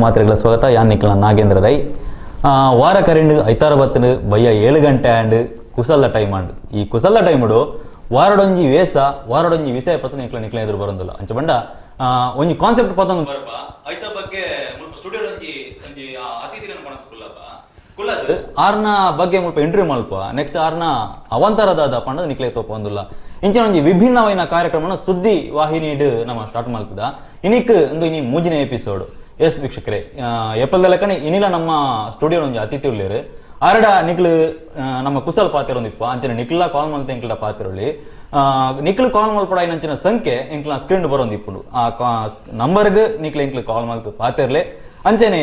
ಮಾತ್ರೆಗಳ ಸ್ವಾಗತ. ಯಾನ್ ನಿಕ್ಲ ನಾಗೇಂದ್ರ ರೈ. ವಾರ ಕರೆಂಡ್ ಐತಾರ ಬತ್ತನು ಬಯ್ಯ 7 ಗಂಟೆ ಆಂಡ್ ಕುಸಲ್ಲ ಟೈಮ್ ಆಂಡ್. ಈ ಕುಸಲ್ಲ ಟೈಮ್ಡು ವಾರಡೊಂಜಿ ವೇಸ ವಾರಡೊಂಜಿ ವಿಷಯ ಪತ್ತ ನಿಕ್ಲ ನಿಕ್ಲ ಎದುರು ಬರೋದಿಲ್ಲ. ಅಂಚ ಬಂಡ ಒಂಜಿ ಕಾನ್ಸೆಪ್ಟ್ ಪತ್ತೊಂದು ಬರಪ ಐತ ಬಗ್ಗೆ ಮುಲ್ಪ ಸ್ಟುಡಿಯೋಡೊಂಜಿ ಒಂಜಿ ಅತಿಥಿಗಳನ್ನು ಕೊಣತ್ ಕುಲ್ಲಪ್ಪ ಕುಲ್ಲದ್ ಆರ್ನ ಬಗ್ಗೆ ಮುಲ್ಪ ಇಂಟರ್ವ್ಯೂ ಮಲ್ಪ ನೆಕ್ಸ್ಟ್ ಆರ್ನ ಅವಂತರದಾದ ಪಂಡದ ನಿಕ್ಲೆ ತೋಪೊಂದುಲ್ಲ. ಇಂಚಿನ ಒಂಜಿ ವಿಭಿನ್ನವಾಯಿನ ಕಾರ್ಯಕ್ರಮನ ಸುದ್ದಿ ವಾಹಿನಿಡ್ ನಮ್ಮ ಸ್ಟಾರ್ಟ್ ಮಲ್ತದ. ಇನಿಕ್ ಒಂದು ಇನಿ ಮೂಜಿನ ಎಪಿಸೋಡ್. ಎಸ್ ವೀಕ್ಷಕರೇ, ಏಪ್ರಿಲ್ ಲೆಕ್ಕನೆ ಇನಿಲ ನಮ್ಮ ಸ್ಟುಡಿಯೋ ಒಂಜಿ ಅತಿಥಿ ಉಳ್ಳೇರು. ಆರಡ ನಿಕ್ಲು ನಮ್ಮ ಕುಸಲ್ ಪಾತಿರೊಂದಿಪ್ಪ ಅಂಚನೆ ನಿಕ್ಲ ಕಾಲ್ ಮಲ್ತ ಎಂಕ್ಲ ಪಾತಿರೊಳಿ ನಿಕ್ಲು ಕಾಲ್ ಮಲ್ಪಡ ಅಂಚಿನ ಸಂಖ್ಯೆ ಎಂಕ್ಲ ಸ್ಕ್ರೀನ್ ಬರೋಂದಿಪ್ಪುಂಡು. ಆ ನಂಬರ್ಗ್ ನಿಕ್ಲ ಎಂಕ್ಲು ಕಾಲ್ ಮಲ್ತು ಪಾತಿರ್ಲೆ. ಅಂಚನೆ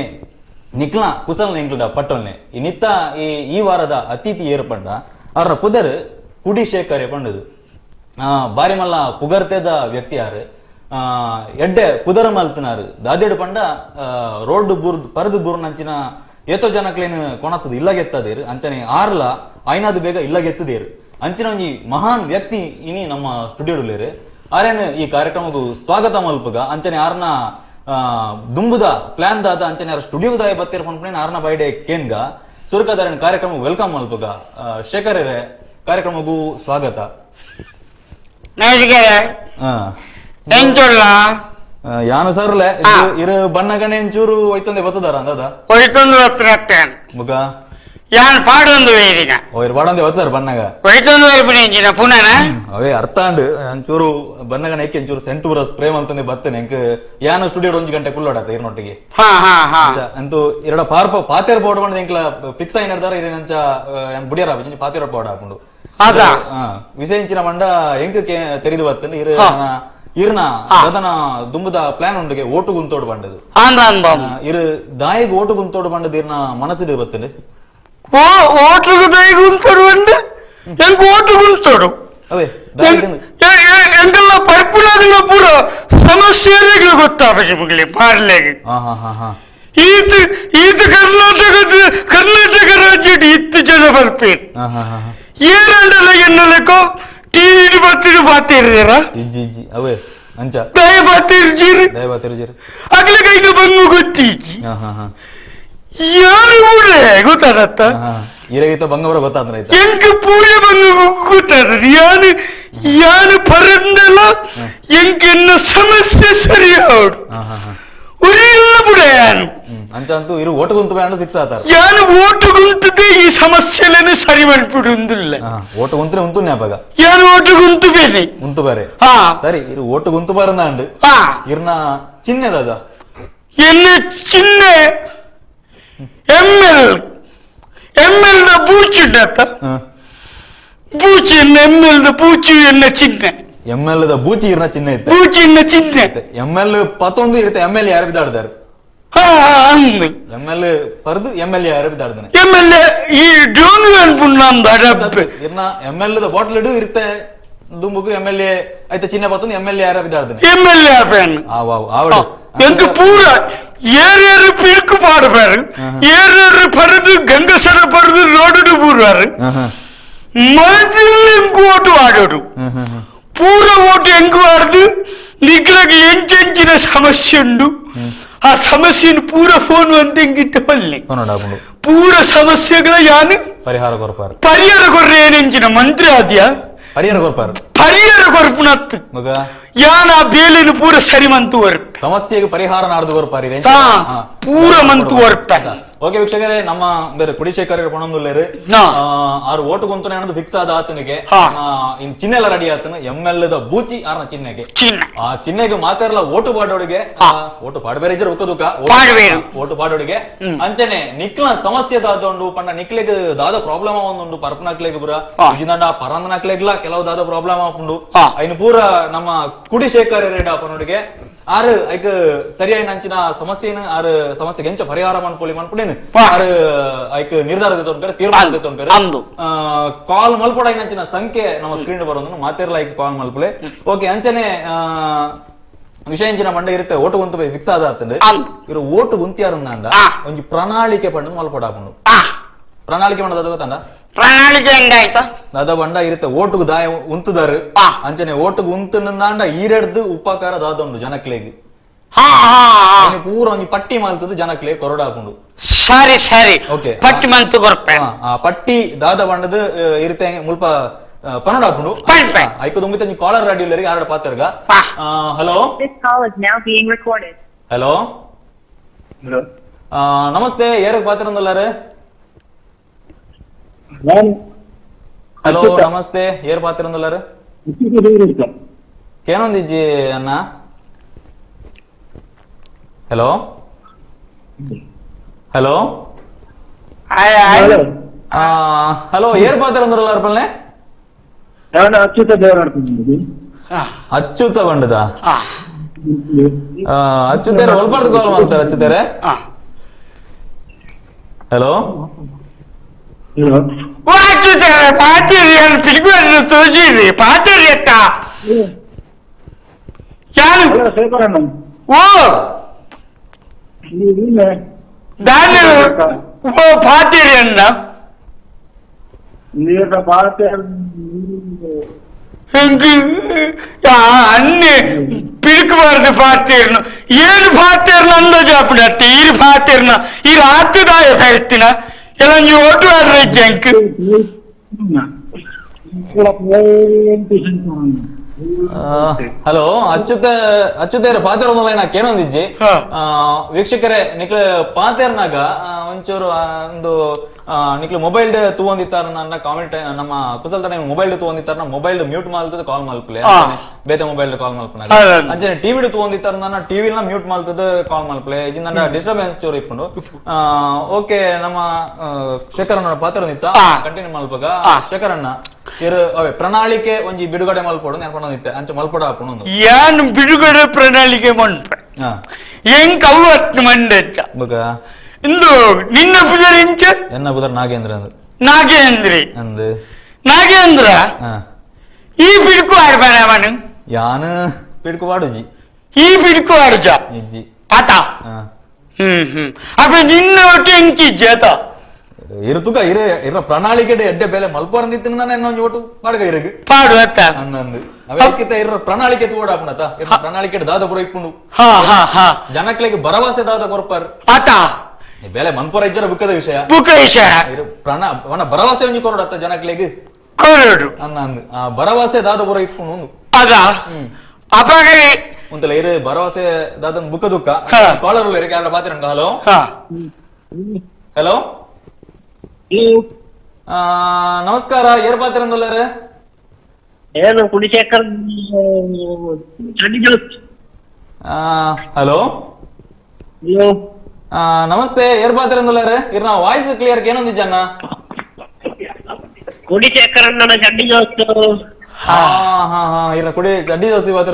ನಿಕ್ಲ ಕುಸಲ್ನ ಎಂಕ್ಲದ ಪಟ್ಟೊಲ್ನೆ ನಿತ್ತ ಈ ಈ ವಾರದ ಅತಿಥಿ ಏರ್ಪಂಡ ಅವರ ಪುದರ್ ಕುಡಿ ಶೇಖರ್ ಪಂಡದು. ಬಾರಿ ಮಲ್ಲ ಪುಗರ್ತೆದ ವ್ಯಕ್ತಿ ಯಾರು, ಎಡ್ಡೆ ಪುದರ ಮಲ್ತನಾರು. ದಾದೇಡು ಪಂಡ ರೋಡ್ ಬೂರ್ ಪರದು ಬೂರ್ನಂಚಿನ ಏತೋ ಜನಕ್ಲೇನು ಕೊಣತದ ಇಲ್ಲಗೆತ್ತದೇರು. ಅಂಚನೆ ಆರ್ಲ ಐನಾದು ಬೇಗ ಇಲ್ಲಗೆತ್ತದೇರು. ಅಂಚಿನ ಒಂಜಿ ಮಹಾನ್ ವ್ಯಕ್ತಿ ಇನಿ ನಮ್ಮ ಸ್ಟುಡಿಯೋಡುಲ್ಲೇರು. ಆರೇನು ಈ ಕಾರ್ಯಕ್ರಮಕ್ಕೂ ಸ್ವಾಗತ ಮಲ್ಪುಗ. ಅಂಚನೆ ಆರ್ನ ದುಂಬುದ ಪ್ಲಾನ್ ದಾದ ಅಂಚನೆ ಆರ ಸ್ಟುಡಿಯೋದಾಯ ಬತ್ತೀರ ಪನ್ಪುನೇನ್ ಆರ್ನ ಬೈಡೆ ಕೇನ್ಗ ಸುರಕದಾರನ ಕಾರ್ಯಕ್ರಮ welcome ಮಲ್ಪುಗ. ಶೇಖರ್ ಕಾರ್ಯಕ್ರಮಕ್ಕೂ ಸ್ವಾಗತ. ನಮಸ್ಕಾರ. ಎಂಚೊಲ್ಲ ಯಾನು ಸರ್ಲೆ ಇರು ಬಣ್ಣಗಣೆ ಎಂಚೂರು ಒಯ್ತೊಂದೆ ಬತ್ತದಾರ ಅಂದದ ಒಯ್ತೊಂದು ಬತ್ತನ ಮುಗ ಯಾನ್ ಪಾಡೊಂದು ವೇದಿನ ಓ ಇರು ಪಾಡೊಂದೆ ಬತ್ತದಾರ ಬಣ್ಣಗ ಒಯ್ತೊಂದು ಬರ್ಪಿನ ಎಂಚಿನ ಪುನಃ ಅವೇ ಅರ್ಥ ಅಂಡ್ ಅಂಚೂರು ಬಣ್ಣಗಣ ಎಕ್ಕೆ ಎಂಚೂರು ಸೆಂಟು ಬರ ಸ್ಪ್ರೇ ಅಂತಂದೆ ಬತ್ತನೆ. ಎಂಕ್ ಯಾನು ಸ್ಟುಡಿಯೋ ಒಂಜಿ ಗಂಟೆ ಕುಲ್ಲೋಡಾತ ಇರ್ನೊಟ್ಟಿಗೆ ಹಾ ಹಾ ಹಾ ಅಂತೂ ಎರಡ ಪಾರ್ಪ ಪಾತೇರ್ ಪೌಡರ್ ಬಂದ ಎಂಕ್ಲ ಫಿಕ್ಸ್ ಆಗಿ ನಡ್ದಾರ. ಇರೇನಂಚ ಬುಡಿಯರ ಪಾತೇರ ಪೌಡರ್ ಹಾಕೊಂಡು ಅದ ವಿಷಯ ಇಂಚಿನ ಮಂಡ ಎಂಕ್ ತೆರಿದು ಬತ್ತನೆ. ಇರು ಇರ್ನ ಅದನ ದುಂಬುದ ಪ್ಲಾನ್ ಉಂಡುಗೆ ಓಟು ಗುಂತೋಡು ಬಂಡದು. ಇರು ದಾಯಿಗೆ ಓಟು ಗುಂತೋಡು ಬಂಡದು ಇರ್ನ ಮನಸ್ಸಿಡು ಬತ್ತನೆ. ಓ ಓಟುಗು ದಾಯಿಗೆ ಗುಂತೋಡು ಬಂಡ ಎಂಕ್ ಓಟು ಗುಂತೋಡು ಅವೇ ಎಂಗೆಲ್ಲ ಪರ್ಪುನಾಗಲ್ಲ ಪೂರ ಸಮಸ್ಯೆಗಳು ಗೊತ್ತಾಗ ಮಗಲಿ ಪಾರ್ಲೆಗೆ. ಈತ ಈತ ಕರ್ನಾಟಕದ ಕರ್ನಾಟಕ ರಾಜ್ಯದ ಇತ್ತು ಜನ ಬರ್ಪೇರು ಏರಂಡಲ್ಲ ಎನ್ನಲೆಕ್ಕೋ ಟಿವಿ ಬತ್ತಿರು ಬಾತಿರ್ದಿರ ಇಜ್ಜಿ ಇಜ್ಜಿ ಅವೇ ಅಂಚ ದಯ ಬಾತಿರ್ಜಿರಿ ದಯ ಬಾತಿರ್ಜಿರಿ ಅಗ್ಲ ಕೈನ ಬಂಗು ಗೊತ್ತೀಜಿ ಯಾರು ಊರೇ ಗೊತ್ತಾಡತ್ತ ಇರಗಿತ ಬಂಗವರ ಗೊತ್ತಾದ್ರೆ ಎಂಕ್ ಪೂರೆ ಬಂಗು ಗೊತ್ತಾದ ಯಾನು ಯಾನು ಪರಂದಲ್ಲ ಎಂಕ್ ಎನ್ನ ಸಮಸ್ಯೆ ಸರಿ ಆವಡು ಉರಿಲ್ಲ ಬುಡ ಯಾನು ಅಂಚ ಅಂತೂ ಇರು ಓಟು ಗುಂತು ಬೇಡ ಫಿಕ್ಸ್ ಆತಾರ. ಯಾನು ಓಟು ಗುಂತದೆ ಈ ಸಮಸ್ಯೆಲೇನೆ ಸರಿ ಮಾಡ್ಬಿಡುಂದಿಲ್ಲ. ಓಟು ಗುಂತನೆ ಉಂತು ಜ್ಞಾಪಕ ಯಾನು ಓಟು ಗುಂತು ಬೇರೆ ಉಂತು ಬೇರೆ ಹಾ ಸರಿ. ಇರು ಓಟು ಗುಂತು ಬಾರಂದ ಹಾ ಇರ್ನ ಚಿಹ್ನೆ ದಾದ ಎನ್ನ ಚಿಹ್ನೆ M L M L the ಬೂಚು ಉಂಡತ್ತ ಬೂಚು ಎನ್ನ M L the ಬೂಚು ಎನ್ನ ಚಿಹ್ನೆ M L the ಬೂಚಿ ಇರ್ನ ಚಿಹ್ನೆ ಇತ್ತು ಬೂಚಿ ಎನ್ನ ಚಿಹ್ನೆ ಎಂ ಎಲ್ ಪತ್ತೊಂದು ಇರುತ್ತೆ. ಎಂ ಎಲ್ ಯಾರು ಬಿದ್ದಾಡ್ದಾರೆ ಅಂದು ಎಂ ಎಲ್ ಪರ್ದು M L A ಯಾರು ಬಿದ್ದಾಡ್ದಾನೆ M L A ಈ ಡೋಂಗ್ ಅನ್ಪುಂಡ ಡಬ್ಬೆ ಇರ್ನ M L the bottle ಇಡು ಇರುತ್ತೆ ದುಂಬುಗು M L A ಆಯ್ತು ಚಿಹ್ನೆ ಪತ್ತೊಂದು M L A ಯಾರು ಬಿದ್ದಾಡ್ದಾನೆ M L A ಆಪೇನ್ ಆವಡು ಎಂಕ್ ಪೂರ ಏರೇರು ಪಿಡುಕು ಪಾಡುಪಾರು ಏರೇರು ಪರದು ಗಂಗಸರ ಪರದು ರೋಡು ಪೂರ್ವಾರು ಮನದಲ್ಲಿ ಎಂಕ್ ಓಟು ಆಡೋಡು ಪೂರ ಓಟು ಎಂಕ್ ಆಡ್ದು ನಿಗ್ಲಗೆ ಎಂಚೆಂಚಿನ ಸಮಸ್ಯೆ ಉಂಡು ಆ ಸಮಸ್ಯೆಯನ್ನು ಪೂರ ಫೋನ್ ಅಂತ ಎಂಗಿಟ್ಟ ಬಲ್ಲೆ ಪೂರ ಸಮಸ್ಯೆಗಳ ಯಾನು ಪರಿಹಾರ ಕೊರ್ಪಾರು ಪರಿಹಾರ ಕೊರ್ರೆ ಏನೆಂಚಿನ ಮಂತ್ರಿ ಆದ್ಯ ಪರಿಹಾರ ಕೊರ್ಪಾರು ಪರಿಹಾರ ಕೊರ್ಪುನತ್ತು ಮಗ ಯಾನ ಆ ಬೇಲೆನು ಪೂರ ಸರಿ ಮಂತು ವರ್ಪೆ ಸಮಸ್ಯೆಗೆ ಪರಿಹಾರ ನಾಡ್ದು ಕೊರ್ಪಾರಿ ಪೂರ ಮಂತು ವರ್ಪೆ. ಓಕೆ ವೀಕ್ಷಕರೇ, ನಮ್ಮ ಬೇರೆ ಕುಡಿಶೇಖರ್ ಪಣೊಂದುಲ್ಲೇರು ಆರು ಓಟು ಗುಂತನೆ ಅನ್ನೋದು ಫಿಕ್ಸ್ ಆದ ಆತನಿಗೆ ಇನ್ ಚಿಹ್ನೆ ಎಲ್ಲ ರೆಡಿ ಆತನ M L the ಬೂಚಿ ಆರ್ನ ಚಿಹ್ನೆಗೆ ಆ ಚಿಹ್ನೆಗೆ ಮಾತಾಡಲ್ಲ ಓಟು ಪಾಡೋಡಿಗೆ ಓಟು ಪಾಡಬೇರೆ ಇಜ್ಜರ ಉಕ್ಕ ದುಕ್ಕ ಓಟು ಪಾಡೋಡಿಗೆ ಅಂಚನೆ ನಿಕ್ಲ ಸಮಸ್ಯೆ ದಾದ ಉಂಡು ಪಂಡ ನಿಕ್ಲೆಗ್ ದಾದ ಪ್ರಾಬ್ಲಮ್ ಆವೊಂದುಂಡು ಪರಪನಕ್ಲೆಗ್ ಪೂರ ಇಜಿಂದಂಡ ಪರಂದನಕ್ಲೆಗ್ಲ ಕೆಲವು ದಾದ ಪ್ರಾಬ್ಲಮ್ ಆಪುಂಡು ಐನು ಪೂರ ನಮ್ಮ ಕುಡಿಶೇಖರ್ ರೇಡ ಪನೋಡಿಗೆ ಆರು ಐಕ್ ಸರಿಯಾಗಿ ನಂಚಿನ ಸಮಸ್ಯೆನ ಆರು ಸಮಸ್ಯೆಗೆ ಎಂಚ ಪರಿಹಾರ ಮನ್ಪೊಲಿ ಮನ್ಪುಡೇನು ಆರು ಐಕ್ ನಿರ್ಧಾರ ತೊಂದರೆ ತೀರ್ಮಾನ ತೊಂದರೆ ಕಾಲ್ ಮಲ್ಪೊಡ ನಂಚಿನ ಸಂಖ್ಯೆ ನಮ್ಮ ಸ್ಕ್ರೀನ್ ಬರೋದನ್ನು ಮಾತಿರ್ಲ ಐಕ್ ಕಾಲ್ ಮಲ್ಪಲೆ. ಓಕೆ ಅಂಚನೆ ವಿಷಯ ಎಂಚಿನ ಮಂಡ ಇರುತ್ತೆ ಓಟು ಗುಂತು ಬೈ ಫಿಕ್ಸ್ ಆದ ಆತಂಡು ಇರು ಓಟು ಗುಂತಿಯಾರಂದಾಂಡ ಒಂಜಿ ಪ್ರಣಾಳಿಕೆ ಪಂಡ ಮಲ್ಪೊಡ ಹಾಕೊಂಡು ಪ್ರಣಾಳಿಕೆ ಮಂಡದ ಗೊತ್ತಂಡ ಪ್ರಣಾಳಿಕೆ ಹೆಂಗಾಯ್ತು ದಾದ ಬಂಡ ಇರುತ್ತೆ ಓಟುಗು ದಾಯ ಉಂತುದಾರು ಅಂಚನೆ ಓಟುಗು ಉಂತುಂದಾಂಡ ಈರೆಡ್ದು ಉಪಕಾರ ದಾದ ಉಂಡು ಜನಕ್ಲೆಗ್. ಪೂರ ಒಂಜಿ ಪಟ್ಟಿ ಮಲ್ತದ ಜನಕ್ಲೆ ಕೊರಡ ಹಾಕೊಂಡು. ಸರಿ ಸರಿ, ಪಟ್ಟಿ ಮಂತು ಕೊರ್ಪೆ. ಪಟ್ಟಿ ದಾದ ಬಣ್ಣದ ಇರುತ್ತೆ ಮುಲ್ಪ ಪನ್ನಡ ಹಾಕೊಂಡು. ಐಕ ದೊಂಬಿತ ಕಾಲರ್ ರೆಡಿ ಆರಡ ಪಾತ್ರಗ. Hello, This call is now being recorded. Hello, ನಮಸ್ತೆ, ಯಾರು ಪಾತ್ರ? ಹಲೋ, ನಮಸ್ತೆ, ಏರ್ ಪಾತ್ರ? ಕೇನೊಂದಿಜ್ಜಿ ಅಣ್ಣ. Hello hello hello, ಏರ್ ಪಾತ್ರ ಪಲ್ಲೆ? ಅಚ್ಯುತ ಬಂಡದ ಅಚ್ಯುತೇರೆ ಒಲ್ಪಾರ್ದು ಕಾಲ್ ಮಾಡ್ತಾರೆ ಅಚ್ಯುತೇರೆ. ಹಲೋ ಓ ಓ ಪಾತೇರಿ ಅಣ್ಣ ಅಣ್ಣೆ ಪಿಡುಕಬಾರ್ದು ಪಾತೇರ್ನು. ಏನು ಪಾತೇರ್ನ ಅಂದಾಜು ಅತ್ತೆ ಈರು ಪಾತೇರ್ನ ಈ ರಾತ್ರಿದಾಯ ಫೆರ್ತಿನ ಎಲ್ಲ ನೀವು ಓಟು ಆಡ್ರೆ ಜಂಕ್. ಹಲೋ ಅಚ್ಯುತ ಅಚ್ಯುತೇರ ಪಾತೇರ ಕೇನೊಂದಿಜ್ಜಿ. ವೀಕ್ಷಕರೇ, ನಿಕ್ಲ ಪಾತೇರ್ನಾಗ ಒಂಚೂರು ಒಂದು ನಿಕ್ಲು ಮೊಬೈಲ್ ತೂವಂದಿತ್ತಾರ ನನ್ನ ಕಾಮೆಂಟ್ ನಮ್ಮ ಕುಸಲ್ತ ಮೊಬೈಲ್ ತೂವಂದಿತ್ತಾರ ಮೊಬೈಲ್ ಮ್ಯೂಟ್ ಮಾಲ್ತದ ಕಾಲ್ ಮಲ್ಪಲೆ, ಬೇತೆ ಮೊಬೈಲ್ ಕಾಲ್ ಮಲ್ಪನಾಗ. ಅಂಚನೆ ಟಿವಿ ತೂವಂದಿತ್ತಾರ ನನ್ನ ಟಿವಿ ಮ್ಯೂಟ್ ಮಾಲ್ತದ ಕಾಲ್ ಮಲ್ಪಲೆ, ನನ್ನ ಡಿಸ್ಟರ್ಬೆನ್ಸ್ ಚೂರು ಇಟ್ಕೊಂಡು. ಓಕೆ, ನಮ್ಮ ಶೇಖರಣ್ಣ ಪಾತ್ರ ಕಂಟಿನ್ಯೂ ಮಲ್ಪಗ. ಶೇಖರಣ್ಣ ಇರು ಅವೇ ಪ್ರಣಾಳಿಕೆ ಒಂಜಿ ಬಿಡುಗಡೆ ಮಲ್ಪೊಡು ನೆನ್ಕೊಂಡೊಂದಿತ್ತೆ ಅಂಚೆ ಮಲ್ಪೊಡ ಹಾಕೊಂಡು ಯಾನ್ ಬಿಡುಗಡೆ ಪ್ರಣಾಳಿಕೆ ಮನ್ಪೆ ಎಂಕ್ ಅವು ಅತ್ ಮಂಡೆಚ್ಚ ಇಂದು ನಿನ್ನ ಪುದರ್ ಇಂಚ ಎನ್ನ ಪುದರ್ ನಾಗೇಂದ್ರ ಅಂದ್. ನಾಗೇಂದ್ರಿ ಅಂದ್ ನಾಗೇಂದ್ರ ಈ ಬಿಡುಕು ಆಡ್ಬೇಡ ಮನು ಯಾನ್ ಪಿಡುಕು ಬಾಡುಜಿ ಈ ಬಿಡುಕು ಆಡುಜ ಇಜ್ಜಿ ಆತ. ಹ್ಮ್ ಹ್ಮ್ ಅಪ್ಪ ನಿನ್ನ ಒಟ್ಟು ಎಂಕಿಜ್ಜಿ ಆತ ಇರುತುಕ ಇರೇ ಇರ ಪ್ರಣಾಳಿಕೆ ಎಡ್ಡೆ ಬೆಲೆ ಮಲ್ಪರಂದಿತ್ತಿನ ನಾನು ಎನ್ನೊಂಜಿ ಒಟ್ಟು ಪಾಡ್ಗ ಇರಗ್ ಪಾಡು ಅತ್ತ ಅಂದಂದು ಅವೆಕ್ಕಿತ ಇರ ಪ್ರಣಾಳಿಕೆ ತೂಡ ಅಪ್ಪಣತ ಇರ ಪ್ರಣಾಳಿಕೆ ದಾದ ಪುರ ಇಪ್ಪುಂಡು. ಹಾ ಹಾ ಹಾ ಜನಕ್ಲೆಗ್ ಭರವಸೆ ದಾದ ಕೊರ್ಪರ್ ಆತ ಬೆಲೆ ಮನ್ಪುರ ಇಜ್ಜರ ಬುಕ್ಕದ ವಿಷಯ ಬುಕ್ಕ ವಿಷಯ ಪ್ರಾಣ ವನ ಭರವಸೆ ಒಂಜಿ ಕೊರಡತ್ತ ಜನಕ್ಲೆಗ್ ಕೊರಡು ಅಂದಂದು ಆ ಭರವಸೆ ದಾದ ಪುರ ಇಪ್ಪುಂಡು ಅದ ಅಪಗ ಉಂತಲ ಇರು ಭರವಸೆ ದಾದನ್ ಬುಕ್ಕ ದುಕ್ಕ ಕಾಲರ್ ಉಳ್ಳೇರು ಯಾರ ಪಾತ್ರ. ಹಲೋ ಹಲೋ, ನಮಸ್ಕಾರ, ಏರ್ ಪಾತ್ರ? ಹಲೋ ನಮಸ್ತೆ, ಏರ್ ಪಾತ್ರ? ಇರ್ ವಾಯ್ಸ್ ಕ್ಲಿಯರ್ ಏನೊಂದಿಜ್ಜ ಅಣ್ಣ? ಕುಡಿಶೇಖರಣ್ಣನ ಚಡ್ಡಿ ದೋಸ್ತು. ಹಾ ಹಾ ಹಾ, ಇರ ಕುಡಿ ಚಡ್ಡಿ ದೋಸೆ ಪಾತ್ರ.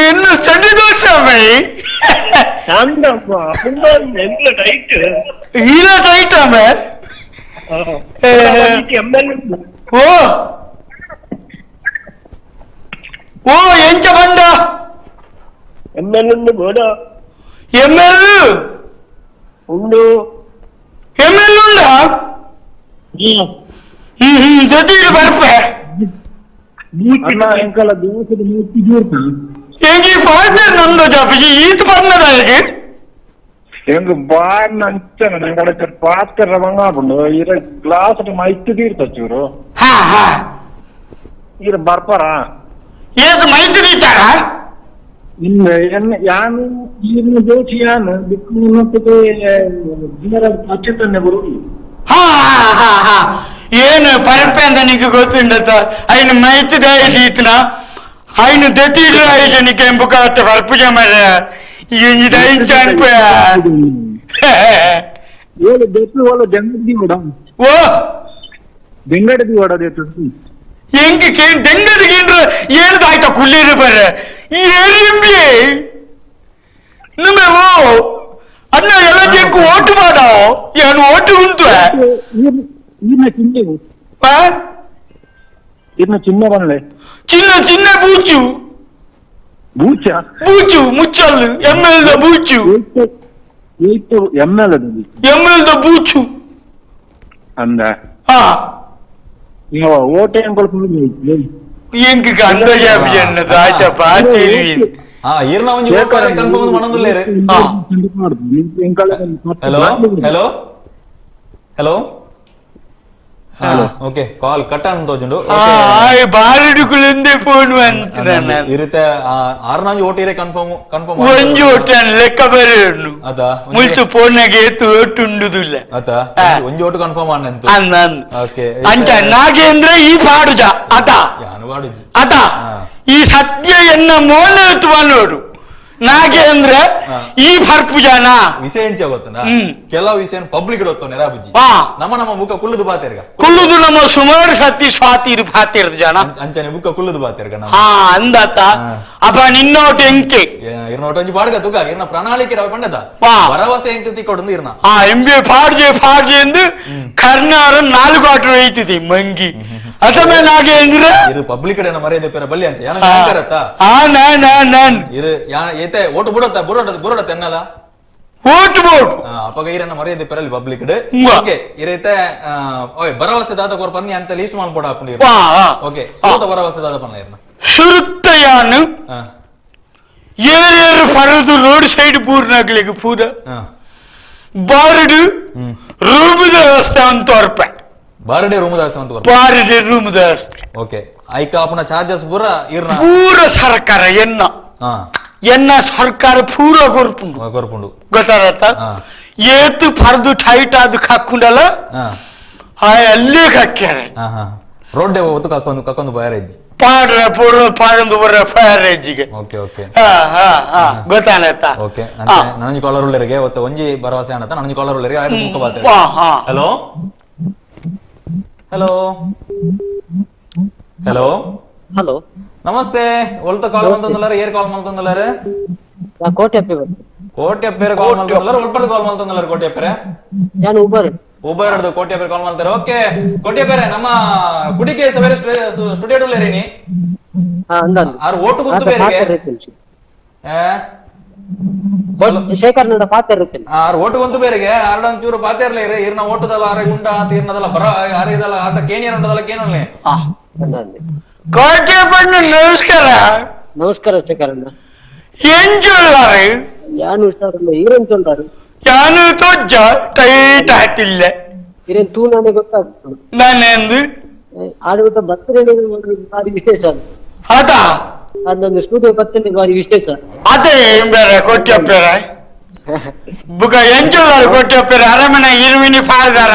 ಎನ್ನು ಚಡ್ಡಿ ದೋಸೆ ಟೈಟ್ ಇಲ್ಲ ಟೈಟ್ ಆಮೆ. ಓ ಓ ಎಂಚ ಬಂಡ ಎಮ್ಎಲ್ ಉಂಡು ಬೋಡ ಎಮ್ಎಲ್ ಉಂಡು ಎಮ್ಎಲ್ ಉಂಡ. ಹ್ಮ್ ಹ್ಮ್ ಜೊತೆ ಬರ್ಪೆ ಎಂಗಿ ಪಾರ್ಟ್ನರ್ ನಂದು ಜಾಪಿಜಿ ಈತ್ ಪರ್ನದ ಹೇಗೆ ಎಂಗ್ ಬಾರ್ನ ಅಂಚನ ನಂಗಡ ಪಾತ್ರ ಬಂಗಾಪುಂಡು ಇರ ಗ್ಲಾಸ್ ಮೈತ್ ತೀರ್ತ ಚೂರು. ಹಾ ಹಾ ಇರ ಬರ್ಪರ ಏತ್ ಮೈತ್ ತೀರ್ತಾರ ಇನ್ನು ಯಾನು ಈಗಿನ ದೋಷಿ ಯಾನು ಬಿಟ್ಟು ಅಚ್ಚುತನ್ನೆ ಬರುದು. ಹಾ ಹಾ ಹಾ ಏನು ಪರಪೆ ಅಂತ ನಿಂಗೆ ಗೊತ್ತುಂಡ ಐನು ಮೈತ್ ದಾಯಿನ ಐನು ದೆತ್ತಿಡ್ರ ನಿಕ್ಕೆ ಎಂಬುಕಾತ ಪರ್ಪುಜ ಮರ ಓ ದೆಂಗಡದಿ ಎಂಕ್ ದೆಂಗಡಿ ಏನು ತಾಯ್ತ ಕುಳ್ಳಿರು ಬರ ಏರಿಂಬಿ ನಿಮ್ಮ ಓ ಅಣ್ಣ ಎಲ್ಲ ಜಂಕು ಓಟು ಮಾಡೋ ಏನು ಓಟು ಉಂಟು ಚಿನ್ನ ಬನ್ಲೆ ಚಿನ್ನ ಚಿನ್ನ ಬೂಚು ಬೂಚ ಬೂಚು ಮುಚ್ಚಲ್ಲು ಎಮ್ಎಲ್ the ಬೂಚು ML ML the ಬೂಚು ಅಂದ ಹಾ ಓಟೆ ಎಂಕ್ ಅಂದಾಜು ಅನ್ನದು ಆಯ್ತಪ್ಪ ಈರ್ನ ಒಂಜಿ ಓಟ್ ಕನ್ಫರ್ಮ್ ಮಾಡೊಂದುಲ್ಲೇರು. Hello hello hello okay call cut ಅಂತ ತೋಜುಂಡು. ಬಾರಿಡುಕುಲಿಂದೆ ಫೋನ್ ಅಂತ ಇರುತ್ತೆ ಆರ್ನಾಂಜಿ ಓಟ್ ಇರೆ ಕನ್ಫರ್ಮ್ ಕನ್ಫರ್ಮ್ ಒಂಜಿ ಓಟ್ ಲೆಕ್ಕ ಬರೆಯುಂಡು ಅತ ಮುಲ್ತು ಫೋನ್ನಾಗೆ ಏತು ಓಟ್ ಉಂಡುದಿಲ್ಲ ಅತ ಒಂಜಿ ಓಟ್ ಕನ್ಫರ್ಮ್ ಅಣ್ಣಂತು ಓಕೆ ಅಂಚ ನಾಗೇಂದ್ರ ಈ ಪಾಡುಜ ಅತ ಯಾನು ಪಾಡುಜಿ ಅತ ಈ ಸತ್ಯ ಎನ್ನ ಮೋನ ನೋಡು ನಾಗೇಂದ್ರ ಈ ಪರ್ಪುಜಾನ ವಿಷಯ ಎಂಚ ಗೊತ್ತುಂಡ ಕೆಲವು ವಿಷಯ ಪಬ್ಲಿಕ್ ಗೊತ್ತು ನೆರಾಬುಜಿ ನಮ್ಮ ನಮ್ಮ ಬುಕ್ಕ ಕುಲ್ಲುದು ಬಾತೇರ್ಗ ಕುಲ್ಲುದು ನಮ್ಮ ಸುಮಾರು ಸತಿ ಸ್ವಾತಿರು ಬಾತಿರ್ದು ಜನ ಅಂಚನೆ ಬುಕ್ಕ ಕುಲ್ಲುದು ಬಾತೇರ್ಗ ಹಾ ಅಂದತ ಅಪ್ಪ ನಿನ್ನೋಟ ಎಂಕೆ ಇರ್ನೋಟ ಒಂಜಿ ಬಾಡ್ಗ ತುಗ ಇರ್ನ ಪ್ರಣಾಳಿಕೆ ಪಂಡದ ಭರವಸೆ ಎಂತ ತಿಕ್ಕೊಡು ಇರ್ನ ಹಾ ಎಂ ಬಿ ಪಾಡ್ಜೆ ಪಾಡ್ಜೆ ಎಂದು ಕರ್ನಾರ 4 ಆಟ ಒಯ್ತಿದೆ ಮಂಗಿ ಅತಮೇ ನಾಗೇಂದ್ರ ಇರು ಪಬ್ಲಿಕ್ ಕಡೆ ಮರ್ಯಾದೆ ಪೇರ ಬಲ್ಲಿ ಅಂಚೆ ಯಾನ ನಾನ್ ಇರು ಏತೆ ಓಟು ಬುಡತ್ತ ಬುರಡ ಬುರಡತ್ತ ಎನ್ನಲ ಓಟು ಬೋಡು ಅಪಗ ಇರನ್ನ ಮರ್ಯಾದೆ ಪೇರಲ್ಲಿ ಪಬ್ಲಿಕ್ ಓಕೆ ಇರೈತೆ ಓಯ್ ಭರವಸೆ ದಾದ ಕೊರ್ಪನ್ನಿ ಅಂತ ಲಿಸ್ಟ್ ಮಾಡ್ಕೊಡ ಹಾಕೊಂಡು ಓಕೆ ಸೋತ ಭರವಸೆ ದಾದ ಪನ್ನ ಇರ್ನ ಸುರುತ್ತಯಾನು ಏರು ಫರದು ರೋಡ್ ಸೈಡ್ ಪೂರ್ಣಾಗ್ಲಿಗೆ ಪೂರ ಬಾರಡು ರೂಮದ ವ್ಯವಸ್ಥೆ ಅಂತ ತೋರ್ಪೆ ಬಾರಡೆ ರೂಮ್ ದಾಸ್ತ ಅಂತ ಬಾರಡೆ ರೂಮ್ ದಾಸ್ತ ಓಕೆ ಐಕ ಅಪನ ಚಾರ್ಜಸ್ ಪೂರ ಇರ್ನ ಪೂರ ಸರ್ಕಾರ ಎನ್ನ ಎನ್ನ ಸರ್ಕಾರ ಪೂರ ಕೊರ್ಪುಂಡು ಕೊರ್ಪುಂಡು ಗೊತ್ತಾರತ್ತ ಏತು ಫರ್ದು ಟೈಟ್ ಅದು ಕಕ್ಕುಂಡಲ್ಲ ಆ ಅಲ್ಲೇ ಕಕ್ಕ್ಯಾರೆ ರೋಡ್ ಒತ್ತು ಕಕ್ಕೊಂದು ಕಕ್ಕೊಂದು ಬಯಾರೇಜ್ ಪಾಡ್ರ ಪೂರ ಪಾಡಂದು ಬರ ಫಯರೇಜಿಗೆ ಓಕೆ ಓಕೆ ಗೊತ್ತಾನತ್ತ ಓಕೆ ನನಂಜಿ ಕಾಲರ್ ಉಳ್ಳರಿಗೆ ಒತ್ತ ಒಂಜಿ ಭರವಸೆ ಅನ್ನತ್ತ ನನಂಜಿ ಕಾಲರ್ ಉಳ್ಳರಿಗೆ ಆಯ್ತು ಮುಖ ಬಾತೆ. Hello hello hello hello namaste ಒಲ್ತ ಕಾಲ್ ಮಂತಂದುಲ್ಲಾರ ಏರ್ ಕಾಲ್ ಮಂತಂದುಲ್ಲಾರ ಕೋಟೆಪ್ಪೆ ಕೋಟೆಪ್ಪೆರೆ ಕಾಲ್ ಮಂತಂದುಲ್ಲಾರ ಒಲ್ಪದ ಕಾಲ್ ಮಂತಂದುಲ್ಲಾರ ಕೋಟೆಪ್ಪೆರೆ ನಾನು ಉಬರ್ ಉಬರ್ ಹಿಡಿದು ಕೋಟೆಪ್ಪೆರೆ ಕಾಲ್ ಮಾಡ್ತಾರೆ. ಓಕೆ ಕೋಟೆಪ್ಪೆರೆ ನಮ್ಮ ಕುಡಿಕೆ ಸವೇರೆ ಸ್ಟುಡಿಯೋ ಉಳ್ಳೇರಿ ಆರು ಓಟು ಗುಂತು ಬೇರೆ ಶೇಖರ್ ನಡ ಪಾತೆ ಇರುತ್ತೆ ಆರು ಓಟು ಗೊಂತು ಬೇರೆಗೆ ಆರಡೊಂಚೂರು ಪಾತೆ ಇರ್ಲಿ ಇರ್ನ ಓಟದಲ್ಲ ಆರೆ ಗುಂಡ ಅಂತ ಇರ್ನದಲ್ಲ ಬರ ಆರೆದಲ್ಲ ಆಟ ಕೇಣಿಯರ್ ಉಂಟದಲ್ಲ ಕೇನೊಲ್ಲೆ. ಕೋಟೆ ಬಣ್ಣ ನಮಸ್ಕಾರ. ನಮಸ್ಕಾರ ಶೇಖರಣ್ಣ. ಏನ್ ಚೊಲ್ಲಾರು? ಯಾನು ಹುಷಾರಿಲ್ಲ, ಈರೇನ್ ಚೊಲ್ಲಾರು? ಯಾನು ತೋಜ್ಜ ಟೈಟ್ ಆತಿಲ್ಲ. ಈರೇನ್ ತೂನಾನೆ ಗೊತ್ತಾಗ್ತದೆ. ನಾನೇಂದು ಆಡುತ್ತ ಬರ್ತಡೇ ಭಾರಿ ವಿಶೇಷ ಅದಾ ಅದೊಂದು ಸ್ಟುಡಿಯೋ ಬರ್ತಡೇ ಭಾರಿ ವಿಶೇಷ. ಅದೇ ಬೇರೆ ಕೊಟ್ಟಿಯಪ್ಪೇರ ಬುಗ ಎಂಚೊಲ್ಲಾರು ಕೊಟ್ಟಿಯಪ್ಪೇರ ಅರಮನೆ ಇರುವಿನಿ ಫಾರ್ದಾರ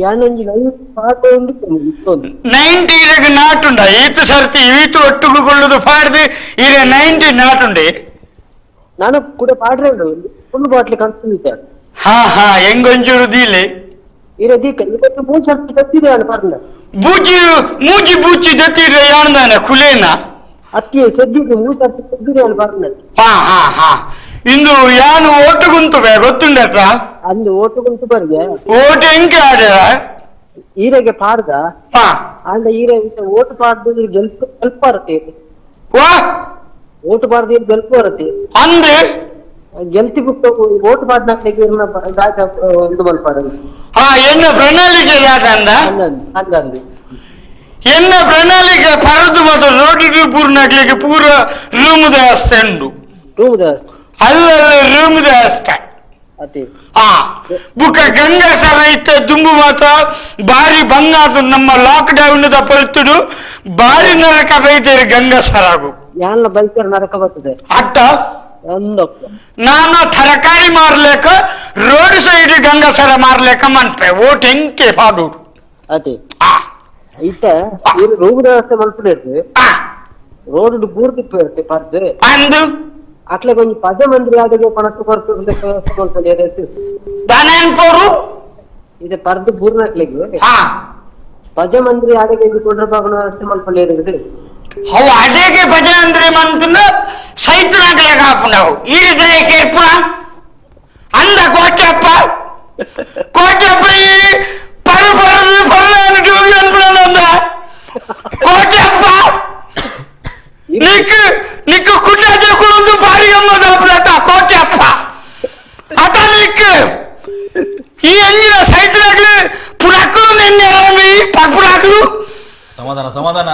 ಯಾನೊಂಜಿ 90 ಇರಗ ನಾಟುಂಡ ಈತು ಸರ್ತಿ ಈತು ಒಟ್ಟುಕೊಳ್ಳುದು ಫಾರ್ದು ಇರ 90 ನಾಟುಂಡೆ. ನಾನು ಕೂಡ ಪಾಡ್ರೆ ಫುಲ್ ಬಾಟ್ಲಿ ಕಾಣ್ತಿದ್ದೆ. ಹಾ ಹಾ ಹೆಂಗೊಂಚೂರು ದೀಲೆ ಇರ ದೀಕ ಇವತ್ತು ಮೂರು ಸರ್ತಿ ತಪ್ಪಿದೆ ಅಲ್ಲ ಪರ್ಲ ಬೂಚಿ ಮೂಜಿ ಬೂಚಿ ದತ್ತಿರ ಯಾಣದಾನ ಕುಲೇನ ಅತ್ತಿ ಸದ್ದಿಗೆ ಮೂರು ಸರ್ತಿ ತಪ್ಪಿದೆ ಅಲ್ಲ ಪರ್ಲ. ಹಾ ಹಾ ಹಾ ಇಂದು ಯಾನು ಓಟು ಗುಂತುವೆ ಗೊತ್ತುಂಡತ್ತ ಅಂದು ಓಟು ಗುಂತು ಬರ್ಗೆ ಓಟು ಹೆಂಗೆ ಆಡ್ಯಾರ ಈರೆಗೆ ಪಾಡ್ದ ಅಂಡ ಈರೆ ಓಟು ಪಾಡ್ದು ಗೆಲ್ಪ್ ಗೆಲ್ಪ ಬರತ್ತೆ. ವಾ ಓಟು ಪಾಡ್ದು ಗೆಲ್ಪು ಬರತ್ತೆ ಅಂದೆ ಗೆಲ್ತಿ ಬಿಟ್ಟು ಓಟು ಪಾಡ್ನಾಕ್ಲಿಗೆ ಇದು ಮಲ್ಪಾರ. ಹಾ ಎನ್ನ ಪ್ರಣಾಳಿಕೆ ಯಾಕಂದ ಅಂದಂದು ಎನ್ನ ಪ್ರಣಾಳಿಕೆ ಪರದು ಮತ್ತು ರೋಡ್ ಪೂರ್ಣಾಗ್ಲಿಕ್ಕೆ ಪೂರ ರೂಮ್ ದೇವಸ್ಥೆ ಉಂಡು. ರೂಮ್ ದೇವಸ್ಥೆ ಅಲ್ಲಲ್ಲ ರೂಮ್ ದೇವಸ್ಥೆ ಆ ಬುಕ್ಕ ಗಂಗಾಸರ ಇತ್ತ ದುಂಬು ಮಾತ ಬಾರಿ ಬಂಗಾದ ನಮ್ಮ ಲಾಕ್ ಡೌನ್ the ಪೊಲ್ತುಡು ಬಾರಿ ನರಕ ಬೈತೇರಿ ಗಂಗಾಸರಾಗು ಯಾನ್ಲ ಬೈತೇರು ನರಕ ಬರ್ತದೆ ಅತ್ತ ನಾನು ತರಕಾರಿ ಮಾರ್ಲೇಕ ರೋಡ್ ಸೈಡ್ ಗಂಗಾಸರ ಮಾರ್ಲೇಕ ಮನ್ಪೆ ಓಟ್ ಹೆಂಗೆ ಪಾಡೋಡು ಅದೇ ಇತ್ತ ರೂಮ್ ವ್ಯವಸ್ಥೆ ಮಲ್ಪುಡು ರೋಡ್ ಬೂರ್ದು ಇರುತ್ತೆ ಪರ್ದು ಅಂದು ಅಟ್ಲೆ ಕೊಂಚ ಪದ ಮಂತ್ರಿ ಆಡಿಗೆ ಪಣತ್ತು ಕೊರ್ತು ವ್ಯವಸ್ಥೆ ದಾನೇನ್ ಪೋರು ಇದು ಪರ್ದು ಬೂರ್ನಟ್ಲೆಗೆ ಪಜ ಮಂತ್ರಿ ಆಡಿಗೆ ಕೊಂಡ್ರ ಬಾಗುನ ವ್ಯವಸ್ಥೆ ಮಲ್ಪಂಡು. ಅವು ಅಡೇಗೆ ಪಜ ಅಂದ್ರೆ ಮಂತನ ಸೈತನಾಗಲೇ ಕಾಪುಂಡವು ಈ ರೀತಿ ಕೇರ್ಪುಣ ಅಂದ ಕೋಟೆಪ್ಪ ಕೋಟೆಪ್ಪ ಈ ಪರು ಪರದು ಪರ್ಲಾನು ಡೋಗಿ ಅನ್ಪುಣ ಕೋಟೆಪ್ಪ ನಿಕ್ ನಿಕ್ ಕುಟ್ಟಾಜೆ ಕುಳೊಂದು ಬಾರಿ ಅಮ್ಮದ ಕೋಟೆಪ್ಪ ಅತ ನಿಕ್ ಈ ಎಂಜಿನ ಸೈತನಾಗ್ಲಿ ಪುರಾಕ್ಲು ನಿನ್ನೆ ಪುರಾಕ್ಲು ಸಮಾಧಾನ ಸಮಾಧಾನ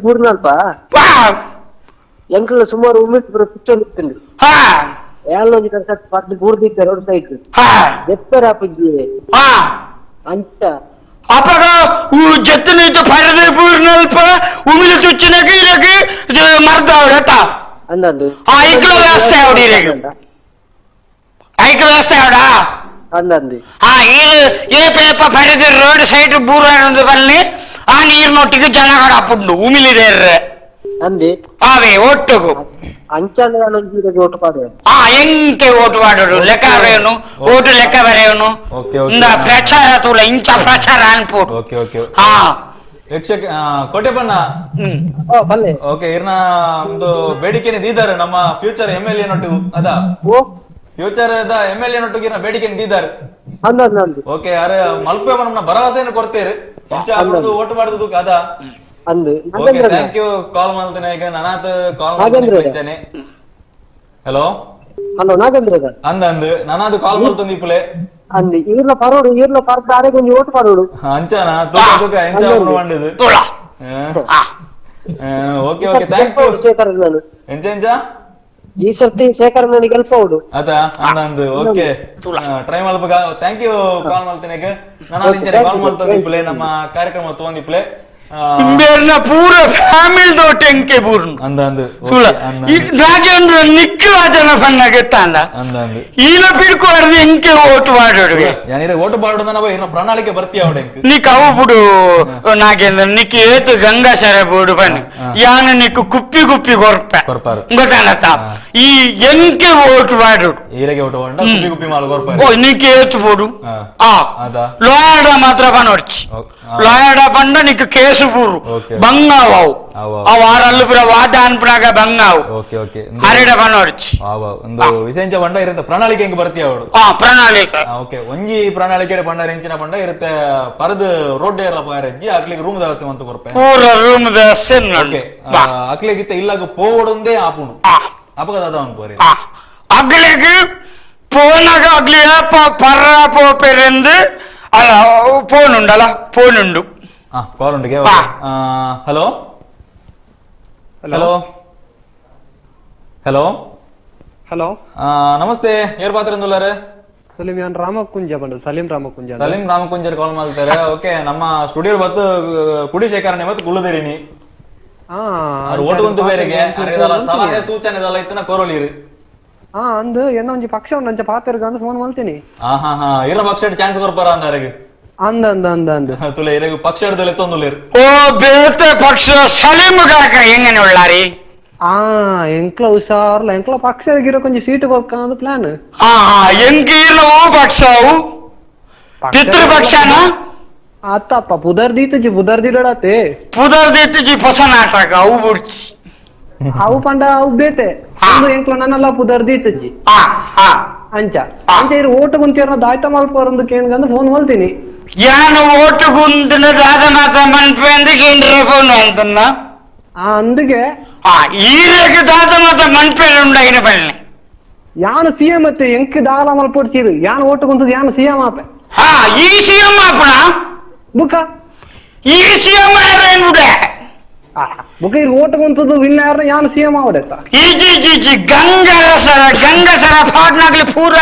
ಪೂರ್ಣಲ್ಪ ಎಂಕಲ ಸುಮಾರು ಉಮಿಟ್ ಸುತ್ತೊಂದು ಏಳೊಂಜಿ ಕರ್ಸತ್ ಪದ್ದು ಬೂರ್ದಿತ್ತ ರೋಡ್ ಸೈಡ್ ಜೆಪ್ಪರ ಅಪ್ಪಜಿ ಅಂಚ ಅಪಗ ಜೆತ್ತನ ಪರದೆ ಪೂರ್ಣಲ್ಪ ಉಮಿಲ ಸುಚ್ಚಿನಕ ಇರಕ್ಕೆ ಮರ್ದಾವಡತ ಅಂದಂದು ಐಕ್ಲ ವ್ಯವಸ್ಥೆ ಅವಡಿ ಐಕ್ಲ ವ್ಯವಸ್ಥೆ ಅವಡ ಅಂದಂದು ఏ పేప పరిధి రోడ్ సైడ్ బూరాడు పల్లి ఆ నీరు నొట్టికి జనగడ అప్పుడు ఉమిలిదేర్ರೆ ಅಂದಿ అవే ఒట్టుకు ಅಂಚಾನ ಓಟು ಪಾಡುವೆ ಆ ಎಂಕೆ ಓಟು ಪಾಡೋಡು ಲೆಕ್ಕ ಬರೆಯೋನು ಓಟು ಲೆಕ್ಕ ಬರೆಯೋನು ಇಂದ ಪ್ರಚಾರ ತೂಲ ಇಂಚ ಪ್ರಚಾರ ಅನ್ಪೋಡು ಓಕೆ ಓಕೆ ಹಾ ಯಕ್ಷಕ ಕೋಟೆಪಣ್ಣ ಬಲ್ಲೆ ಓಕೆ ಇರ್ನ ಒಂದು ಬೇಡಿಕೆನೆ ದೀದಾರೆ ನಮ್ಮ future M L A nut ಅದ future M L A ನೊಟ್ಟಿಗೆ ಬೇಡಿಕೆ ದೀದಾರೆ ಓಕೆ ಅರೆ ಮಲ್ಪೆ ನಮ್ಮ ಭರವಸೆಯನ್ನು ಕೊಡ್ತೇರು ಓಟು ಮಾಡುದು ಅದ okay thank you call ಮಾಡ್ತೇನೆ ಈಗ ನಾನಾತ್ ಕಾಲ್ ಮಾಡ್ತೇನೆ. ಹಲೋ ಹಲೋ ನಾಗೇಂದ್ರ ಅಂದ ಅಂದ್ ನಾನಾದ್ ಕಾಲ್ ಮಾಡ್ತಂದು ಇಪ್ಪಲೆ ಅಂದ್ ಈರ್ಲ ಪರೋಡು ಈರ್ಲ ಪರ್ದ ಅರೆಗೆ ಒಂಜಿ ಓಟು ಪಾಡೋಡು ಅಂಚನ ತೂಕ ತೂಕ ಎಂಚ ಮಾಡಿದ್ದು okay okay thank you ಎಂಚ ಎಂಚ ಈ ಸರ್ತಿ ಶೇಖರ್ ನನಗೆ ಗೆಲ್ಪೌಡು ಅದ ಅಂದಂದು ಓಕೆ ಟ್ರೈ ಮಲ್ಪಗ thank you call ಮಾಡ್ತೇನೆ ನಾನು ಇಂಚನೆ ಕಾಲ್ ಮಾಡ್ತಂದು ಇಪ್ಪಲೆ ನಮ್ಮ ಕಾರ್ಯಕ್ರಮ ತಗೊಂಡಿಪ್ಪಲೆ ಇಂಬೇರ್ನ ಪೂರ ಫ್ಯಾಮಿಲಿ ದೋಟ ಎಂಕೆ ಪೂರ್ಣ ಅಂದಂದು ನಾಗೇಂದ್ರ ನಿಕ್ಕಲ ಜನ ಫನ್ನಾಗೆತ್ತಾಂಡ ಅಂದಂದು ಈಲ ಪಿಡ್ಕೋರ್ದು ಎಂಕೆ ಓಟು ಮಾಡೋಡುಗೆ ಯಾನಿರೆ ಓಟು ಮಾಡೋದನ್ನ ಇನ್ನ ಪ್ರಣಾಳಿಕೆ ಬರ್ತೀಯ ಅವಡೆ ನಿಕ್ ಅವು ಬಿಡು ನಾಗೇಂದ್ರ ನಿಕ್ ಏತು ಗಂಗಾಸರ ಬೋಡು ಬನ್ನಿ ಯಾನು ನಿಕ್ ಕುಪ್ಪಿ ಕುಪ್ಪಿ ಕೊರ್ಪ ಗೊತ್ತಾನತ್ತ ಈ ಎಂಕೆ ಓಟು ಮಾಡೋಡು ಈರೆಗೆ ಓಟು ಮಾಡ ಕುಪ್ಪಿ ಕುಪ್ಪಿ ಮಾಲು ಕೊರ್ಪ ಓ ನಿಕ್ ಏತು ಬೋಡು ಆ ಲಾಯರ್ಡ ಮಾತ್ರ ಬನ್ನೊಡ್ಚಿ ಲಾಯರ್ಡ ಬಂಡ ನಿಕ್ ಕೇಸು ಬಂಗಾವು ಆ ವಾರಲ್ಲು ಪುರ ವಾದ ಅನ್ಪುನಾಗ ಬಂಗಾವು ಓಕೆ ಓಕೆ ಅರೆಡ ಬನ್ನೊಡ್ಚಿ ಒಂದು ವಿಶೇಷ ಬಂಡ ಇರುತ್ತೆ ಪ್ರಣಾಳಿಕೆ ಹೆಂಗ್ ಬರ್ತೀಯ ಅವಳು ಆ ಪ್ರಣಾಳಿಕೆ ಓಕೆ ಒಂಜಿ ಪ್ರಣಾಳಿಕೆ ಬಂಡ ಎಂಚಿನ ಬಂಡ ಇರುತ್ತೆ ಪರದು ರೋಡ್ ಏರ್ಲ ಪಾರಜ್ಜಿ ಅಕ್ಲಿಗೆ ರೂಮ್ ವ್ಯವಸ್ಥೆ ಅಂತ ಕೊರ್ಪೆ ಪೂರ ರೂಮ್ ವ್ಯವಸ್ಥೆ ಓಕೆ ಅಕ್ಲಿಗಿತ್ತ ಇಲ್ಲಾಗ ಪೋವಡೊಂದೇ ಆಪುಂಡು ಅಪಗ ದಾದ ಅನ್ಪೋರಿ ಅಗ್ಲಿಗೆ ಪೋನಾಗ ಅಗ್ಲಿ ಪರ್ರ ಪೋಪೆರೆಂದು ಅಲ್ಲ ಫೋನ್ ಉಂಡಲ್ಲ ಫೋನ್ ಉಂಡು ಕಾಲ್ ಉಂಟು. Hello hello hello hello ನಮಸ್ತೆ ಏರ್ ಪಾತ್ರ ಎಂದುಲ್ಲಾರೆ ಸಲೀಂ ಯಾನ್ ರಾಮಕುಂಜ ಬಂದ ಸಲೀಂ ರಾಮಕುಂಜ ಸಲೀಂ ರಾಮಕುಂಜರ್ ಕಾಲ್ ಮಾಡ್ತಾರೆ. ಓಕೆ ನಮ್ಮ ಸ್ಟುಡಿಯೋ ಬತ್ತು ಕುಡಿ ಶೇಖರಣೆ ಮತ್ತು ಕುಳ್ಳುದೇರಿನಿ ಓಟು ಒಂದು ಬೇರೆಗೆ ಸಲಹೆ ಸೂಚನೆ ಇದೆಲ್ಲ ಇತ್ತನ ಕೋರೋಲಿರು ಅಂದು ಎನ್ನ ಒಂಜಿ ಪಕ್ಷ ಒಂಜ ಪಾತ್ರ ಫೋನ್ ಮಾಡ್ತೀನಿ. ಹಾ ಹಾ ಇರ ಪಕ್ಷ ಚಾನ್ಸ್ ಕೊರ್ಪಾರ ಅಂದಾರೆಗೆ ಅಂದ ಅಂದ ಅಂದ ಅಂದ ತುಲೆ ಇರಗು ಪಕ್ಷ ಹಿಡ್ದಲೆ ತೊಂದುಲೇರು ಓ ಬೇತೆ ಪಕ್ಷ ಸಲೀಂ ಕಾಕ ಎಂಗನೆ ಉಳ್ಳಾರಿ ಆ ಎಂಕ್ಲ ಹುಷಾರ್ಲ ಎಂಕ್ಲ ಪಕ್ಷ ಗಿರೋ ಕೊಂಚ ಸೀಟ್ ಕೊರ್ಕ ಪ್ಲಾನ್. ಹಾ ಎಂಕ ಇರ್ಲವೋ ಪಕ್ಷವು ಪಿತೃಪಕ್ಷನ ಅತ್ತಪ್ಪ ಪುದರ್ ದೀತಜಿ ಪುದರ್ ದಿಡಾತೆ ಪುದರ್ ದೀತಜಿ ಹೊಸ ನಾಟಕ ಅವು ಬುಡ್ಚಿ ಅವು ಪಂಡ ಅವು ಬೇತೆ ಎಂಕ್ಲ ನನ್ನಲ್ಲ ಪುದರ್ ದೀತಜಿ ಅಂಚ ಅಂಚ ಇರು ಓಟು ಗುಂತಿಯರ್ನ ದಾಯ್ತ ಮಲ್ಪೋರಂದು ಕೇಳ್ಕಂದು ಫೋನ್ ಮಲ್ತೀನಿ. ಯಾನು ಓಟು ಗುಂತಿನ ದಾದ ಮಾತ ಮನ್ಪೆ ಅಂದಕ್ಕೆ ಫೋನ್ ಅಂತನ್ನ అందుకే ಈರೆಗೆ ದಾದ ಮಾತ ಮನ್ಪೆ ಉಂಡಾಗಿನ ಪಳ್ಳಿ ಯಾನು ಸಿಎಂ ಅತ್ತೆ ಎಂಕ್ ದಾಲ ಮಲ್ಪೊಡ್ಚಿರು ಯಾನು ಓಟು ಗುಂತದ ಯಾನು ಸಿಎಂ ಆಪೆ. ಹಾ ಈ ಸಿಎಂ ಆಪಣ ಬುಕ್ಕ ಈ ಸಿಎಂ ಆರೇನ್ ಬಿಡೆ ಬುಕ್ಕ ಇರು ಓಟು ಗುಂತದ ವಿನ್ ಯಾರನ್ನ ಯಾನು ಸಿಎಂ ಆವಡೆತ್ತ ಈ G G G ಗಂಗಸರ ಗಂಗಸರ ಫಾಟ್ನಾಗ್ಲಿ ಪೂರ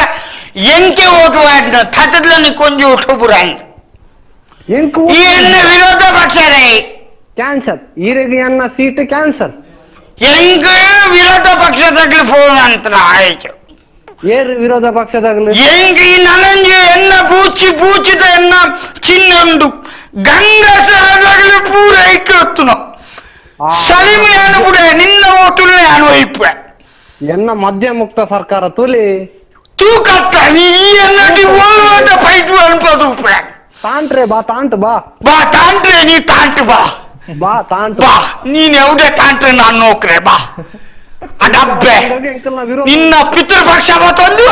ಎಂಕೆ ಓಟು ಆಡ್ನ ಥಟದ್ಲನಿ ಕೊಂಜು ಓಟು ಪೂರ ಅಂತ ಈ ಎನ್ನ ವಿರೋಧ ಪಕ್ಷ ರೇ ಕ್ಯಾನ್ಸಲ್ ಈರೆಗೆ ಎನ್ನ ಸೀಟ್ ಕ್ಯಾನ್ಸಲ್ ಎಂಕ ವಿರೋಧ ಪಕ್ಷದಾಗ್ಲಿ ಫೋನ್ ಅಂತ ಆಯ್ತು ಏರು ವಿರೋಧ ಪಕ್ಷದಾಗ್ಲಿ ಎಂಕ ಈ ನನಂಜಿ ಎನ್ನ ಬೂಚಿ ಬೂಚಿದ ಎನ್ನ ಚಿನ್ನಂಡು ಗಂಗಸರದಾಗ್ಲಿ ಪೂರ ಐಕ್ಯೊತ್ತುನು ಸಲಿಮ ಯಾನು ಬಿಡೆ ನಿನ್ನ ಓಟುಲ್ಲೆ ಯಾನು ಒಯ್ಪೆ ಎನ್ನ ಮದ್ಯ ಮುಕ್ತ ಸರ್ಕಾರ ತುಲಿ ತೂಕತ್ತ ಈ ಎನ್ನಟಿ ಓಲ್ವಾದ ಫೈಟ್ ಅನ್ಪದು ತಾಂಟ್ರೆ ಬಾ ತಾಂಟ್ ಬಾ ಬಾ ತಾಂಟ್ರೆ ನೀ ತಾಂಟ್ ಬಾ ಬಾ ತಾಂಟ್ ಬಾ ನೀನ್ ಎವಡೆ ತಾಂಟ್ರೆ ನಾನು ನೋಕ್ರೆ ಬಾ ಅಡಬ್ಬೆ ನಿನ್ನ ಪಿತೃಪಕ್ಷ ಬತ್ತೊಂದು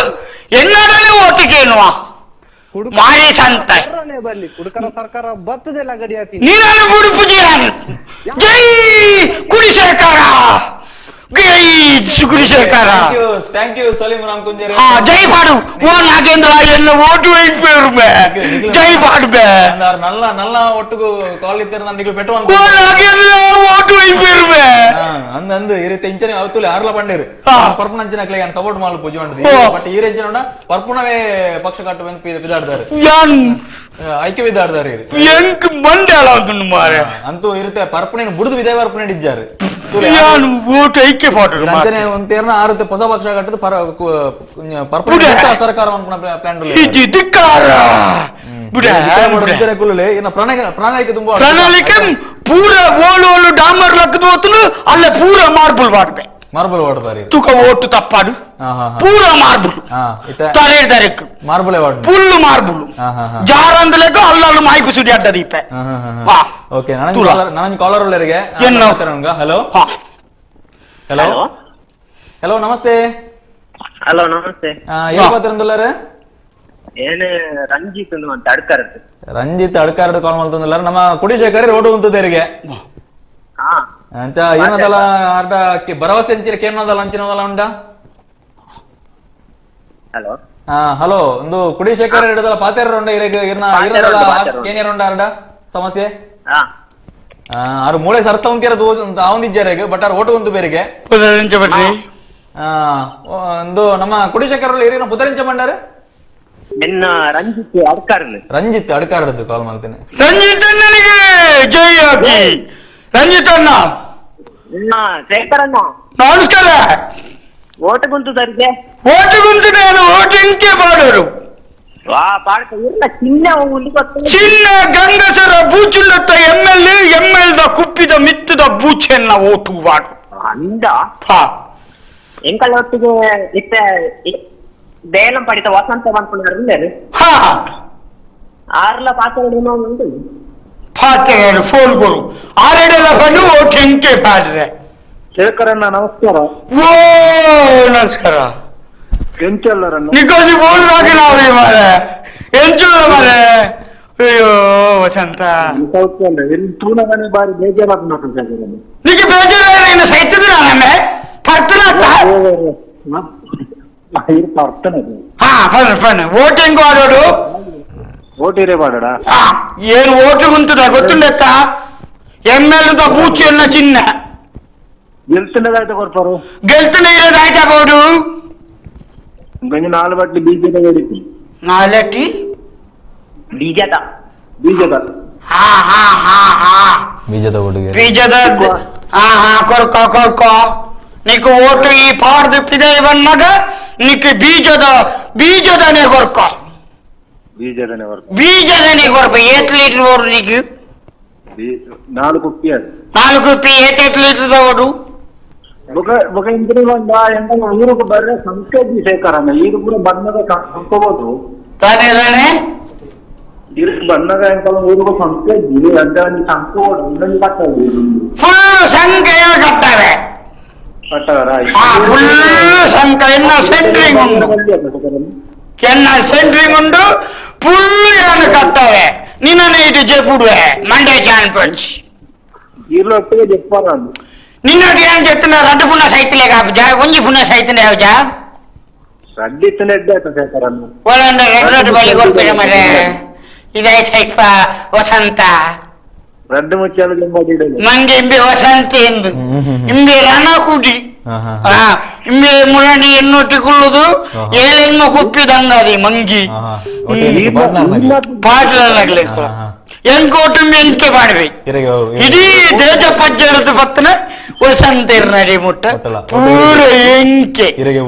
ಎನ್ನಡನೆ ಓಟಿಗೇನುವ ಮಾರಿ ಸಂತ ಕುಡುಕರ ಸರ್ಕಾರ ಬತ್ತದೆಲ್ಲ ಗಡಿ ಹಾಕಿ ನೀನನ್ನು ಬುಡುಪು ಜೈ ಕುಡಿಶೇಖರ Shekara. Thank you Salim Ram Kunjere. ಜೈ ಪಾಡು ಓ ನಾಗೇಂದ್ರ ಎನ್ನ ಓಟು ವೈಪೇರುಮೆ ಜೈ ಪಾಡುಬೆ. நல்ல நல்ல ಒಟ್ಟಿಗೂ ಕಾಲ್ ಇತ್ತಿರ ನಿಗ್ಲು ಪೆಟ್ಟು ಓ ನಾಗೇಂದ್ರ ಓಟು ವೈಪೇರುಮೆ. ಅಂದ ಅಂದು ಈ ರೀತಿ ಇಂಚನೆ ಅವತ್ತುಲೆ ಆರ್ಲ ಪಂಡೇರು ಪರ್ಪುಣ ಅಂಚಿನ ಅಕ್ಲೆ ಯಾನ್ ಸಪೋರ್ಟ್ ಮಾಲ್ ಪೂಜೆ ಮಾಡಿದ್ವಿ. ಬಟ್ ಈ ರೇಂಜಿನ ಪರ್ಪುಣವೇ ಪಕ್ಷ ಕಟ್ಟು ಬಿದಾಡ್ದಾರೆ ಯಾನ್ ಐಕ್ಯ ಬಿದಾಡ್ದಾರೆ ಎಂಕ್ ಮಂಡ್ಯಾಳ ಅಂತ ಮಾರೆ ಅಂತೂ ಇರುತ್ತೆ ಪರ್ಪುಣೆ ಬುಡ್ದು ವಿದೇ ಪರ್ಪುಣೆ ಇಜ್ಜಾರು ಯಾನ್ ಓಟು ಐಕ್ಯ ಪಾಡು ಅಂಚನೆ ಒಂತೇರ್ನ ಆರುತ್ತೆ ಹೊಸ ಪಕ್ಷ ಕಟ್ಟದು ಪರ್ಪುಣ ಸರ್ಕಾರ ಪ್ಲಾನ್ ಇಜ್ಜಿ ಧಿಕ್ಕಾರ ಬುಡ ಬುಡ ಕುಲ್ಲಲೆ ಇನ್ನ ಪ್ರಣಾಳಿಕೆ ತುಂಬಾ ಪ್ರಣಾಳಿಕೆ ಪೂರ ಓಳು ಓಳು ಡಾಮರ್ ಲಕ್ಕದು ಹೋತನು ಅಲ್ಲೇ ಪೂರ ಮಾರ್ಬಲ್ ವಾಡ್ಬೆ ಮಾರ್ಬಲ್ ವಾಡ್ಬಾರಿ ತುಕ ಓಟು ತಪ್ಪಾಡು ಪೂರ ಮಾರ್ಬಲ್ ತರೆ ತರಕ್ marble ward full marble ಜಾರಂದಲೆಕ್ಕ ಅಲ್ಲಲ್ಲಿ ಮಾಯ್ಕು ಸುಡಿ ಅಡ್ಡ ದೀಪ. ಓಕೆ ನಾನು ಕಾಲರ್ ಉಳ್ಳರಿಗೆ. Hello hello hello ನಮಸ್ತೆ. ಹಲೋ ನಮಸ್ತೆ. ಏನ್ ಮಾತಾಡ್ತಿದ್ದಾರೆ? ಏನು ರಂಜಿತ್ ಅಂತ ಅಡ್ಕಾರದ್ದು. ರಂಜಿತ್ ಅಡ್ಕಾರದ್ದು ಕಾಲ್ ಮಾಡ್ತಂದಿಲ್ಲ ನಮ್ಮ ಕುಡಿಶೇಖರ್ ರೋಡ್ ಉಂತದೇರಿಗೆ. ಅಂಚ ಏನದಲ್ಲ ಅರ್ಧ ಭರವಸೆ ಅಂಚಿನ ಕೇನದಲ್ಲ ಅಂಚಿನದಲ್ಲ ಉಂಡ. ಹಲೋ ಹಲೋ ಒಂದು ಕುಡಿಶೇಖರ್ ಹಿಡಿದಲ್ಲ ಪಾತೇರ ಉಂಡ ಇರಗ ಇರ್ನ ಇರದಲ್ಲ ಕೇನಿಯರ್ ಉಂಡ ಅರ್ಧ ಸಮಸ್ಯೆ. ಆರು ಮೂಳೆ ಸರ್ತ ಉಂತಿರದು ಆವಂದಿಜ್ಜಾರೆ ಬಟ್ ಆರ್ ಓಟು ಉಂತು ಬೇರಿಗೆ. ಒಂದು ನಮ್ಮ ಕುಡಿಶೇಖರ್ ಹಿರಿಯ ಪುತರಿಂಚ ಮಂಡಾರೆ ನಿನ್ನ ರಂಜಿತ್ ಅಡ್ಕಾರದ್ದು. ರಂಜಿತ್ ಅಡ್ಕಾರದ್ದು ಕಾಲ್ ಮಾಡ್ತೇನೆ. ರಂಜಿತ್ ಅಣ್ಣನಿಗೆ ಜೈ ಹಾಕಿ. ರಂಜಿತ್ ಅಣ್ಣ ಶೇಖರ್ ಅಣ್ಣ ನಮಸ್ಕಾರ. ಓಟು ಗುಂತುದರಿಗೆ ಓಟು ಗುಂತುದೇನು ಓಟು ಇಂಕೆ ಪಾಡೋರು ಚಿನ್ನ ಗಂಗಸರ ಬೂಚುಂಡತ್ತ M L M L the ಕುಪ್ಪಿದ ಮಿತ್ತದ ಬೂಚೆನ್ನ ಓಟು ವಾಡು ಅಂದ ಎಂಕಲ್ ಒಟ್ಟಿಗೆ ಇತ್ತ ಬೇಲಂ ಪಡಿತ ವಸಂತ ಮನ್ಪುನಾರು ಆರ್ಲ ಪಾತ್ರ ಉಂಟು ಪಾತ್ರ ಫೋನ್ ಕೊರು ಆರೆಡೆಲ್ಲ ಬಂದು ಓಟು ಎಂಕೆ ಪಾಡ್ರೆ. ಶೇಖರಣ್ಣ ನಮಸ್ಕಾರ. ಓ ನಮಸ್ಕಾರ. ಎಂಚಲ್ಲರಣ್ಣ ನಿಕೋಜಿ ಫೋನ್ ಹಾಕಿಲ್ಲ ಅವ್ರಿಗೆ ಮಾರೆ ಎಂಚಲ್ಲ ಮಾರೆ. ಅಯ್ಯೋ ವಸಂತ ತೂನಗನೆ ಬಾರಿ ಬೇಜಾರಾಗ್ತದೆ ಶೇಖರಣ್ಣ. ನಿಮಗೆ ಬೇಜಾರ ಸೈತದ ನಮ್ಮೆ ಪರ್ತನ ಹಾ ಫನ್ ಫನ್ ಓಟ್ ಹೆಂಗು ಆಡೋಡು ಓಟ್ ಇರೇ ಪಾಡೋಡ. ಏನು ಓಟು ಗುಂತದ ಗೊತ್ತುಂಡತ್ತ M L the ಬೂಚು ಎನ್ನ ಚಿನ್ನ ಗೆಲ್ತನದಾಯ್ತ ಕೊಡ್ಪಾರು ಗೆಲ್ತನ ಇರೋದಾಯ್ತಾ ಬೋಡು ಒಂಜಿ ನಾಲ್ ಬಟ್ಲಿ ಬೀಜದ ಬೇಡಿಕೆ ನಾಲಟ್ಟಿ ಬೀಜದ ಬೀಜದ ಹಾ ಹಾ ಹಾ ಹಾ ಬೀಜದ ಒಡುಗೆ ಬೀಜದ ಹಾ ಹಾ ಕೊರ್ಕೋ ಕೊರ್ಕೋ నీకు ఓటు ఈ పాడు ಪಿದೆ ಬನ್ನಾಗ నీకు ಬೀಜದ ಬೀಜದನೆ ಕೊರ್ಕೋ ಬೀಜದನೆ ಕೊರ್ಕೋ ಬೀಜದನೆ ಕೊರ್ಪ ಏತ್ ಲೀಟರ್ ಓಡು నీకు ನಾಲ್ಕು ಕುಪ್ಪಿ ಅದು ನಾಲ್ಕು ಕುಪ್ಪಿ ಏತ್ ಏತ್ ಲೀಟರ್ ಓಡು ಬೊಕ ಬೊಕ ಇಂದ್ರೆ ಬಂದ ಎಂತ ಊರಿಗೆ ಬರ್ರೆ ಸಂಕೇಜಿ ಶೇಖರಣ್ಣ ಈಗ ಪೂರ ಬಣ್ಣದ ಸಂಕೋಬಹುದು ತಾನೇ ತಾನೇ ಇರು ಬಣ್ಣದ ಎಂತ ಊರಿಗೆ ಸಂಕೇಜಿ ಅಂತ ಸಂಕೋಬಹುದು ಒಂದೊಂದು ಕಟ್ಟದು ಫುಲ್ ಸಂಖ್ಯೆ ಕಟ್ಟಾವೆ ಫುಲ್ ಸಂಕ ಎನ್ನ ಸೆಂಟ್ರಿಂಗ್ ಉಂಡು ಎನ್ನ ಸೆಂಟ್ರಿಂಗ್ ಉಂಡು ಫುಲ್ ಏನು ಕಟ್ಟಾವೆ ನಿನ್ನನೆ ಇಟ್ಟು ಜೆಪ್ಪುಡುವೆ ಮಂಡ್ಯ ಚಾನ್ ಪಂಚ್ ಇರ್ಲೊಟ್ಟಿಗೆ ಜೆಪ್ಪಾರ ನಿನ್ನೊಟ್ಟು ಏನು చెప్తున్నా ರಡ್ಡು ಪುಣ್ಯ ಸೈತಲೇ ಕಾಪುಜಾ ಒಂಜಿ ಪುಣ್ಯ ಸೈತಲೇ ಯಾವ್ಜಾ ರಡ್ಡು ಇತ್ತನೆ ಎಡ್ಡೆ ಆಯ್ತು ಶೇಖರಣ್ಣ ಒಳಂಡ ರಡ್ಡು ರಡ್ಡು ಬಳಿ ಕೊಡ್ಬೇಡ ಮರೆ ಇದೇ ಸೈಪ ವಸಂತ ರಡ್ಡು ಮುಚ್ಚಾಲು ಮಂಗೆ ಇಂಬೆ ವಸಂತ ಎಂದು ಇಂಬೆ ರಣಕುಡಿ ಇಂಬೆ ಮುರಣಿ ಎನ್ನೊಟ್ಟಿ ಕುಳ್ಳುದು ಏಳೆನ್ನು ಕುಪ್ಪಿದಂಗದಿ ಮಂಗಿ ಪಾಟ್ಲನಾಗ್ಲಿ ಎಂಕೋಟು ಎಂಕೆ ಪಾಡ್ವಿ ಇಡೀ ದೇಶ ಪಜ್ಜೆಡುದು ಪತ್ತನ ವಸಂತ ಇರ್ನಡಿ ಮುಟ್ಟ ಪೂರ ಎಂಕೆ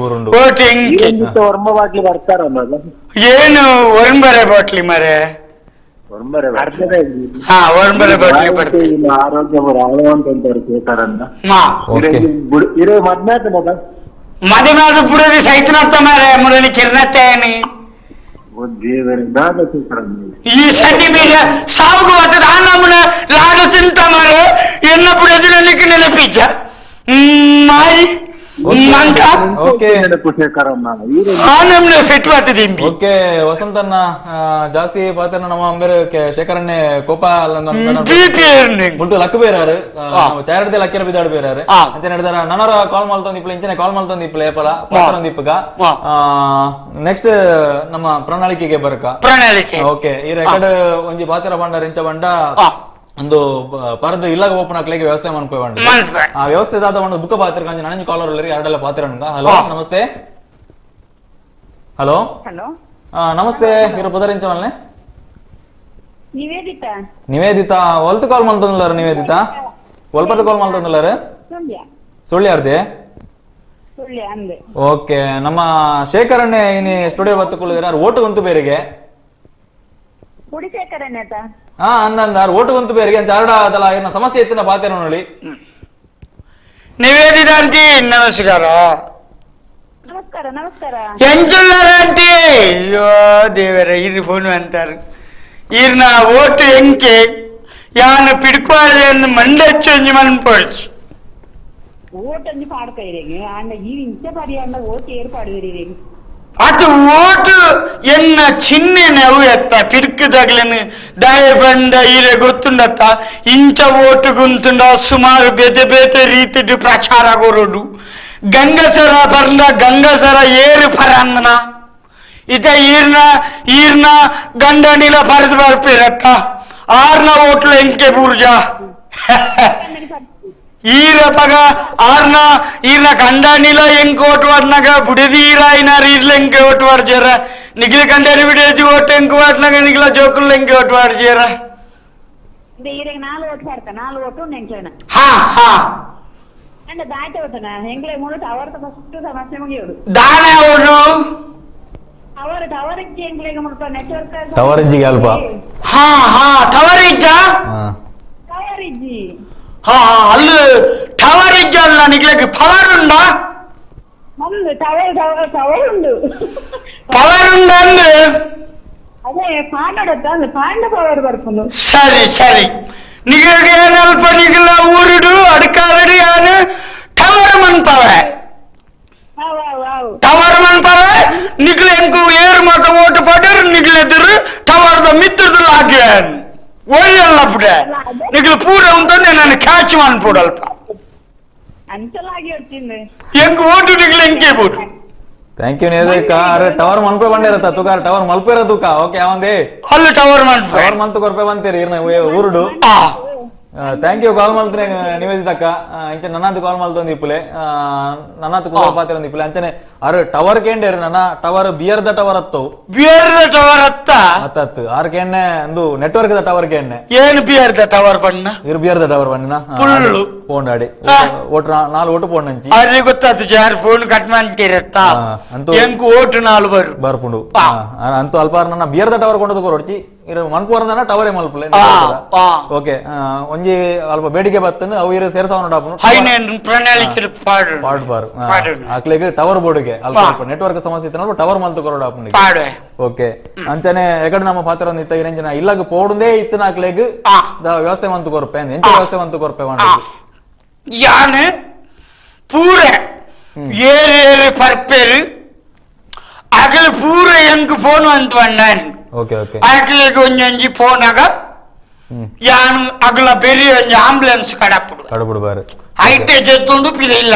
ಓಟು ಎಂಕೆ ಒರ್ಮ ಬಾಟ್ಲಿ ಬರ್ತಾರಲ್ಲ ಏನು ಒರ್ಂಬರೆ ಬಾಟ್ಲಿ ಮರೆ ಹಾ ಒರ್ಂಬರೆ ಬಾಟ್ಲಿ ಬರ್ತೀವಿ ಆರೋಗ್ಯ ಮದುವೆ ಬುಡದಿ ಸೈತನತ್ತ ಮಾರೆ ಮುರಳಿ ಕಿರ್ನತ್ತೇನಿ ಈ ಸಣ್ಣ ಮೇಲೆ ಸಾವುಗು ಬರ್ತದ ಆ ನಮ್ಮನ ಲಾಡು ತಿಂತ ಮಾರೆ ಎನ್ನ ಬುಡದಿ ನನಗೆ ನೆನಪಿದ್ದ ಮಾರಿ ಮಂಕ. Fit ಮಾಡ್ತಿದ್ದೀನಿ. ಓಕೆ ವಸಂತಣ್ಣ, ಜಾಸ್ತಿ ಪಾತ್ರ ನಮ್ಮ ಅಂಬೇರು ಶೇಖರಣ್ಣೆ ಕೋಪ ಮುಲ್ತು ಲಕ್ಕ ಬೇರಾರು ಚಾರಡ್ದೆ ಲಕ್ಕಿರ ಬಿದ್ದಾಡು ಬೇರಾರು ಅಂಚನೆ ಹಿಡ್ದಾರ ನನರ ಕಾಲ್ ಮಾಡ್ತಂದ್ ಇಪ್ಲೆ ಇಂಚನೆ ಕಾಲ್ ಮಾಡ್ತಂದ್ ಇಪ್ಲೆ ಏಪಲ ಪಾತ್ರ ಇಪ್ಪಗ. ನೆಕ್ಸ್ಟ್ ನಮ್ಮ ಪ್ರಣಾಳಿಕೆಗೆ ಬರಕ ಪ್ರಣಾಳಿಕೆ. ಓಕೆ ಈ ರೆಕಾರ್ಡ್ ಒಂಜಿ ಪಾತ್ರ ಬಂಡ ರಿಂಚ ಬಂಡ ಒಂದು ಪರದು ಇಲ್ಲಾಗ ಓಪನ್ ಹಾಕ್ಲಿಕ್ಕೆ ವ್ಯವಸ್ಥೆ ಮಾಡ್ಕೊಂಡು ಆ ವ್ಯವಸ್ಥೆ ದಾದ ಒಂದು ಬುಕ್ ಪಾತ್ರ ಕಂಜ ನನಂಜಿ ಕಾಲರ್ ಉಳ್ಳರಿ ಎರಡೆಲ್ಲ ಪಾತ್ರ. ಹಲೋ ನಮಸ್ತೆ. ಹಲೋ ಹಲೋ ನಮಸ್ತೆ, ಇರು ಪುದರಿಂಚ ಮಲ್ನೆ ನಿವೇದಿತಾ. ನಿವೇದಿತಾ ಒಲ್ತು ಕಾಲ್ ಮಾಡ್ತಂದುಲ್ಲಾರ? ನಿವೇದಿತಾ ಒಲ್ಪಟ್ಟು ಕಾಲ್ ಮಾಡ್ತಂದುಲ್ಲಾರ? ಸುಳ್ಳಿ ಅರ್ಧೆ. ಓಕೆ ನಮ್ಮ ಶೇಖರಣ್ಣೆ ಇನಿ ಸ್ಟುಡಿಯೋ ಬತ್ತುಕೊಳ್ಳುದಿರ ಓಟು ಗುಂತು ಬೇರಿಗೆ ಹಾ ಅಂದ ಓಟು ಗುಂತು ಬೇರಿಗೆ ಅಂತ ಅದಲ್ಲ ಏನ ಸಮಸ್ಯೆ ಇತ್ತಿನ ಪಾತ್ರ ನೋಡಿ. ನಿವೇದಿತಾ ಆಂಟಿ ನಮಸ್ಕಾರ. ನಮಸ್ಕಾರ ನಮಸ್ಕಾರ. ಎಂಚುಲ್ಲಾರ ಆಂಟಿ? ಅಯ್ಯೋ ದೇವರ ಇರು ಫೋನ್ ಅಂತಾರೆ ಈರ್ನ ಓಟು ಎಂಕೆ ಯಾನು ಪಿಡ್ಕೋದೆ ಮಂಡಚ್ಚೊಂಜಿ ಮನ್ಪೊಡ್ಚಿ ಓಟೊಂಜಿ ಪಾಡ್ಕೈರೆಗೆ ಆಂಡ ಈ ಇಂಚ ಪರಿಯಾಂಡ ಓಟು ಏರ್ಪಾಡುವಿರಿ ಅದು ಓಟು ಎನ್ನ ಚಿನ್ನೆನೆ ಅವು ಎತ್ತ ಪಿಡ್ಕದಾಗ್ಲೇನು ದಾಯ ಬಂಡ ಈರೆ ಗೊತ್ತುಂಡತ್ತ ಇಂಚ ಓಟು ಗುಂತುಂಡ ಸುಮಾರು ಬೇತೆ ಬೇತೆ ರೀತಿಡು ಪ್ರಚಾರ ಕೊರಡು ಗಂಗಸರ ಪರ್ನ ಗಂಗಸರ ಏರು ಪರನ್ನ ಇತ ಈರ್ನ ಈರ್ನ ಗಂಡನಿಲ ಪರದು ಬರ್ಪಿರತ್ತ ಆರ್ನ ಓಟ್ಲ ಎಂಕೆ ಪೂರ್ಜಾ ಈರ ಪಗ ಆರ್ನ ಈರ್ನ ಕಂಡನಿಲ ಎಂಕ್ ಓಟು ವಾಡ್ನಾಗ ಬುಡದಿ ಈರಾಯಿನಾರ್ ಈರ್ಲ ಎಂಕೆ ಓಟು ವಾಡ್ಜೇರ ನಿಗಿಲ ಕಂಡನಿ ಬಿಡೇಜಿ ಓಟು ಎಂಕ್ ವಾಡ್ನಾಗ ನಿಗಿಲ ಜೋಕುಲ್ ಎಂಕೆ ಓಟು ವಾಡ್ಜೇರ ನಾಲ್ ಓಟು ಪಾಡ್ತ ನಾಲ್ ಓಟು ನೆಂಕ್ಲೇನ. ಹಾ ಹಾ ಅಂಡ ದಾಟ ಓಟನ ಎಂಕ್ಲೆ ಮೂರು ಟವರ್ ಫಸ್ಟ್ ಸಮಸ್ಯೆ ಮುಗಿಯೋಡು ದಾನ ಅವರು ಟವರ್ ಟವರ್ ಇಜ್ಜಿ ಎಂಕ್ಲೆಗ ಮುಲ್ಪ ನೆಟ್ವರ್ಕ್ ಟವರ್ ಇಜ್ಜಿಗೆ ಅಲ್ಪ. ಹಾ ಹಾ ಟವರ್ ಇಜ್ಜ ಟವರ್ ಇಜ್ಜಿ. ಹಾ ಅಲ್ಲಿ ಟವರ್ ಇಜ್ಜ ಅಲ್ಲ ನಿಗ್ಲಕ್ಕೆ ಪವರ್ ಉಂಡ ಒಂದು tower tower tower ಉಂಡು ಪವರ್ ಉಂಡ ಅಂದು ಅದೇ ಪಾಂಡ ಪಾಂಡ ಪವರ್ ಬರ್ಕೊಂಡು. ಸರಿ ಸರಿ ನಿಗಳಿಗೆ ಏನಲ್ಪ ನಿಗಲ ಊರುಡು ಅಡ್ಕಾಲಡಿ ಯಾನು ಟವರ್ ಮನ್ಪವೆ ಟವರ್ ಮನ್ಪವೆ ನಿಗ್ಲ ಎಂಕು ಏರು ಮಾತ ಓಟು ಪಡರು ನಿಗ್ಲೆದ್ರು ಟವರ್ದ ಮಿತ್ರದಲ್ಲ ಹಾಕಿಯಾನ್ ಒಳ್ಳೆಲ್ಲ ಪುಡೆ ನಿಗ್ಲ ಪೂರ ಉಂಟಂದೆ ನಾನು ಕ್ಯಾಚ್ ಮನ್ಪುಡಲ್ಪ ಎಂಕು ಓಟು ನಿಗ್ಲ ಎಂಕೆ ಬೋಟು. Thank you Nivedika. ಅರೆ ಟವರ್ ಮನ್ಪೆ ಬಂಡಿರತ್ತ ತುಕ ಟವರ್ ಮಲ್ಪೆರ ತುಕ. ಓಕೆ ಅವಂದೇ ಅಲ್ಲಿ ಟವರ್ ಮನ್ಪೆ ಟವರ್ ಮಂತು ಕೊರ್ಪೆ ಬಂತೀರಿ ಇರ್ನ ಊರುಡು. Thank you call ಮಾಡ್ತೀನಿ ನಿವೇದಿತಕ್ಕ. ಇಂಚ ನನ್ನಾತ್ ಕಾಲ್ ಮಾಡ್ತೊಂದು ಇಪ್ಪುಲೆ ನನ್ನಾತ್ ಕುಲ ಪಾತ್ರ ಒಂದು ಇಪ್ಪುಲೆ ಅಂಚನೆ ಅರೆ ಟವರ್ ಕೇಂಡೇರು ನನ್ನ ಟವರ್ ಬಿಯರ್ದ ಟವರ್ ಅತ್ತವು ಬಿಯರ್ದ ಟವರ್ ಅತ್ತ ಅತ್ತತ್ತು ಆರ್ ಕೇಣ್ಣೆ ಒಂದು network the tower ಕೇಣ್ಣೆ ಏನು ಬಿಯರ್ದ ಟವರ್ ಬಣ್ಣ ಇರು ಬಿಯರ್ದ ಟವರ್ ಬಣ್ಣ ಫುಲ್ಲು ಫೋನ್ ಆಡಿ ಓಟು ನಾಲ್ ಓಟು ಫೋನ್ ಹಂಚಿ ಅರೆ ಗೊತ್ತಾತು ಜಾರ್ ಫೋನ್ ಕಟ್ ಮಾಡ್ತೀರತ್ತ ಎಂಕು ಓಟು ನಾಲ್ ಬರು ಬರ್ಪುಂಡು ಅಂತೂ ಅಲ್ಪ ನನ್ನ ಬಿಯರ್ದ ಟವರ್ ಕೊಂಡದ್ದು ಕೊರೊಡ್ಚಿ ಇರು ಮನ್ಪುವರಂದನ ಟವರೇ ಮಲ್ಪುಲೆ. ಓಕೆ ಒಂಜಿ ಅಲ್ಪ ಬೇಡಿಕೆ ಬತ್ತಂದು ಅವು ಇರು ಸೇರ್ಸವನ ಪ್ರಣಾಳಿಕೆ ಪಾಡು ಅಕ್ಲೆಗ್ ಟವರ್ ಬೋರ್ಡ್ಗೆ ಅಲ್ಪ ನೆಟ್ವರ್ಕ್ ಸಮಸ್ಯೆ ಇತ್ತು ಟವರ್ ಮಲ್ತು ಕೊರೊಡು ಆಪುಂಡು. ಓಕೆ ಅಂಚನೆ ಎಕಡೆ ನಮ್ಮ ಪಾತ್ರ ಒಂದು ಇತ್ತ ಇರಂಜನ ಇಲ್ಲಾಗ ಪೋಡುಂದೇ ಇತ್ತಿನ ಅಕ್ಲೆಗ್ ವ್ಯವಸ್ಥೆ ಮಂತು ಕೊರ್ಪೆ ಎಂಚ ವ್ಯವಸ್ಥೆ ಮಂತು ಕೊರ್ಪೆ ಯಾನು ಪೂರೆ ಏರು ಏರು ಪರ್ಪೇರು ಅಗಲ ಪೂರ ಎಂಕ್ ಫೋನ್ ಅಂತ ಬಂದಾನು. ಓಕೆ ಓಕೆ ಅಕ್ಲೆಗ್ ಒಂಜೊಂಜಿ ಫೋನ್ ಆಗ ಯಾನು ಅಗಲ ಬೆರಿ ಒಂಜಿ ಆಂಬುಲೆನ್ಸ್ ಕಡಪುಡು ಕಡಪುಡು ಬಾರು ಐಟೆ ಜೊತ್ತೊಂದು ಪಿಲೆ ಇಲ್ಲ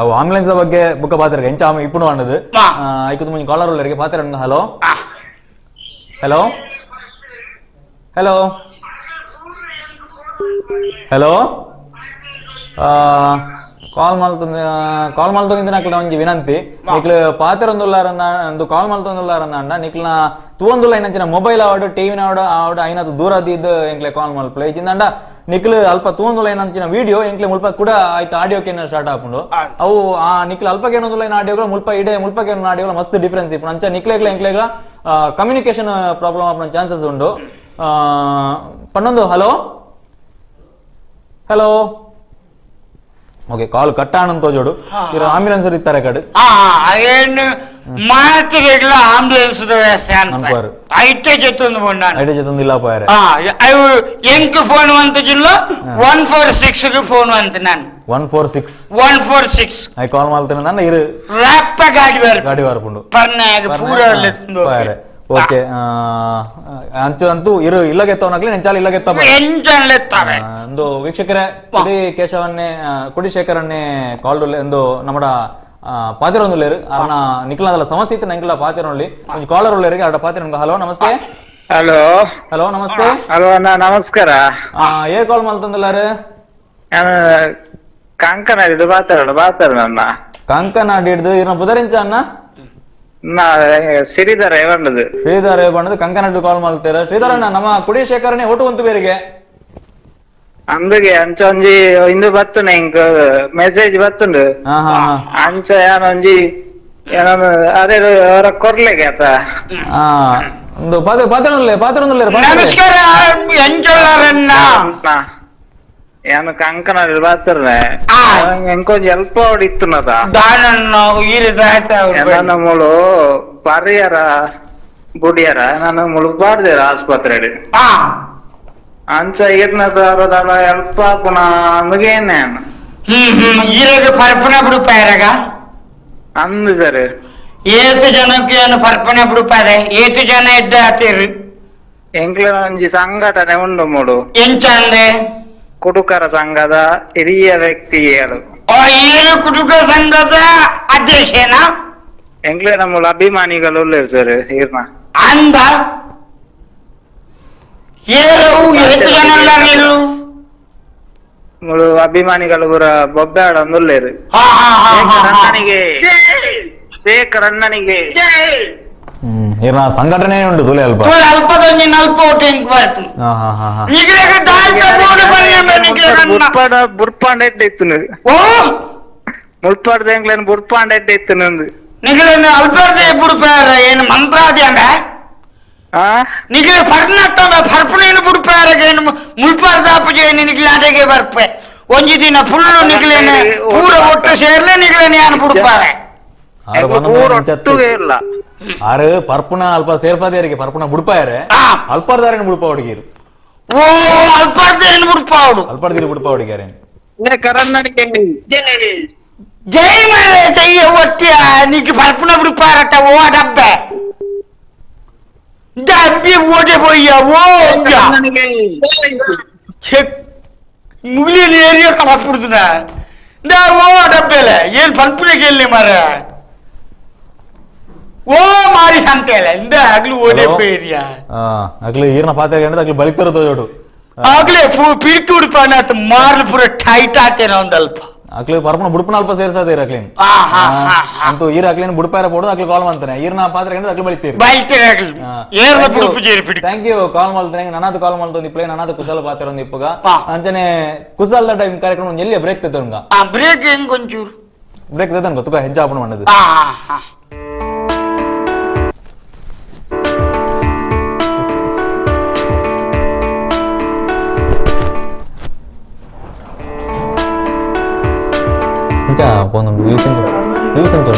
ಅವು ಆಂಬುಲೆನ್ಸ್ ಬಗ್ಗೆ ಬುಕ್ಕ ಪಾತ್ರ ಎಂಚ ಆమె ಇಪ್ಪುಡು ಅನ್ನದು ಐಕುದು ಮುಂಚೆ ಕಾಲರ್ ಉಳ್ಳರಿಗೆ ಪಾತ್ರ. Hello hello hello hello call ಮಲ್ತೊಂದು ಕಾಲ್ ಮಲ್ತೊಂದಿನ ಅಕ್ಲ ಒಂಜಿ ವಿನಂತಿ ನಿಕ್ಲು ಪಾತೆರೊಂದುಲ್ಲಾರನ್ನ ಒಂದು ಕಾಲ್ ಮಲ್ತೊಂದುಲ್ಲಾರನ್ನ ಅಂಡ ನಿಕ್ಲ ತೂವೊಂದುಲ್ಲ ಇನ್ನಂಚಿನ ಮೊಬೈಲ್ ಆವಡು ಟಿವಿನ ಆವಡು ಆವಡು ಐನದು ದೂರ ದೀದ್ ಎಂಕ್ಲೆ ಕಾಲ್ ಮಲ್ಪಲೆ ಇಜ್ಜಿಂದಂಡ ನಿಕ್ಲು ಅಲ್ಪ ತೂವೊಂದುಲ್ಲ ಏನಂಚಿನ ವಿಡಿಯೋ ಎಂಕ್ಲೆ ಮುಲ್ಪ ಕೂಡ ಆಯ್ತು ಆಡಿಯೋಕ್ಕೆ ಸ್ಟಾರ್ಟ್ ಆಪುಂಡು ಅವು ಆ ನಿಕ್ಲು ಅಲ್ಪಕ್ಕೆ ಏನೊಂದುಲ್ಲ ಏನ ಆಡಿಯೋಗಳು ಮುಲ್ಪ ಇಡೆ ಮುಲ್ಪಕ್ಕೆ ಏನೋ ಆಡಿಯೋಗಳು ಮಸ್ತ್ ಡಿಫ್ರೆನ್ಸ್ ಇಪ್ಪು ಅಂಚ ನಿಕ್ಲೆಗ್ಲ ಎಂಕ್ಲೆಗ್ಲ ಕಮ್ಯುನಿಕೇಶನ್ ಪ್ರಾಬ್ಲಮ್ ಆಪುನ ಚಾನ್ಸಸ್ ಉಂಡು. ಪನ್ನೊಂದು hello hello okay call cut ಆಣಂತ ತೋಜೋಡು ಇರು ಆಂಬ್ಯುಲೆನ್ಸ್ ಇತ್ತಾರೆ ಕಡೆ ಏನು ಮಾತಿಗೆಲ್ಲ ಆಂಬ್ಯುಲೆನ್ಸ್ ಅನ್ಪಾರು ಐಟೆ ಜೊತ್ತೊಂದು ಬೋಂಡಾನು ಐಟೆ ಜೊತ್ತೊಂದು ಇಲ್ಲ ಪೋಯಾರೆ ಅವು ಎಂಕ್ ಫೋನ್ ಅಂತ ಜಿಲ್ಲ 146 ಗೆ ಫೋನ್ ಅಂತ ನಾನು. 146 146 I call ಮಾಡ್ತೇನೆ ನನ್ನ ಇರು ರಾಪ್ಪ ಗಾಡಿ ಬರ್ ಗಾಡಿ ವಾರಪುಂಡು ಪರ್ನಾಗ ಪೂರ ಪಾರೆ. ಓಕೆ ಅಂಚು ಅಂತೂ ಇರು ಇಲ್ಲಗೆತ್ತವನಾಗ್ಲಿ ನೆಂಚಾಲ ಇಲ್ಲಗೆತ್ತ ಎಂಜನ್ಲೆತ್ತಾರೆ ಒಂದು ವೀಕ್ಷಕರೇ ಕುಡಿ ಕೇಶವನ್ನೇ ಕುಡಿ ಶೇಖರನ್ನೇ ಕಾಲ್ ಒಂದು ನಮ್ಮಡ ಪಾತಿರೊಂದುಲ್ಲೇರು ಅರ್ನ ನಿಕ್ಲದಲ್ಲ ಸಮಸ್ಯೆ ಇತ್ತು ನಂಗಿಲ್ಲ ಪಾತಿರೊಂದು ಒಂಜಿ ಕಾಲರ್ ಉಳ್ಳೇರಿಗೆ ಅಡ ಪಾತಿರ ಹಲೋ ನಮಸ್ತೆ. ಹಲೋ. ಹಲೋ ನಮಸ್ತೆ. ಹಲೋ ಅಣ್ಣ ನಮಸ್ಕಾರ. ಏರ್ ಕಾಲ್ ಮಲ್ತೊಂದುಲ್ಲಾರು? ಕಂಕನಾಡಿಡು ಬಾತಾರಡು ಬಾತಾರ ನನ್ನ. ಕಂಕನಾಡಿ ಹಿಡ್ದು ಇರ್ನ ಬುದರಿಂಚ ಅಣ್ಣ? ನಾ ಸಿರಿಧರ ಬಂಡದು. ಶ್ರೀಧರ ಬಂಡದು ಕಂಕನಾಡಿ ಕಾಲ್ ಮಾಡ್ತೀರ. ಶ್ರೀಧರ ಅಣ್ಣ ನಮ್ಮ ಕುಡಿ ಶೇಖರಣೆ ಓಟು ಬಂತು ಬೇರಿಗೆ. ಅಂದುಗೆ ಅಂಚ ಒಂಜಿ ಇಂದು ಬತ್ತುಂಡು ಇಂಕ್ ಮೆಸೇಜ್ ಬತ್ತುಂಡು. ಅಂಚ ಯಾನೊಂಜಿ ಏನೋ ಅದೇ ಅವರ ಕೊರ್ಲೆಗೆ ಆತ. ಒಂದು ಪಾತ್ರೆ ಪಾತ್ರೆ ಪಾತ್ರೆ. ನಮಸ್ಕಾರ ಎಂಜೊಳ್ಳರನ್ನ. ಯಾನು ಕಂಕನಾಡಿ ಬಾತಾರನೆ ಎಂಕೊಂಜಿ ಎಲ್ಪ ಹೊಡಿತ್ತುನದ. ದಾನನ್ನು ಈರಿದಾಯ್ತ ನನ್ನ ಮುಳು ಪರಿಯರ ಬುಡಿಯರ ನಾನು ಮುಳು ಬಾಡ್ದೇರ ಆಸ್ಪತ್ರೆಡ್. ಅಂಚ ಈರ್ನದ ಎಲ್ಪ ಪುನಃ ಅಂದುಗೇನೆ. ಈರಾಗ ಪರ್ಪಣ ಬಿಡುಪಾಯರಾಗ ಅಂದು ಸರ್. ಏತು ಜನಕ್ಕೆ ಏನು ಪರ್ಪಣೆ ಬಿಡುಪಾದೆ ಏತು ಜನ ಇದ್ದ ಆತೀರಿ? ಎಂಕ್ಲೆನ ಒಂಜಿ ಸಂಘಟನೆ ಉಂಡು ಮೂಡು. ಎಂಚ ಅಂದೆ? ಕುಟುಕರ ಸಂಘದ ಹಿರಿಯ ವ್ಯಕ್ತಿ ಏಳು. ಓ ಏನು ಕುಟುಕ ಸಂಘದ ಅಧ್ಯಕ್ಷನಾ? ಎಂಕ್ಲೆನ ಮೂಲ ಅಭಿಮಾನಿಗಳು ಉಲ್ಲೇರು ಸರ್ ಈರ್ನ. ಅಂದ ಏರವು ಏತು ಜನ ಉಳ್ಳಾರು? ಮುಳು ಅಭಿಮಾನಿಗಳು ಪೂರ ಬೊಬ್ಬೆ ಆಡೊಂದು ಉಲ್ಲೇರು. ಅಣ್ಣನಿಗೆ ಶೇಖರ್ ಅಣ್ಣನಿಗೆ. ಈರ್ನ ಸಂಘಟನೆ ಉಂಟು ತುಲೆ ಅಲ್ಪ. ತುಳು ಅಲ್ಪದೊಂಜಿ ನಲ್ಪ ಒಟ್ಟು ಇಂಕ್ ಬರ್ಪು. ನಿಗ್ಲೆಗ ದಾಲ್ತ ಬೋಡು ಬನ್ನಿ ನಿಗ್ಲೆಗ ಅನ್ನ. ಬುರ್ಪಾಡ ಬುರ್ಪಾಂಡ ಎಡ್ಡೆ ಇತ್ತು. ಓ ಮುಳ್ಪಾಡ್ದ ಎಂಕ್ಲೇನ್ ಬುರ್ಪಾಂಡ ಎಡ್ಡೆ ಇತ್ತು ನಂದು. ನಿಗ್ಲೆನ ಅಲ್ಪರ್ದೆ ಬುಡ್ಪಾರ ಏನು ಮಂತ್ರಾದಿ ಅಂದ? ನಿಗ್ಲೆ ಫರ್ನತ್ತಂಬ ಫರ್ಪುನೇನು ಬುಡ್ಪಾರ ಏನು ಮುಳ್ಪಾರ್ದಾಪುಜೆ ನಿಗ್ಲೆ ಅಡೆಗೆ ಬರ್ಪೆ. ಒಂಜಿ ದಿನ ಫುಲ್ಲು ನಿಗ್ಲೇನೆ ಪೂರ ಒಟ್ಟು ಸೇರ್ಲೆ ನಿಗ್ಲೇನೆ ಯಾನು ಬುಡ್ಪಾರೆ. ಒಟ್ಟುಗೆ ಇಲ್ಲ. ಆರು ಪರ್ಪುಣ ಅಲ್ಪ ಸೇರ್ಪಾದೇರಿಗೆ ಪರ್ಪುಣ ಬುಡ್ಪಾಯರೆ ಅಲ್ಪರ್ದಾರೇನು ಬುಡ್ಪ ಹುಡುಗಿರು. ಓ ಅಲ್ಪರ್ದೇನು ಬುಡ್ಪಾవుಡು. ಅಲ್ಪರ್ದಿರು ಬುಡ್ಪ ಹುಡುಗಿಯರೇನು. ಕರನ್ನಡಿಗೆ ಜೈ ಮಳೆ ಜೈ ಒಟ್ಟಿಯ ನೀకు ಪರ್ಪುಣ ಬುಡ್ಪಾರಟ ಓ ಡಬ್ಬೆ ಡಬ್ಬಿ ಓಡೆ ಪೋಯ್ಯ ಓ ಮುಗಿಲಿನ ಏರಿಯಾ ಕಳಪುಡ್ದುನ ಇಂದ ಓ ಡಬ್ಬೆಲೆ ಏನ್ ಪಲ್ಪುಣಕ್ಕೆ ಎಲ್ಲಿ ಮರ ಓ ಮಾರಿ ಸಂತೆಲೆ ಇಂದ ಆಗ್ಲು ಓಡೆ ಏರಿಯಾ. ಅಗ್ಲು ಈರ್ನ ಪಾತ್ರೆ ಅಗ್ಲು ಬಳಿಕರು ತೋಜೋಡು. ಆಗ್ಲೇ ಪಿಡ್ತು ಉಡುಪಾನ ಮಾರ್ಲು ಪೂರ ಟೈಟ್ ಆತೇನ ಒಂದಲ್ಪ. ಅಕ್ಲು ಪರ್ಪುಣ ಬುಡ್ಪುಣ ಅಲ್ಪ ಸೇರ್ಸಾದೇರ ಅಕ್ಲೇನ್. ಅಂತೂ ಈರ ಅಕ್ಲೇನ್ ಬುಡ್ಪಾರ ಪೋಡು ಅಕ್ಲು ಕಾಲ್ ಮಾಡ್ತಾನೆ. ಈರ್ನ ಪಾತ್ರೆ ಅಕ್ಲು ಬಳಿತೀರಿ. ಬಳಿತೀರಿ ಅಕ್ಲು. ಏರ್ನ ಬುಡುಪು Jerry PD. Thank you call ಮಾಡ್ತಾನೆ ನನಾದ ಕಾಲ್ ಮಾಡ್ತೊಂದು ಇಪ್ಪಲೆ ನನಾದ ಕುಶಲ ಪಾತ್ರೆ ಒಂದು ಇಪ್ಪಗ. ಅಂಚನೆ ಕುಶಲದ ಟೈಮ್ ಕಾರ್ಯಕ್ರಮ ಒಂಜಿ ಎಲ್ಲಿಯ ಬ್ರೇಕ್ ತೆತ್ತೊಂಗ. ಬ್ರೇಕ್ ಹೆಂಗ್ ಒಂಚೂರು ಬ್ರೇಕ್ ತೆತ್ತೊಂಗ ತುಕ ಹೆಜ್ಜೆ ಆಪಣ ಮಾಡದು. ಇಂಚ ಪೋಂದು ವ್ಯೂಸ್ ಅಂತ.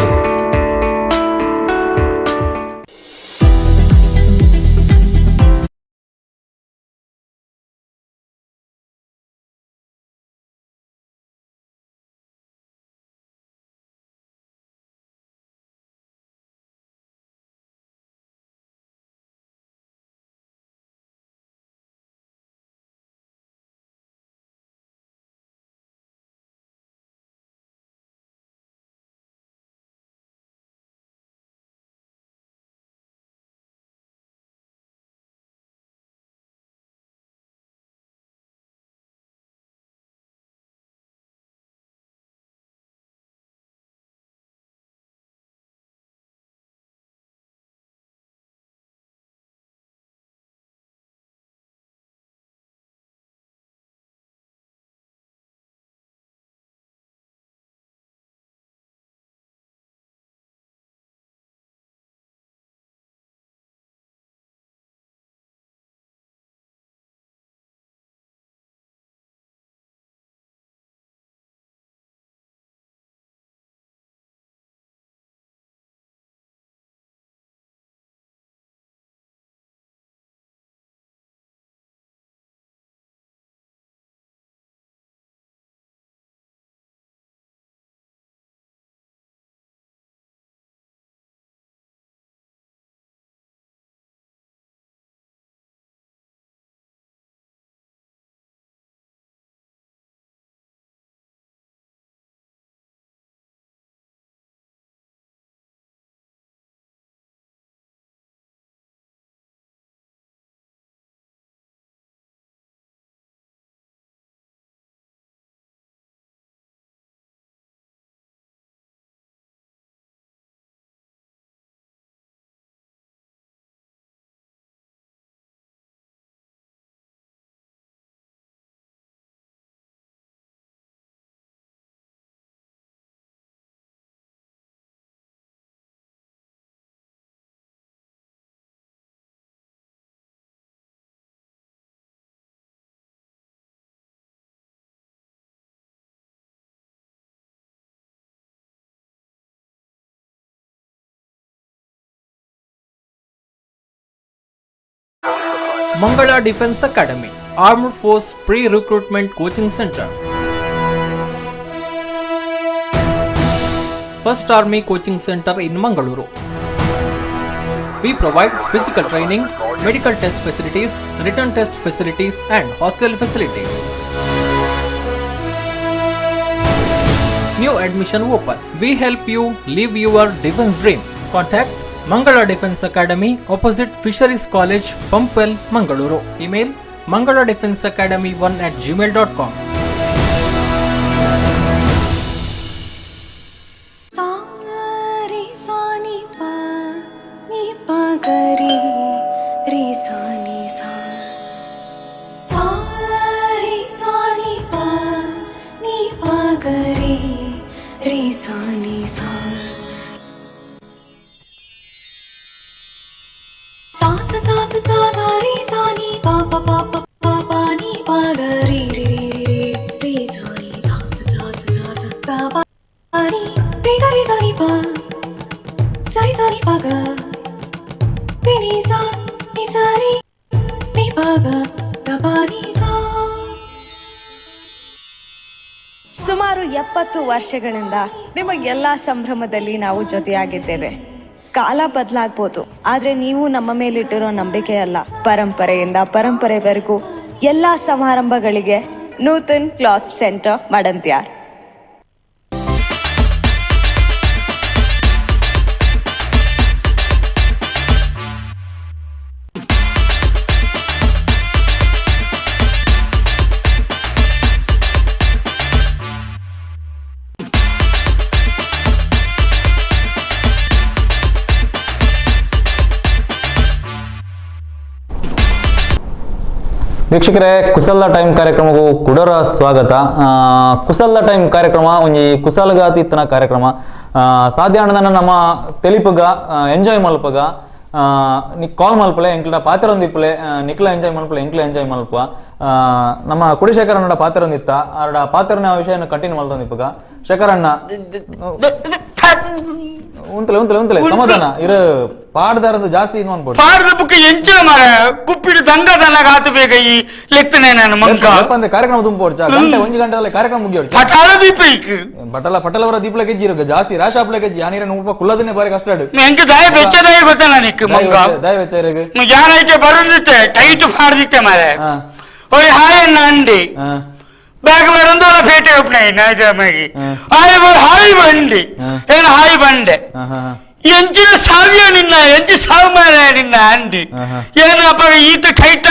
Mangala Defence Academy, Armed Force Pre-Recruitment Coaching Center. First Army Coaching Center in Mangaluru. We provide physical training, medical test facilities, written test facilities and hostel facilities. New admission open. We help you live your defense dream. Contact Mangala Defence Academy, opposite Fisheries College, Pumpwell, Mangaluru. Email mangaladefenseacademy1@gmail.com. ಸುಮಾರು 70 ವರ್ಷಗಳಿಂದ ನಿಮಗೆಲ್ಲ ಸಂಭ್ರಮದಲ್ಲಿ ನಾವು ಜೊತೆಯಾಗಿದ್ದೇವೆ. ಕಾಲ ಬದಲಾಗ್ಬೋದು, ಆದ್ರೆ ನೀವು ನಮ್ಮ ಮೇಲಿಟ್ಟಿರೋ ನಂಬಿಕೆ ಅಲ್ಲ. ಪರಂಪರೆಯಿಂದ ಪರಂಪರೆವರೆಗೂ ಎಲ್ಲಾ ಸಮಾರಂಭಗಳಿಗೆ ನೂತನ್ ಕ್ಲಾತ್ ಸೆಂಟರ್, ಮಡಂತ್ಯಾರ್. ವೀಕ್ಷಕರೇ, ಕುಸಲ್ಲ ಟೈಮ್ ಕಾರ್ಯಕ್ರಮಕ್ಕೂ ಕುಡರ ಸ್ವಾಗತ. ಕುಸಲ್ಲ ಟೈಮ್ ಕಾರ್ಯಕ್ರಮ ಒಂಜಿ ಕುಸಲಗಾತಿ ಇತ್ತನ ಕಾರ್ಯಕ್ರಮ. ಸಾಧ್ಯ ಅಣ್ಣನ ನಮ್ಮ ತೆಲಿಪುಗ ಎಂಜಾಯ್ ಮಲ್ಪಗ ನಿ ಕಾಲ್ ಮಲ್ಪಲೆ ಎಂಕ್ಲ ಪಾತ್ರೊಂದಿಪ್ಪಲೆ ನಿಕ್ಲ ಎಂಜಾಯ್ ಮಲ್ಪಲೆ ಎಂಕ್ಲ ಎಂಜಾಯ್ ಮಲ್ಪ. ನಮ್ಮ ಕುಡಿಶೇಖರ್ ಅಣ್ಣಡ ಪಾತ್ರೊಂದಿತ್ತ ಆಡ ಪಾತ್ರನ ವಿಷಯನ ಕಂಟಿನ್ಯೂ ಮಲ್ತೊಂದಿಪ್ಪಗ. ಶೇಖರ್ ಅಣ್ಣ ಉಂತಲೆ ಉಂತಲೆ ಉಂತಲೆ ಸಮಾಧಾನ ಇರು, ಪಾಡ್ದಾರದು ಜಾಸ್ತಿ ಇದು ಅನ್ಬೋದು. ಪಾಡ್ದ ಬುಕ್ ಎಂಚ ಮಾರ ಕುಪ್ಪಿಡು ದಂಗ ದನ ಆತು ಬೇಗ ಈ ಲೆತ್ತನೆ ನಾನು ಮಂಕ ಅಂದ್ರೆ ಕಾರ್ಯಕ್ರಮ ತುಂಬೋಡ್ಚ ಗಂಟೆ ಒಂಜಿ ಗಂಟೆ ಕಾರ್ಯಕ್ರಮ ಮುಗಿಯೋಡ್ಚ. ಪಟಾಲ ದೀಪ ಇಕ್ ಪಟಲ ಪಟಲವರ ದೀಪಲ ಕೆಜ್ಜಿ ಇರುಗ ಜಾಸ್ತಿ ರಾಶಾ ಪ್ಲ ಕೆಜ್ಜಿ ಆನೀರ ನೂಪ ಕುಲ್ಲದನೆ ಬಾರಿ ಕಷ್ಟ ಅಡು. ಎಂಕ ದಾಯ ಬೆಚ್ಚ ದಾಯ ಗೊತ್ತಲ್ಲ ನಿಕ್ ಮಂಕ ದಾಯ ಬೆಚ್ಚ ಇರುಗ ಯಾನೈತೆ ಬರುದಿತ್ತೆ ಟೈಟ್ ಪಾಡ್ದಿತ್ತೆ ಮಾರೆ ಒರಿ ಹಾಯ್ ಅಂಡಿ ಬ್ಯಾಗ್ ಬರಂದೋಲ ಪೇಟೆ ಒಪ್ಪನೆ ನಾಯ್ದಮಗೆ ಹಾಯ್ ಹಾಯ್ ಬಂಡಿ ಏನು ಹಾಯ್ ಬಂಡೆ ಎಂಚಿನ ಸಾವಿಯ ನಿನ್ನ ಎಂಚಿ ಸಾವು ಮಾರ ನಿನ್ನ ಅಂಡಿ ಏನಪ್ಪ ಈತ ಟೈಟ್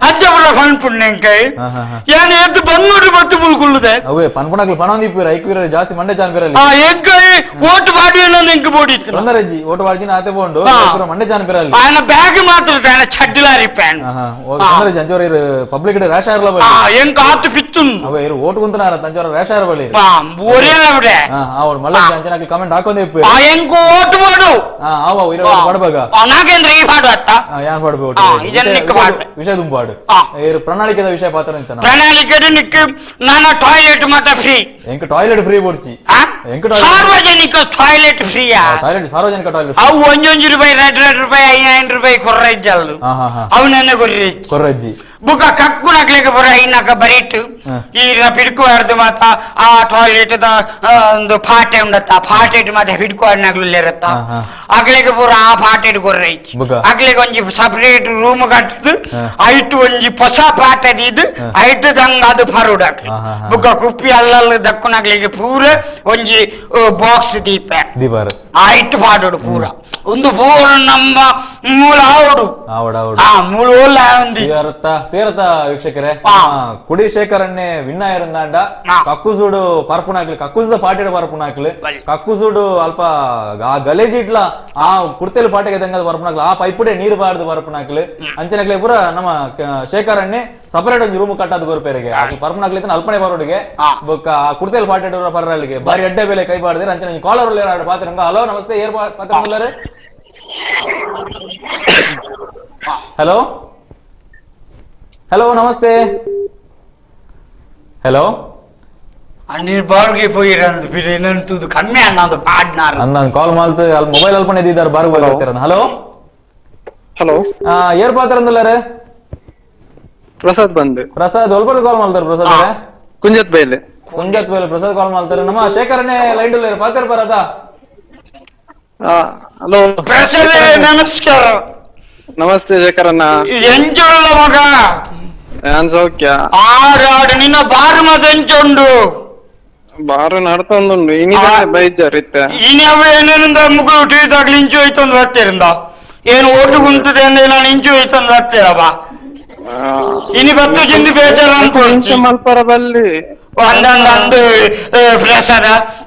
ಅಜ್ಜಪುರ ಪನ್ಪುಣ್ಣೆಂಕೈ ಏನ್ ಎದ್ದು ಬಂದ್ನೋಡು ಬತ್ತು ಮುಳ್ಕೊಳ್ಳುದೆ ಅವೇ ಪನ್ಪುಣಕ್ಲು ಪಣೊಂದಿಪ್ಪುರ ಐಕ್ವಿರ ಜಾಸ್ತಿ ಮಂಡೆ ಚಾನ್ಪಿರಲ್ಲಿ ಆ ಎಂಕೈ ಓಟು ಪಾಡುವೆನ ಎಂಕ್ ಬೋಡಿತ್ತು ತೊಂದರೆಜ್ಜಿ ಓಟು ಪಾಡ್ಜಿನ ಆತೆ ಪೋಂಡು ಮಂಡೆ ಚಾನ್ಪಿರಲ್ಲಿ ఆయన ಬ್ಯಾಗ್ ಮಾತ್ರ ఆయన ಚಡ್ಡಿಲಾರಿ ಪ್ಯಾನ್ ತೊಂದರೆಜ್ಜಿ ಅಂಚೋರ ಇರು ಪಬ್ಲಿಕ್ ರೇಷ ಇರಲ ಬಳಿ ಎಂಕ ಆತು ಪಿತ್ತುನ್ ಅವೇ ಇರು ಓಟು ಕುಂತನಾರ ತಂಚೋರ ರೇಷ ಇರ ಬಳಿ ಒರೇ ಬಿಡೆ ಅವ್ರು ಮಲ್ಲ ಅಂಚನಾಕ್ಲಿ ಕಮೆಂಟ್ ಹಾಕೊಂದಿಪ್ಪು ಆ ಎಂಕ ಓಟು ಪಾಡು ನಾಗೇಂದ್ರ ಈ ಪಾಡು ಅತ್ತ ಯಾನ್ ಪಾಡು ವಿಷಯ ದುಂಪಾಡು ಪ್ರಣಾಳಿಕೆದ ವಿಷಯ ಪಾತ್ರ ಪ್ರಣಾಳಿಕೆ ನಿಕ್ ನಾನ ಟಾಯ್ಲೆಟ್ ಮಾತ್ರ ಫ್ರೀ ಎಂಕ ಟಾಯ್ಲೆಟ್ ಫ್ರೀ ಬೋಡ್ಚಿ ಸಾರ್ವಜನಿಕ toilet free toilet ಸಾರ್ವಜನಿಕ ಟಾಯ್ಲೆಟ್ ಅವು ಒಂಜೊಂಜಿ ರೂಪಾಯಿ 2 2 ರೂಪಾಯಿ 5 5 ರೂಪಾಯಿ ಕೊರ್ರಜ್ಜಲ್ಲು ಅವನನ್ನೇ ಕೊರ್ರಜ್ಜಿ ಕೊರ್ರಜ್ಜಿ ಬುಕ್ಕ ಕಕ್ಕು ನಕ್ಲಿಕ್ಕೆ ಬರ ಐನಕ ಬರೀಟು ಈ ಪಿಡ್ಕು ಆಡ್ದು ಮಾತ ಆ ಟಾಯ್ಲೆಟ್ ಒಂದು ಪಾಟೆ ಉಂಡತ್ತ ಪಾಟೆ ಮಾತ ಹಿಡ್ಕು ಆಡ್ನಾಗ್ಲಿರತ್ತ ಅಗ್ಲಿಗೆ ಪೂರ ಆ ಪಾಟೆ ಕೊರ್ರೈಚಿ ಅಗ್ಲಿಗೆ ಒಂಜಿ ಸಪರೇಟ್ ರೂಮ್ ಕಟ್ಟದು ಐಟು ಒಂಜಿ ಹೊಸ ಪಾಟೆ ಇದು ಐಟು ದಂಗ ಅದು ಫರುಡಾಕ್ಲಿ ಬುಕ್ಕ ಕುಪ್ಪಿ ಅಲ್ಲಲ್ಲಿ ದಕ್ಕುನಾಗ್ಲಿಗೆ ಪೂರ ಒಂಜಿ ಬಾಕ್ಸ್ ದೀಪ ಐಟು ಪಾಡೋಡು ಪೂರ ಒಂದು ಪೂರ ನಮ್ಮ ಮೂಲ ಆವಡು ಆ ಮೂಲ ತೀರತ ವೀಕ್ಷಕರೇ ಕುಡಿ ಶೇಖರನ್ನೇ ವಿನ್ನ ಇರಂದಾಂಡ ಕಕ್ಕುಸುಡು ಪರ್ಪುನಾಕ್ಲಿ ಕಕ್ಕುಸದ ಪಾಟೆಡು ಪರ್ಪುನಾಕ್ಲಿ ಕಕ್ಕುಸುಡು ಅಲ್ಪ ಆ ಗಲೇಜಿಟ್ಲ ಆ ಕುರ್ತೆಲು ಪಾಟೆಗೆ ದಂಗದ ಪರ್ಪುನಾಕ್ಲಿ ಆ ಪೈಪುಡೆ ನೀರು ಬಾರ್ದು ಪರ್ಪುನಾಕ್ಲಿ ಅಂಚನಕ್ಲೆ ಪೂರ ನಮ್ಮ ಶೇಖರನ್ನೇ ಸಪರೇಟ್ ಒಂದು ರೂಮ್ ಕಟ್ಟಾದ ಗೊರ್ಪೇರಿಗೆ ಪರ್ಪುನಾಕ್ಲಿ ಅಲ್ಪನೆ ಬರೋಡಿಗೆ ಆ ಕುರ್ತೆಲು ಪಾಟೆಡು ಪರ್ರಲ್ಲಿಗೆ ಬಾರಿ ಎಡ್ಡೆ ಬೆಲೆ ಕೈ ಬಾಡಿದ್ರೆ ಅಂಚನೆ ಕಾಲರ್ ಪಾತ್ರ ಹಲೋ ನಮಸ್ತೆ ಏರ್ ಪಾತ್ರ ಹಲೋ ಹಲೋ ನಮಸ್ತೆ ಹಲೋ ನೀನು ಬಾರ್ಗೆ ಹೋಗಿರಂದು ಕಮ್ಮಿ ಅನ್ನ ಪಾಡ್ನಾರ ನಾನು ಕಾಲ್ ಮಾಡ್ತು ಅಲ್ಲಿ ಮೊಬೈಲ್ ಅಲ್ಪನೆ ಇದ್ದಾರೆ ಬಾರ್ಗೆ ಹೋಗ್ತಾರ hello hello air ಪಾತ್ರ ಅಂದಲ್ಲಾರೆ Prasad ಬಂದು ಪ್ರಸಾದ್ ಒಲ್ಪದ ಕಾಲ್ ಮಾಡ್ತಾರೆ ಪ್ರಸಾದ್ ಕುಂಜತ್ ಬೈಲೆ ಕುಂಜತ್ ಬೈಲೆ ಪ್ರಸಾದ್ ಕಾಲ್ ಮಾಡ್ತಾರೆ ನಮ್ಮ ಶೇಖರನೇ ಲೈನ್ ಪಾತ್ರ ಬರದ. ಹಲೋ ಪ್ರಸಾದ್, ನಮಸ್ಕಾರ. ನಮಸ್ತೆ ಶೇಖರಣ್ಣ. ಎಂಚೊಳ್ಳ ಮಗ? ನಾನ್ ಸೌಖ್ಯ. ಆಡು ನಿನ್ನ ಬಾರು ಮತ ಎಂಚುಂಡು? ಬಾರು ನಡ್ತೊಂದುಂಡು ಇನಿದೆ ಬೈಜಾರ್ ಇತ್ತ ಇನ್ಯಾವ ಏನೇನಿಂದ ಮುಗುಳು ಟೀದಾಗ್ಲಿ ಇಂಚು ಹೋಯ್ತೊಂದು ಬರ್ತೀರಿಂದ ಏನು ಓಟು ಕುಂತದೆ ಅಂದ್ರೆ ನಾನು ಇಂಚು ಹೋಯ್ತೊಂದು ಬರ್ತೀರಪ್ಪ. ಇನಿ ಬತ್ತು ಜಿಂದು ಬೇಜಾರು ಅನ್ಕೊಳ್ತಿ ಮಲ್ಪರ ಬಲ್ಲಿ ಅಂದಂದು ಪ್ರಸಾದ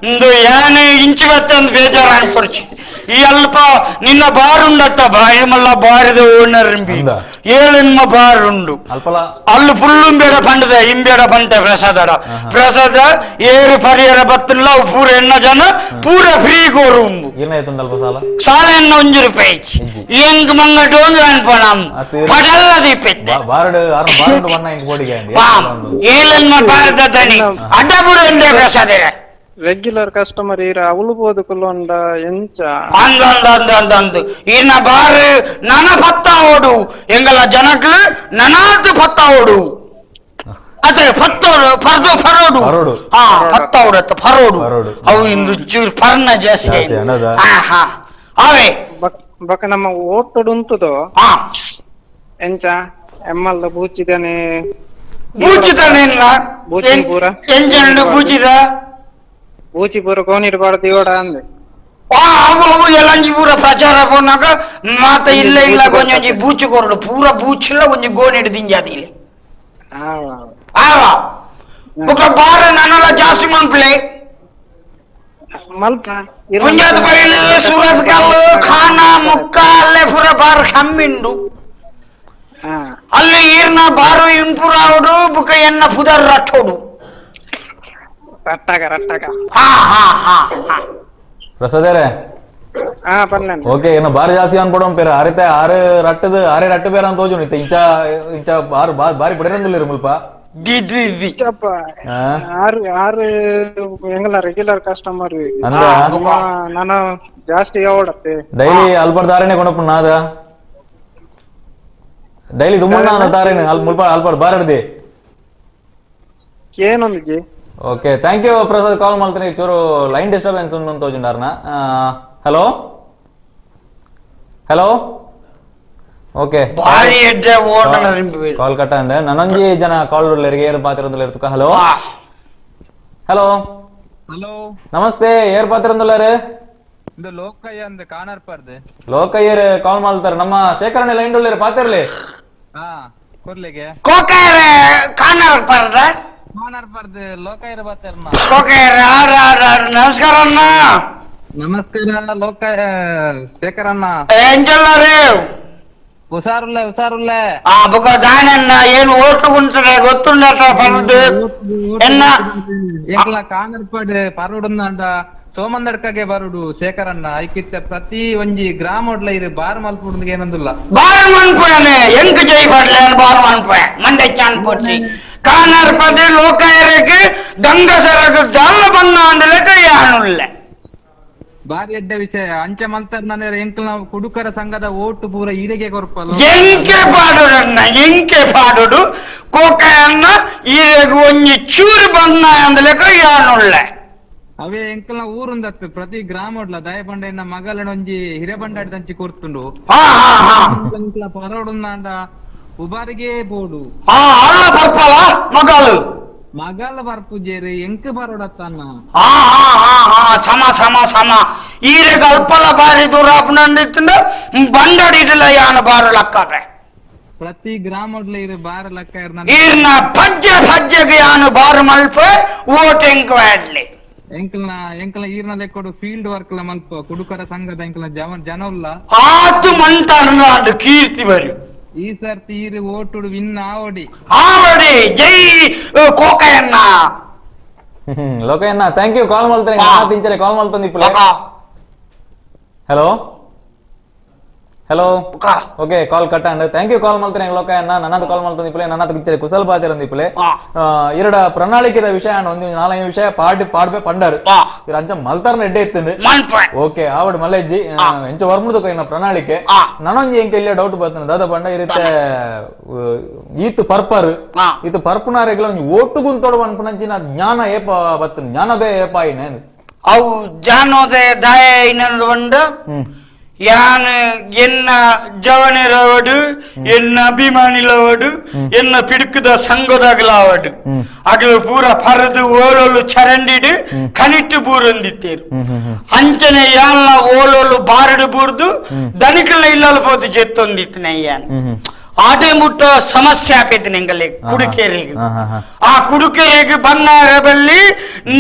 ಇಂದು ಏನು ಇಂಚು ಬತ್ತಂದು ಬೇಜಾರು ಅನ್ಕೊಡ್ಚಿ. ಈ ಅಲ್ಪ ನಿನ್ನ ಬಾರುಂಡತ್ತ ಬಾಯಿ ಮಲ್ಲ ಬಾರಿದ ಓನರ್ ಏಳೆನ್ಮ ಬಾರುಂಡು ಅಲ್ಲು ಫುಲ್ಲು ಬೇಡ ಪಂಡದ ಇಂಬೇಡ ಪಂಟೆ ಪ್ರಸಾದಡ ಪ್ರಸಾದ ಏರು ಪರಿಯರ ಬತ್ತಿಲ್ಲ ಪೂರ ಎಣ್ಣ ಜನ ಪೂರ ಫ್ರೀ ಕೋರು ಸಾಲ ಎಣ್ಣ ಒಂಜಿ ರೂಪಾಯಿ ಎಂಕ್ ಮಂಗಟು ಒಂದು ಅನ್ಪಣ ಪಡಲ್ಲ ದೀಪೆತ್ತೆ ಏಳೆನ್ಮ ಬಾರದ ದನಿ ಅಡ್ಡಪುರ ಎಂದೇ ಪ್ರಸಾದರ ರೆಗ್ಯುಲರ್ ಕಸ್ಟಮರ್ ಇರ ಅವಳು ಬೋದು ಕುಲ್ಲೊಂಡ ಎಂಚ ಅಂದ ಅಂದ ಅಂದ ಅಂದ ಅಂದು ಇನ್ನ ಬಾರು ನನ ಪತ್ತಾವೋಡು ಎಂಗಲ ಜನಕ್ಲು ನನಾತು ಪತ್ತಾವೋಡು ಅದೇ ಪತ್ತೋಡು ಫರ್ದು ಫರೋಡು ಹಾ ಪತ್ತಾವೋಡು ಅತ್ತ ಫರೋಡು ಅವು ಇಂದು ಚೂರು ಫರ್ನ ಜಾಸ್ತಿ ಹಾ ಹಾ ಅವೇ ಬಕ ನಮ್ಮ ಓಟುಡು ಉಂಟುದು ಎಂಚ ಎಮ್ಮಲ್ಲ ಬೂಚಿದಾನೆ ಬೂಚಿದಾನೆ ಇಲ್ಲ ಎಂಚಂಡು ಬೂಚಿದ ಬೂಚಿ ಪೂರ ಕೋನಿಡ್ಬಾರ್ದು ಇವಡ ಅಂದೆ. ಅವು ಅವು ಎಲ್ಲಂಜಿ ಪೂರ ಪ್ರಚಾರ ಪೋನಾಗ ಮಾತ ಇಲ್ಲ ಇಲ್ಲ ಕೊಂಜಿ ಬೂಚು ಕೊರಡು ಪೂರ ಬೂಚಿಲ್ಲ ಒಂಜಿ ಗೋನಿಡು ದಿಂಜಾದಿಲ್ಲ ಆವ ಬೊಕ ಬಾರ ನನ್ನಲ ಜಾಸ್ತಿ ಮನ್ಪ್ಲೆ ಮಲ್ಪ ಪುಂಜಾದ ಬೈಲು ಸೂರತ್ಕಲ್ ಖಾನ ಮುಕ್ಕ ಅಲ್ಲೇ ಪೂರ ಬಾರ್ ಕಮ್ಮಿಂಡು ಅಲ್ಲಿ ಈರ್ನ ಬಾರು ಇಂಪುರ ಅವಡು ಬುಕ ಎನ್ನ ಪುದರ್ ರಟ್ಟೋಡು ರಟ್ಟಾಗ ರಟ್ಟಾಗ. ಹಾ ಹಾ ಹಾ ಹಾ ಪ್ರಸಾದರೇ ಹಾ ಪನ್ನ ಓಕೆ ಇನ್ನು ಬಾರಿ ಜಾಸ್ತಿ ಅನ್ಕೊಡೋಣ ಪೇರ ಅರಿತೆ ಆರು ರಟ್ಟದ ಆರೇ ರಟ್ಟು ಬೇರೆ ಅಂತ ತೋಜು ಇಂಚ ಇಂಚ ಆರು ಬಾರಿ ಪಡೆರಂದಿಲ್ಲ ಮುಲ್ಪ ಆರು ಆರು ಎಂಗಲ ರೆಗ್ಯುಲರ್ ಕಸ್ಟಮರ್ ನಾನು ಜಾಸ್ತಿ ಯಾವಡತ್ತೆ ಡೈಲಿ ಅಲ್ಪರ್ ದಾರೇನೆ ಕೊಡಪ್ಪ ನಾದ ಡೈಲಿ ದುಮ್ಮಣ್ಣ ದಾರೇನೆ ಅಲ್ ಮುಲ್ಪ ಅಲ್ಪರ್ ಬಾರಡ್ದಿ ಏನೊಂದು. Okay thank you Prasad call ಮಾಡ್ತೀನಿ. ಚೂರು ಲೈನ್ ಡಿಸ್ಟರ್ಬೆನ್ಸ್ ಉಂಟು ಅಂತ ತೋಜುಂಡಾರ್ನ. Hello hello okay call cut ಅಂದೆ ನನ್ನೊಂಜಿ ಜನ ಕಾಲ್ ಏರ್ ಪಾತ್ರ. Hello hello hello ನಮಸ್ತೆ ಏರ್ ಪಾತ್ರ ಲೋಕಯ್ಯ ಅಂದ್ ಕಾಣರ್ಪರ್ದು ಲೋಕಯ್ಯರ್ ಕಾಲ್ ಮಾಡ್ತಾರೆ ನಮ್ಮ ಶೇಖರಣೆ ಲೈನ್ ಉಳ್ಳೇರು ಪಾತಿರ್ಲಿ ಕೊರ್ಲಿಗೆ ಕೋಕಯ್ಯರ ಕಾಣರ್ಪರ್ದ ಕಾಣರ್ಪರ್ದು ಲೋಕಯ್ಯರ ಬಾತರ್ನ ಕೋಕಯ್ಯರ R R R ನಮಸ್ಕಾರ ಅಣ್ಣ. ನಮಸ್ಕಾರ ಲೋಕಯ್ಯ ಶೇಖರಣ್ಣ. ಎಂಜಲ್ಲರೇ ಹುಷಾರುಲ್ಲ ಹುಷಾರುಲ್ಲ. ಆ ಬುಕ ದಾನಣ್ಣ ಏನು ಓಟು ಗುಂಟರೆ ಗೊತ್ತುಂಡ ಪರ್ದು ಎನ್ನ ಎಂಕ್ಲ ಕಾಣರ್ಪಡ್ ಪರುಡುಂದ ಸೋಮಂದಡ್ಕಗೆ ಬರುಡು ಶೇಖರಣ್ಣ ಐಕಿತ್ತ ಪ್ರತಿ ಒಂಜಿ ಗ್ರಾಮ ಇರು ಬಾರ್ ಮಲ್ಪುಡುಂದು ಏನಂದುಲ್ಲ ಬಾರ್ ಮನ್ಪುಣೆ ಎಂಕ್ ಜೈ ಪಡ್ಲೆ ಬಾರ್ ಮನ್ಪೆ ಮಂಡೆ ಚಾನ್ ಪೋಚಿ ಕಾಣರ್ಪದೆ ಲೋಕಯರಿಗೆ ಗಂಗಸರಗ ಜಾಲ ಬನ್ನ ಅಂದಲೆ ಕೈಯಾನುಲ್ಲೆ ಬಾರಿ ಎಡ್ಡೆ ವಿಷಯ ಅಂಚೆ ಮಂತರ್ ನನ್ನ ಎಂಕ್ಲ ನಾವು ಕುಡುಕರ ಸಂಘದ ಓಟು ಪೂರ ಈರೆಗೆ ಕೊರ್ಪಲ್ಲ ಎಂಕೆ ಪಾಡುಡಣ್ಣ ಎಂಕೆ ಪಾಡುಡು ಕೋಕಯನ್ನ ಈರೆಗೆ ಒಂಜಿ ಚೂರು ಬನ್ನ ಅಂದಲೆ ಕೈಯಾನುಲ್ಲೆ ಅವೇ ಎಂಕಲ್ನ ಊರುಂದತ್ತು ಪ್ರತಿ ಗ್ರಾಮಡ್ಲ ದಯಪಂಡ ಮಗಲನೊಂಜಿ ಹಿರೇಬಂಡಾಡಿ ಕೊರ್ತುಂಡು ಎಂಕ್ಲ ಪರೋಡುಂದಾಂಡ ಉಬಾರಿಗೆ ಬೋಡು ಅಲ್ಲ ಪರ್ಪಲ ಮಗಲು ಮಗಲ ಬರ್ಪುಜೇರಿ ಎಂಕ್ ಬರೋಡತ್ತನ್ನ ಸಮ ಸಮ ಸಮ ಈರೆಗೆ ಅಲ್ಪಲ ಬಾರಿ ದೂರ ಅಪ್ಪನಂದಿತ್ತಂಡ ಬಂಡಾಡಿಡಲ ಯಾನ ಬಾರು ಲಕ್ಕಬೆ ಪ್ರತಿ ಗ್ರಾಮಡ್ಲ ಇರು ಬಾರ ಲಕ್ಕ ಈರ್ನ ಪಜ್ಜೆ ಪಜ್ಜೆಗೆ ಯಾನು ಬಾರು ಮಲ್ಪೆ ಓಟ್ ಎಂಕ್ ವ್ಯಾಡ್ಲಿ ಎಂಕಲ್ನ ಎಂಕಲ್ನ ಈರ್ನ ಲೆಕ್ಕೊಡು ಫೀಲ್ಡ್ ವರ್ಕ್ ಲ ಮಲ್ಪ ಕುಡುಕರ ಸಂಘದ ಎಂಕಲ್ನ ಜನವುಲ್ಲ ಆತು ಮಂತಾನು ಕೀರ್ತಿ ಬರಿ ಈ ಸರ್ತಿ ಈರು ಓಟುಡು ವಿನ್ ಆವಡಿ ಆವಡಿ ಜೈ ಕೋಕಯನ್ನ ಲೋಕಯನ್ನ thank you call ಮಾಡ್ತೇನೆ ತಿಂಚನೆ ಕಾಲ್ ಮಾಡ್ತಾನೆ ಇಪ್ಪು. Hello Hello okay call cut and thank you call ಮಲ್ತನೆ ಲೋಕ ನನ್ನದು ಕಾಲ್ ಮಲ್ತಂದು ಇಪ್ಪಲೆ ನನ್ನದು ಕಿಚ್ಚರೆ ಕುಸಲ್ ಪಾತಿರಂದು ಇಪ್ಪಲೆ ಎರಡ ಪ್ರಣಾಳಿಕೆದ ವಿಷಯ ಒಂದು ನಾಲ್ಕು ವಿಷಯ ಪಾಡಿ ಪಾಡ್ಬೆ ಪಂಡರು ಇರ ಅಂಚ ಮಲ್ತಾರ್ನ ಎಡ್ಡೆ ಇತ್ತಂದು ಓಕೆ ಆವಡ್ ಮಲ್ಲೆಜ್ಜಿ ಎಂಚ ವರ್ಮುದು ಕೈನ ಪ್ರಣಾಳಿಕೆ ನನೊಂಜಿ ಎಂಕ ಇಲ್ಲ ಡೌಟ್ ಬರ್ತದೆ ದಾದ ಪಂಡ ಇರುತ್ತೆ ಈತು ಪರ್ಪರ್ ಈತು ಪರ್ಪುನಾರೆಗ್ಲ ಒಂಜಿ ಓಟು ಗುಂತೋಡು ಪನ್ಪುನಂಚಿನ ಜ್ಞಾನ ಏಪ ಬರ್ತದೆ ಜ್ಞಾನೋದಯ ಏಪ ಆಯಿನ ಅವು ಜ್ಞಾನೋದಯ ದಾಯ ಇನ್ನೊಂದು ಬಂಡ ಯಾನ್ ಎನ್ನ ಜವನರವಡು ಎನ್ನ ಅಭಿಮಾನಿಲವಡು ಎನ್ನ ಪಿಡುಕದ ಸಂಘದಾಗಲಾವಡು ಅಗಲು ಪೂರ ಪರದು ಓಲೋಲು ಚರಂಡಿಡು ಕನಿಟ್ಟು ಪೂರೊಂದಿತ್ತೇರು ಅಂಚನೆ ಯಾನ್ನ ಓಲೋಲು ಬಾರಡು ಬೂರ್ದು ದನಿಕಲ ಇಲ್ಲಲು ಪೋದು ಜೆತ್ತೊಂದಿತ್ತು ಯಾನ್ ಆಟೆ ಮುಟ್ಟ ಸಮಸ್ಯೆ ಆಪೈತಿ ನಿಂಗಲ್ಲಿ ಕುಡುಕೇರಿಗೆ ಆ ಕುಡುಕೇರಿಗೆ ಬಂಗಾರ ಬಲ್ಲಿ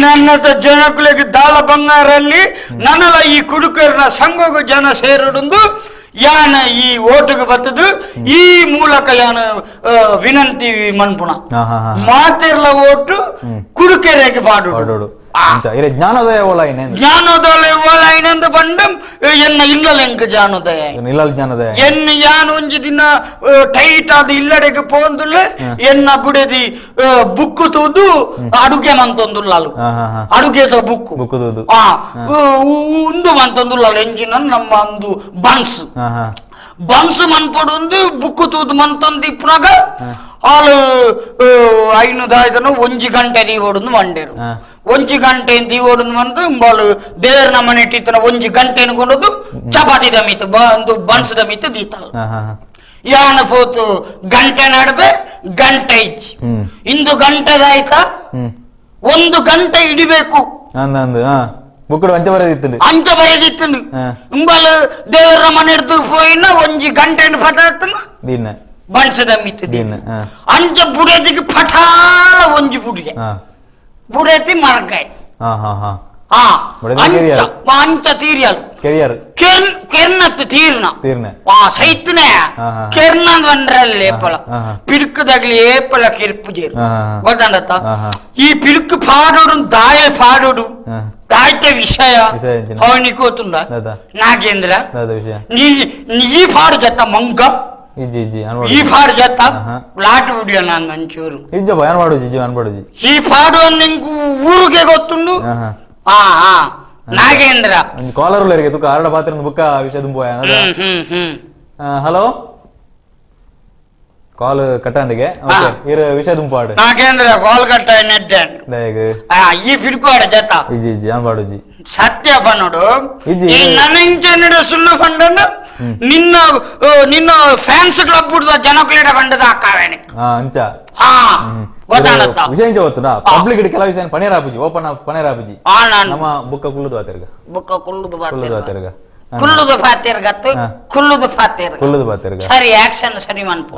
ನನ್ನದ ಜನಕುಲಿಗೆ ದಾಳ ಬಂಗಾರಲ್ಲಿ ನನ್ನಲ ಈ ಕುಡುಕೇರಿನ ಸಂಘಗೂ ಜನ ಸೇರಡೊಂದು ಯಾನ ಈ ಓಟುಗೆ ಬರ್ತದು ಈ ಮೂಲಕ ಯಾನ ವಿನಂತಿ ಮನ್ಪುಣ ಮಾತಿರ್ಲ ಓಟು ಕುಡುಕೇರಿಗೆ ಪಾಡು ಜ್ಞಾನೋದಯ ಜ್ಞಾನೋದಯ ಓಲಾಯಿನಂದು ಬಂಡ ಎನ್ನ ಇಲ್ಲಲೆಂಕ ಜ್ಞಾನೋದಯ ಜ್ಞಾನೋದಯ ಎನ್ನ ಯಾನ್ ಒಂಜಿ ದಿನ ಟೈಟ್ ಆದ ಇಲ್ಲಡೆಗೆ ಪೋಂದುಲ್ಲ ಎನ್ನ ಬುಡೆದಿ ಬುಕ್ಕು ತೂದು ಅಡುಗೆ ಮಂತೊಂದುಲ್ಲಾಲು ಅಡುಗೆದ ಬುಕ್ಕು ಆ ಉಂದು ಮಂತೊಂದುಲ್ಲಾಲು ಎಂಜಿನ ನಮ್ಮ ಒಂದು ಬನ್ಸ್ ಬನ್ಸ್ ಮನ್ಪೊಡೊಂದು ಬುಕ್ಕು ತೂದು ಮಂತೊಂದು ಇಪ್ಪನಾಗ ಆಳು ಐನೂದಾಯ್ದನು ಒಂಜಿ ಗಂಟೆ ದೀವೋಡೊಂದು ಮಂಡೇರು ಒಂಜಿ ಗಂಟೆ ದೀವೋಡೊಂದು ಬಂದು ಇಂಬಾಳು ದೇವರ ನಮ್ಮನೆ ಇಟ್ಟಿತ್ತನ ಒಂಜಿ ಗಂಟೆನು ಕೊಂಡದ್ದು ಚಪಾತಿ ದಮೀತು ಒಂದು ಬನ್ಸ್ ದಮೀತು ದೀತಾಳು ಯಾನ ಪೋತು ಗಂಟೆ ನಡುವೆ ಗಂಟೆ ಇಚ್ಚಿ ಇಂದು ಗಂಟೆದಾಯ್ತಾ ಒಂದು ಗಂಟೆ ಇಡಿಬೇಕು ಅಂಚ ಬರೆದಿತ್ತು ಇಂಬಾಳು ದೇವರ ಮನೆ ಹಿಡ್ದು ಪೋಯಿನ ಒಂಜಿ ಗಂಟೆನು ಪದಾರ್ಥನ ಬನ್ಸದ ಮಿತ್ತು ಅಂಚ ಬುಡದಿಗೆ ಪಠಾಲ ಒಂಜಿ ಬುಡಿಗೆ ಬುಡತಿ ಮರಕಾಯಿ ಅಂಚ ತೀರಿಯಲು ಕೆರ್ನತ್ತು ತೀರ್ನ ಆ ಸೈತ್ನೆ ಕೆರ್ನ ಬಂದ್ರಲ್ಲಿ ಏಪಳ ಪಿಡುಕದಾಗ್ಲಿ ಏಪಳ ಕಿರ್ಪು ಜೇರು ಗೊತ್ತಾಂಡತ್ತ ಈ ಪಿಡುಕು ಪಾಡೋಡು ದಾಯ ಪಾಡೋಡು ದಾಯ್ತ ವಿಷಯ ಅವನಿಗೆ ಗೊತ್ತುಂಡ ನಾಗೇಂದ್ರ ನೀ ಈ ಪಾಡು ಜತ್ತ ಮಂಗ ಈ ಫಾಡು ಜತ್ತ ಲಾಟ್ ಬಿಡಿಯ ನಾನು ಒಂಚೂರು ಈ ಫಾಡು ನಿಂಗೆ ಊರಿಗೆ ಗೊತ್ತುಂಡು ಆ ಆ ನಾಗೇಂದ್ರ ಕಾಲರ್ ತುಕ್ಕ ಆರಡ ಪಾತ್ರ ಬುಕ್ಕ ವಿಷಯ ದುಂಬೋಯ ಹಲೋ ಕಾಲ್ ಕಟ್ಟಾಂಡಿಗೆ ಓಕೆ ಇರು ವಿಷಯ ದುಂಪಾಡು ನಾಗೇಂದ್ರ ಕಾಲ್ ಕಟ್ಟ ಈ ಫಿಡ್ಕೋಡ ಜತ್ತ ಇಜ್ಜಿ ಇಜ್ಜಿ ಅನ್ಬಾಡುಜಿ ಸತ್ಯ ಪನ್ನೋಡು ಈ ನನಂಚ ಸುಳ್ಳು ಫಂಡನ್ನು ನಿನ್ನ ನಿನ್ನ ಫ್ಯಾನ್ಸ್ ಕ್ಲಬ್ ಬಿಡ್ದ ಜನಕ್ಲೇಡ ಬಂಡದ ಹಾಕಾವೇನೆ ಅಂಚ ಗೊತ್ತಾಡತ್ತ ವಿಷಯ ಇಂಚ ಗೊತ್ತುಂಡಾ ಪಬ್ಲಿಕ್ ಕೆಲ ವಿಷಯ ಪನೇರ್ ಆಪುಜಿ ಓಪನ್ ಪನೇರ್ ಆಪುಜಿ ನಮ್ಮ ಬುಕ್ಕ ಕುಳ್ಳುದು ಆತಿರ್ಗ ಬುಕ್ಕ ಕುಳ್ಳುದು ಕುಳ್ಳುದು ಆತಿರ್ಗ ಕುಳ್ಳುದು ಪಾತಿರ್ಗತ್ತು ಕುಳ್ಳುದು ಪಾತಿರ್ಗ ಕುಳ್ಳುದು ಪಾತಿರ್ಗ ಸರಿ ಆಕ್ಷನ್ ಸರಿ ಮನ್ಪು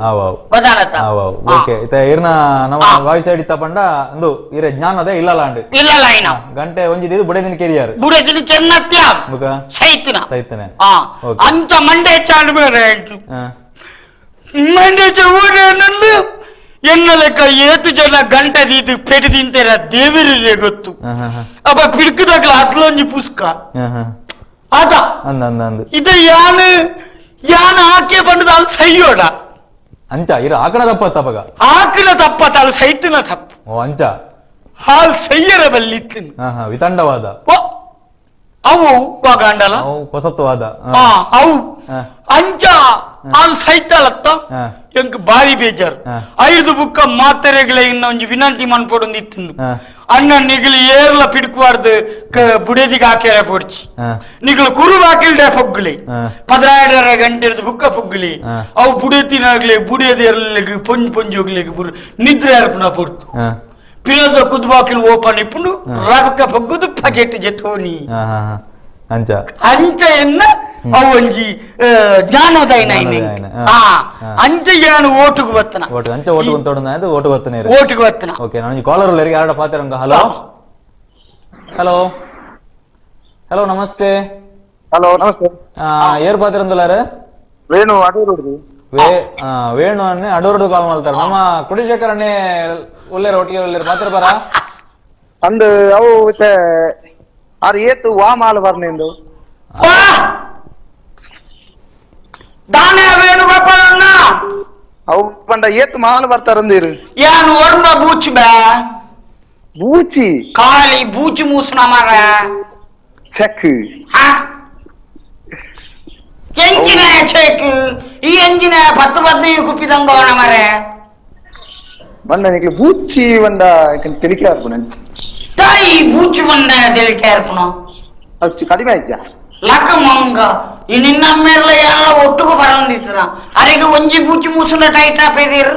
ಗೊತ್ತಾಡತ್ತ ಓಕೆ ಇತ ಇರ್ನ ನಮ್ಮ ವಾಯ್ಸ್ ಐಡಿ ತಪಂಡ ಅಂದು ಇರ ಜ್ಞಾನದ ಇಲ್ಲಲ ಅಂಡ್ ಇಲ್ಲಲ ಐನ ಗಂಟೆ ಒಂಜಿ ದಿದು ಬುಡೆದಿನ ಕೆರಿಯರ್ ಬುಡೆದಿನ ಚೆನ್ನತ್ಯ ಬುಕ ಸೈತನ ಸೈತನೆ ಆ ಅಂಚ ಮಂಡೆ ಚಾಂಡ್ ಬೇರೆ ಮಂಡೆ ಚೂಡೆ ನನ್ನು ಎನ್ನ ಲೆಕ್ಕ ಏತು ಜನ ಗಂಟೆ ದೀದು ಪೆಟ್ಟು ತಿಂತೇರ ದೇವರಿಗೆ ಗೊತ್ತು ಅಪ್ಪ ಪಿಡ್ಕದಾಗ್ಲ ಅದ್ಲೊಂಜಿ ಪುಸ್ಕ ಆತ ಇದು ಯಾನು ಯಾನ ಆಕೆ ಬಂದದ ಅಲ್ಲಿ ಸೈಯೋಡ ಅಂಚ ಇರ ಆಕಣ ತಪ್ಪ ತಪ್ಪಗ ಆಕಣ ತಪ್ಪ ತಾಳು ಸೈತನ ತಪ್ಪು ಓ ಅಂಚ ಹಾಲ್ ಸೈಯರ ಬಲ್ಲಿತ್ತು ವಿತಂಡವಾದ ಅವು ಬಾಗಂಡಲ ಹೊಸತ್ವಾದ ಅವು ಅಂಚ ಹಾಲ್ ಸೈತಾಳತ್ತ ಎಂಕ್ ಬಾರಿ ಬೇಜಾರು ಐದು ಬುಕ್ಕ ಮಾತೆರೆಗಳ ಇನ್ನೊಂಜಿ ವಿನಂತಿ ಮನ್ಪೊಡೊಂದು ಇತ್ತು ಅಣ್ಣ ನಿಗಲಿ ಏರ್ಲ ಪಿಡ್ಕುವಾರ್ದು ಬುಡೇದಿಗೆ ಹಾಕ್ಯಾರ ಪೊಡ್ಚಿ ನಿಗಲು ಕುರು ಬಾಕಿಲ್ಡೆ ಪೊಗ್ಗುಲಿ 16.5 ಗಂಟೆ ಬುಕ್ಕ ಪೊಗ್ಗುಲಿ ಅವು ಬುಡೇತಿನಾಗ್ಲಿ ಬುಡೇದಿ ಪೊಂಜ್ ಪೊಂಜೋಗ್ಲಿಗೆ ಬುರು ನಿದ್ರೆ ಅರ್ಪಣ ಪೊಡ್ತು ಪಿರದ ಕುದ್ಬಾಕಿಲ್ ಓಪನ್ ಇಪ್ಪುಂಡು ರಬಕ ಪೊಗ್ಗುದು ಪಜೆಟ್ ಜೆತೋನಿ ಅಂಚ ಅಂಚ ಎನ್ನ ಅವು ಒಂಜಿ ಜ್ಞಾನೋದಯ ಅಂಚ ಯಾನು ಓಟುಗು ಬತ್ತನ ಅಂಚ ಓಟು ಗುಂತೋಡು ಓಟು ಬತ್ತನ ಓಟುಗು ಬತ್ತನ ಓಕೆ ನಾನು ಕಾಲರ್ ಉಲ್ಲೇರಿಗೆ ಯಾರಡ ಪಾತಿರಂಗ hello hello hello ನಮಸ್ತೆ ಹಲೋ ನಮಸ್ತೆ ಏರ್ ಪಾತಿರಂದುಲ್ಲಾರು ವೇಣು ಅಡೂರು ವೇಣು ಅನ್ನೆ ಅಡೂರ್ದು ಕಾಲ್ ಮಾಡ್ತಾರೆ ನಮ್ಮ ಕುಡಿಶೇಖರ್ ಅಣ್ಣೆ ಒಳ್ಳೆರ ಒಟ್ಟಿಗೆ ಒಳ್ಳೆರ ಪಾತ್ರ ಬರ ಅಂದು ಅವು ಆರ್ ಏತು ವಾ ಮಾಲ್ ಬರ್ನಿಂದು ದಾನೆ ವೇಣುಗೋಪಾಲಣ್ಣ ಅವು ಪಂಡ ಏತ್ ಮಾಲ್ ಬರ್ತಾರಂದಿರು ಯಾನು ಒರ್ಮ ಬೂಚ್ ಬೇ ಬೂಚಿ ಖಾಲಿ ಬೂಚಿ ಮೂಸನ ಮಾರ ಸೆಕ್ ಹಾ ಎಂಜಿನ ಚೆಕ್ ಈ ಎಂಜಿನ 10 15 ಕುಪ್ಪಿದಂಗೋಣ ಮಾರೆ ಬಂದ ನಿಕ್ಲೆ ಬೂಚಿ ಬಂದ ತಿಳಿಕೆ ಆರ್ಪಣ ತಾಯಿ ಬೂಚಿ ಬಂದ ತಿಳಿಕೆ ಆರ್ಪಣ ಅದು ಕಡಿಮೆ ಆಯ್ತಾ ಲಕ ಮಂಗ ಈ ನಿನ್ನ ಮೇರ್ಲ ಎಲ್ಲ ಒಟ್ಟುಗು ಬರಂದಿತ್ತದ ಅರೆಗೆ ಒಂಜಿ ಬೂಚಿ ಮೂಸುನ ಟೈಟ್ ಆಪೇದಿರು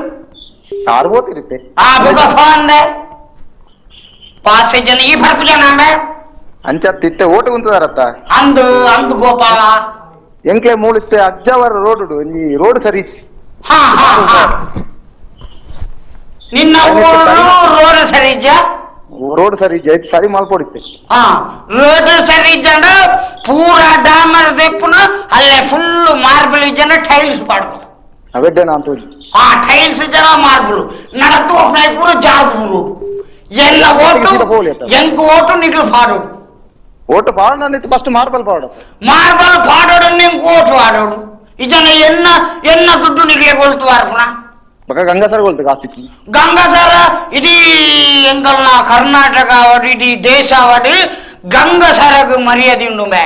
ಆರ್ಬೋತಿರುತ್ತೆ ಆ ಬುಗ ಫಾಂದೆ ಪಾಸೆ ಜನ ಈ ಫರ್ಪು ಜನ ಅಂಬೆ ಅಂಚ ತಿತ್ತೆ ಓಟು ಗುಂತದಾರತ್ತ ಅಂದು ಅಂದು ಗೋಪಾಲ ಎಂಕ್ಲೆ ಮೂಳಿತ್ತೆ ಅಜ್ಜವರ ರೋಡ್ ಈ ರೋಡ್ ಸರಿಚಿ ಹಾ ಹಾ ಹಾ ನಿನ್ನ ಊರು ರೋಡ್ ಸರಿಜ ರೋಡ್ ಸರಿ ಸರಿ ಮಾಲ್ಪೊಡಿತ್ತೆ ಹಾ ರೋಡ್ ಸರಿ ಜನ ಪೂರಾ ಡಾಮರ್ ದೆಪ್ಪುನ ಅಲ್ಲೇ ಫುಲ್ ಮಾರ್ಬಲ್ ಜನ ಟೈಲ್ಸ್ ಪಾಡ್ಕೊ ಅವೆಡ್ಡೆ ಅಂತ ಆ ಟೈಲ್ಸ್ ಜನ ಮಾರ್ಬಲ್ ನಡತು ಪೂರ ಜಾರ್ದು ರೋಡ್ ಎಲ್ಲ ಓಟು ಎಂಕ್ ಓಟು ನಿಗ್ಲು ಫಾಡೋಡು ಓಟು ಪಾಡೋಣ ಫಸ್ಟ್ ಮಾರ್ಬಲ್ ಪಾಡೋಡು ಮಾರ್ಬಲ್ ಪಾಡೋಡು ನಿಂಗೆ ಓಟು ಆಡೋಡು ಈ ಜನ ಎನ್ನ ಎನ್ನ ದುಡ್ಡು ನಿಗ್ಲೆ ಕೊಲ್ತು ವಾರ್ಪುಣ ಬಕ ಗಂಗಾಸರ ಕೊಲ್ತು ಕಾಸಿಕ್ಕಿ ಗಂಗಾಸರ ಇಡೀ ಎಂಕಲ್ನ ಕರ್ನಾಟಕ ಅವಡು ಇಡೀ ದೇಶ ಅವಡು ಗಂಗಸರಗು ಮರ್ಯಾದೆ ಉಂಡು ಮೇ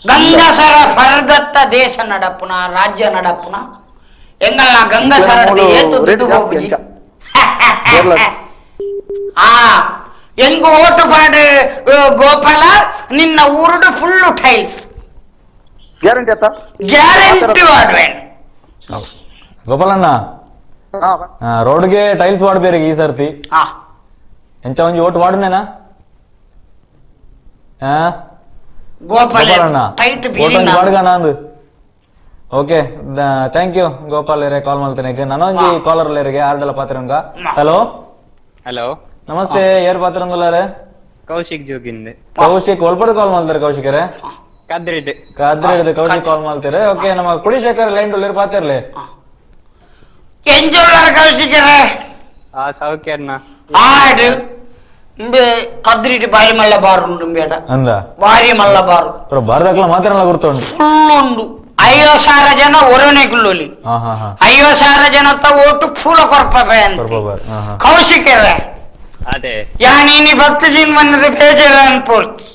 ಗಂಗಸರ ಫರ್ದತ್ತ ದೇಶ ನಡಪುನ ರಾಜ್ಯ ನಡಪುನ ಎಂಗಲ್ನ ಗಂಗಸರ ಏತು ದುಡ್ಡು ಹೋಗಿ ಆ ಎಂಗ ಓಟು ಪಾಡು ಗೋಪಾಲ ನಿನ್ನ ಊರುಡು full tiles guarantee ಅತ್ತ ಗ್ಯಾರಂಟಿ ವಾಡ್ವೇನ್ ಗೋಪಾಲಣ್ಣ ರೋಡ್ಗೆ ಟೈಲ್ಸ್ ವಾಡ್ಬೇರಿಗೆ ಈ ಸರ್ತಿ ಎಂಚ ಒಂಜಿ ಓಟು ವಾಡುನೇನಾ ಗೋಪಾಲಣ್ಣ ಟೈಟ್ ವಾಡ್ಗಣ ಅಂದು okay thank you Gopal ಏರೆ ಕಾಲ್ ಮಾಡ್ತೇನೆ ನಾನೊಂಜಿ ಕಾಲರ್ ಲೇರಿಗೆ ಆರ್ಡಲ ಪಾತ್ರ ಹಲೋ ಹಲೋ ನಮಸ್ತೆ ಏರ್ ಪಾತ್ರ ಅಂದುಲ್ಲಾರೆ ಕೌಶಿಕ್ ಜೋಗಿಂದ ಕೌಶಿಕ್ ಒಲ್ಪಡೆ ಕಾಲ್ ಮಾಡ್ತಾರೆ ಕೌಶಿಕರೇ ಕದ್ರಿಡ್ ಕದ್ರಿಡ್ ಕೌಶಿಕ್ ಕಾಲ್ ಮಾಡ್ತಾರೆ ಓಕೆ ನಮ್ಮ ಕುಡಿಶೇಖರ್ ಲೈನ್ ಡೊಲ್ಲೇರ್ ಪಾತಿರ್ಲೆ ಎಂಜೋಳರ ಕೌಶಿಕರೇ ಆ ಸೌಖ್ಯಣ್ಣ ಆಡು ಇಂಬೆ ಕದ್ರಿಡ್ ಬಾರಿ ಮಲ್ಲ ಬಾರು ಉಂಡು ಬೇಡ ಅಂದ ಬಾರಿ ಮಲ್ಲ ಬಾರು ಬಾರದಕ್ಲ ಮಾತ್ರ ಗುರ್ತುಂಡು ಫುಲ್ ಉಂಡು 50,000 ಜನ ಒರನೆ ಗುಲ್ಲೊಲಿ 50,000 ಜನತ ಓಟು ಪೂರ ಕೊರ್ಪಬೆ ಅಂತ ಕೌಶಿಕರೇ ಅದೇ ಯಾನಿ ಭಕ್ತ ಜೀವನದ ಬೇಜಾರ ಅನ್ಪೋರ್ತಿ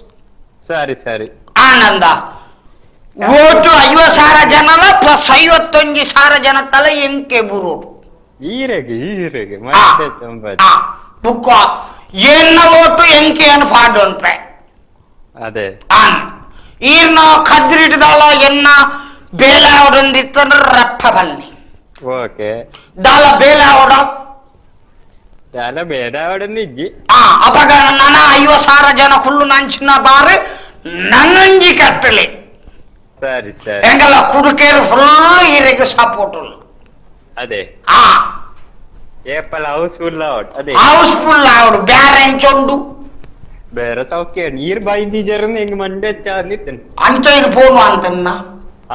ಸರಿ ಸರಿ ಆನಂದ ಓಟು 50,000 ಜನರ ಪ್ಲಸ್ 51,000 ಜನ ತಲೆ ಎಂಕೆ ಬುರೋಡು ಈರೆಗೆ ಈರೆಗೆ ಮತ್ತೆ ತುಂಬಾ ಬುಕ್ಕ ಏನ ಓಟು ಎಂಕೆ ಅನ್ ಫಾಡು ಅನ್ಪೆ ಅದೇ ಆನ್ ಈರ್ನ ಕದ್ರಿಡ್ದಾಲ ಎನ್ನ ಬೇಲೆ ಅವಡೊಂದಿತ್ತಂದ್ರೆ ರಪ್ಪ ಬನ್ನಿ ಓಕೆ ದಾಲ ಬೇಲೆ ಅವಡ ದಾಲ ಬೇಡ ಅವಡೊಂದಿಜ್ಜಿ ಆ ಅಪಗ ನನ್ನ 50,000 ಜನ ಕುಲ್ಲು ನಂಚಿನ ಬಾರು ನನ್ನಂಜಿ ಕಟ್ಟಲಿ ಸರಿ ಸರಿ ಎಂಗಲ್ಲ ಕುಡುಕೇರು ಫುಲ್ ಈರೆಗೆ ಸಪೋರ್ಟ್ ಅದೇ ಆ ಏಪಲ್ ಹೌಸ್ಫುಲ್ ಅವಡ್ ಅದೇ ಹೌಸ್ಫುಲ್ ಅವಡು ಬ್ಯಾರೆಂಚೊಂಡು ಬೇರೆ ಸೌಖ್ಯ ನೀರ್ ಬಾಯಿ ಬೀಜರನ್ನ ಹೆಂಗ್ ಮಂಡೆ ಚಾರ್ನಿತ್ತೇನೆ ಅಂಚ ಇದು ಫೋನು ಅಂತನ್ನ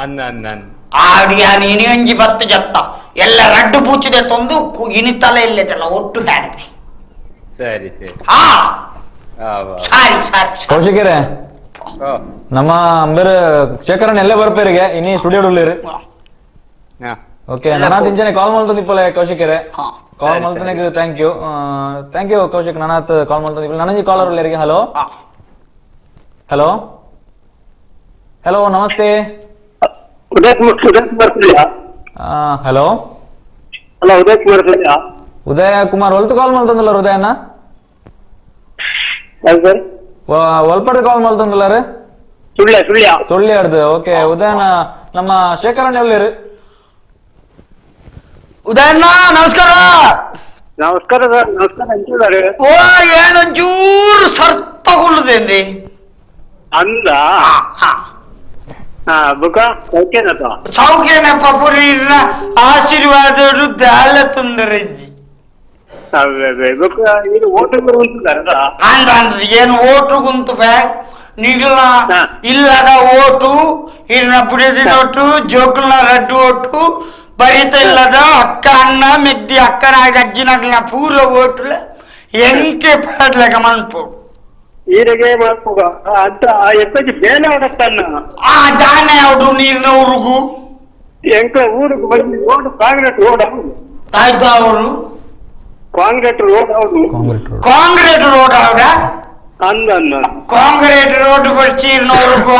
ಅನ್ನ ಅನ್ನ ಅನ್ನ ಆಡಿಯಾ ನೀನು ಅಂಜಿ ಬತ್ತು ಜತ್ತ ಎಲ್ಲ ರಡ್ಡು ಪೂಚಿದೆ ತಂದು ಇನಿ ತಲೆ ಇಲ್ಲದಲ್ಲ ಒಟ್ಟು ಹ್ಯಾಡ್ಬೆ ಸರಿ ಸರಿ ಹಾ ಸಾರಿ ಸಾರಿ ಕೌಶಿಕರೇ ನಮ್ಮ ಅಂಬರ್ ಶೇಖರಣ್ಣ ಎಲ್ಲೇ ಬರ್ಪೇರಿಗೆ ಇನಿ ಸ್ಟುಡಿಯೋ ಉಳ್ಳೇರು ಓಕೆ ನಾನಾ ತಿಂಚನೆ ಕಾಲ್ ಮಾಡ್ತಂದಿಪ್ಪಲೆ ಕೌಶಿಕರೇ ಕಾಲ್ ಮಾಡ್ತಾನೆ thank you thank you Kaushik ನಾನಾತ್ ಕಾಲ್ ಮಾಡ್ತಂದಿಪ್ಪಲೆ ನನಂಜಿ ಕಾಲರ್ ಉಳ್ಳೇರಿಗೆ hello hello hello ನಮಸ್ತೆ ಉದಯ್ ಕುಮಾರ್ ಹಲೋ ಹಲೋ ಉದಯ್ ಕುಮಾರ್ ಉದಯ ಕುಮಾರ್ ಒಲ್ತು ಕಾಲ್ ಮಾಡ್ತಂದಿಲ್ಲ ಉದಯಣ್ಣ ಸರ್ ಒಲ್ಪಡೆ ಕಾಲ್ ಮಾಡ್ತಂದಿಲ್ಲ ಸುಳ್ಯ ಸುಳ್ಯ ಸುಳ್ಳಿ ಆಡ್ದು ಓಕೆ ಉದಯನ ನಮ್ಮ ಶೇಖರಣ್ಣ ಎಲ್ಲಿರು ಉದಯಣ್ಣ ನಮಸ್ಕಾರ ನಮಸ್ಕಾರ ಸರ್ ನಮಸ್ಕಾರ ಅಂತಿದ್ದಾರೆ ಓ ಏನೊಂಚೂರು ಸರ್ತಗೊಳ್ಳುದೇಂದಿ ಅಂದ ಬುಕ ಸೌಖ್ಯನಪ್ಪ ಸೌಖ್ಯನಪ್ಪ ಪುರೀರ್ನ ಆಶೀರ್ವಾದ ದಾಲ ತೊಂದರೆಜ್ಜಿ ಬುಕ ಇದು ಓಟು ಅಂದ ಅಂದ ಏನು ಓಟು ಗುಂತು ಬೇ ನಿಗ್ಲ ಇಲ್ಲದ ಓಟು ಇನ್ನ ಬುಡಿದಿನ ಓಟು ಜೋಕುಲ್ನ ರಡ್ಡು ಓಟು ಬರಿತ ಇಲ್ಲದ ಅಕ್ಕ ಅಣ್ಣ ಮೆದ್ದಿ ಅಕ್ಕನ ಅಜ್ಜಿನಾಗ್ಲಿನ ಪೂರ ಓಟುಲ ಎಂಕೆ ಪಾಡ್ಲಕ ಮನ್ಪು ಈರೆಗೆ ಮನ್ಪುಗ ಅಂತ ಎಪ್ಪಜ್ಜಿ ಬೇಲೆ ಹೊಡತ್ತಣ್ಣ ಆ ದಾನೆ ಅವಡು ನೀರಿನ ಉರುಗು ಎಂಕ ಊರಿಗೆ ಬಂದು road concrete road ಹೌದು. ಆಯ್ತು ಅವರು ಕಾಂಕ್ರೀಟ್ ರೋಡ್ ಹೌದು. ಕಾಂಕ್ರೀಟ್ ರೋಡ್ ಅವಡ ಅಂದ ಅಂದ ಕಾಂಕ್ರೀಟ್ ರೋಡ್ ಬರ್ಚೀರ್ನವ್ರಿಗೂ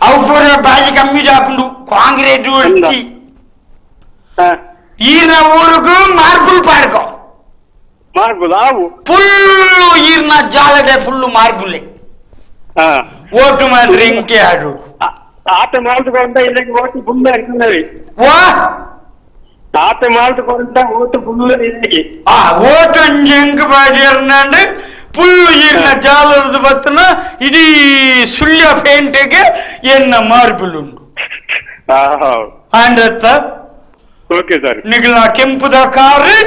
ಅವು ಪೂರ ಬಾಜಿ ಕಮ್ಮಿ ಜಾಪುಂಡು ಕಾಂಕ್ರೀಟ್ ಒಡ್ಚಿ. ಈರ್ನ ಊರಿಗೂ ಮಾರ್ಬುಲ್ ಪಾಡ್ಕೊ. ಮಾರ್ಬುಲ್ ಆವು ಫುಲ್ಲು ಈರ್ನ ಜಾಲಡೆ ಫುಲ್ಲು ಮಾರ್ಬುಲೆ. ಓಟು ಮಾತ್ರ ಇಂಕೆ ಆಡು ಆತ ಮಾಡ್ದುಕೊಂಡ ಇಲ್ಲಿಗೆ ಓಟು ಫುಲ್ ಅಂತಾರೆ. ವಾ ಆತ ಮಾಡ್ದುಕೊಂಡ ಓಟು ಫುಲ್ ಇಲ್ಲಿಗೆ. ಆ ಓಟು ಎಂಕ್ ಪಾಡಿಯರ್ನಾಂಡ್ ಫುಲ್ಲು ಈರ್ನ ಜಾಲದ ಬತ್ತನ ಇಡೀ ಸುಳ್ಯ ಪೇಂಟೆಗೆ ಎನ್ನ ಮಾರ್ಬುಲ್ ಉಂಡು. ಆಂಡತ್ತ ಓಕೆ ಸರ್. ನಿಗಲ ಕೆಂಪುದ ಕಾರು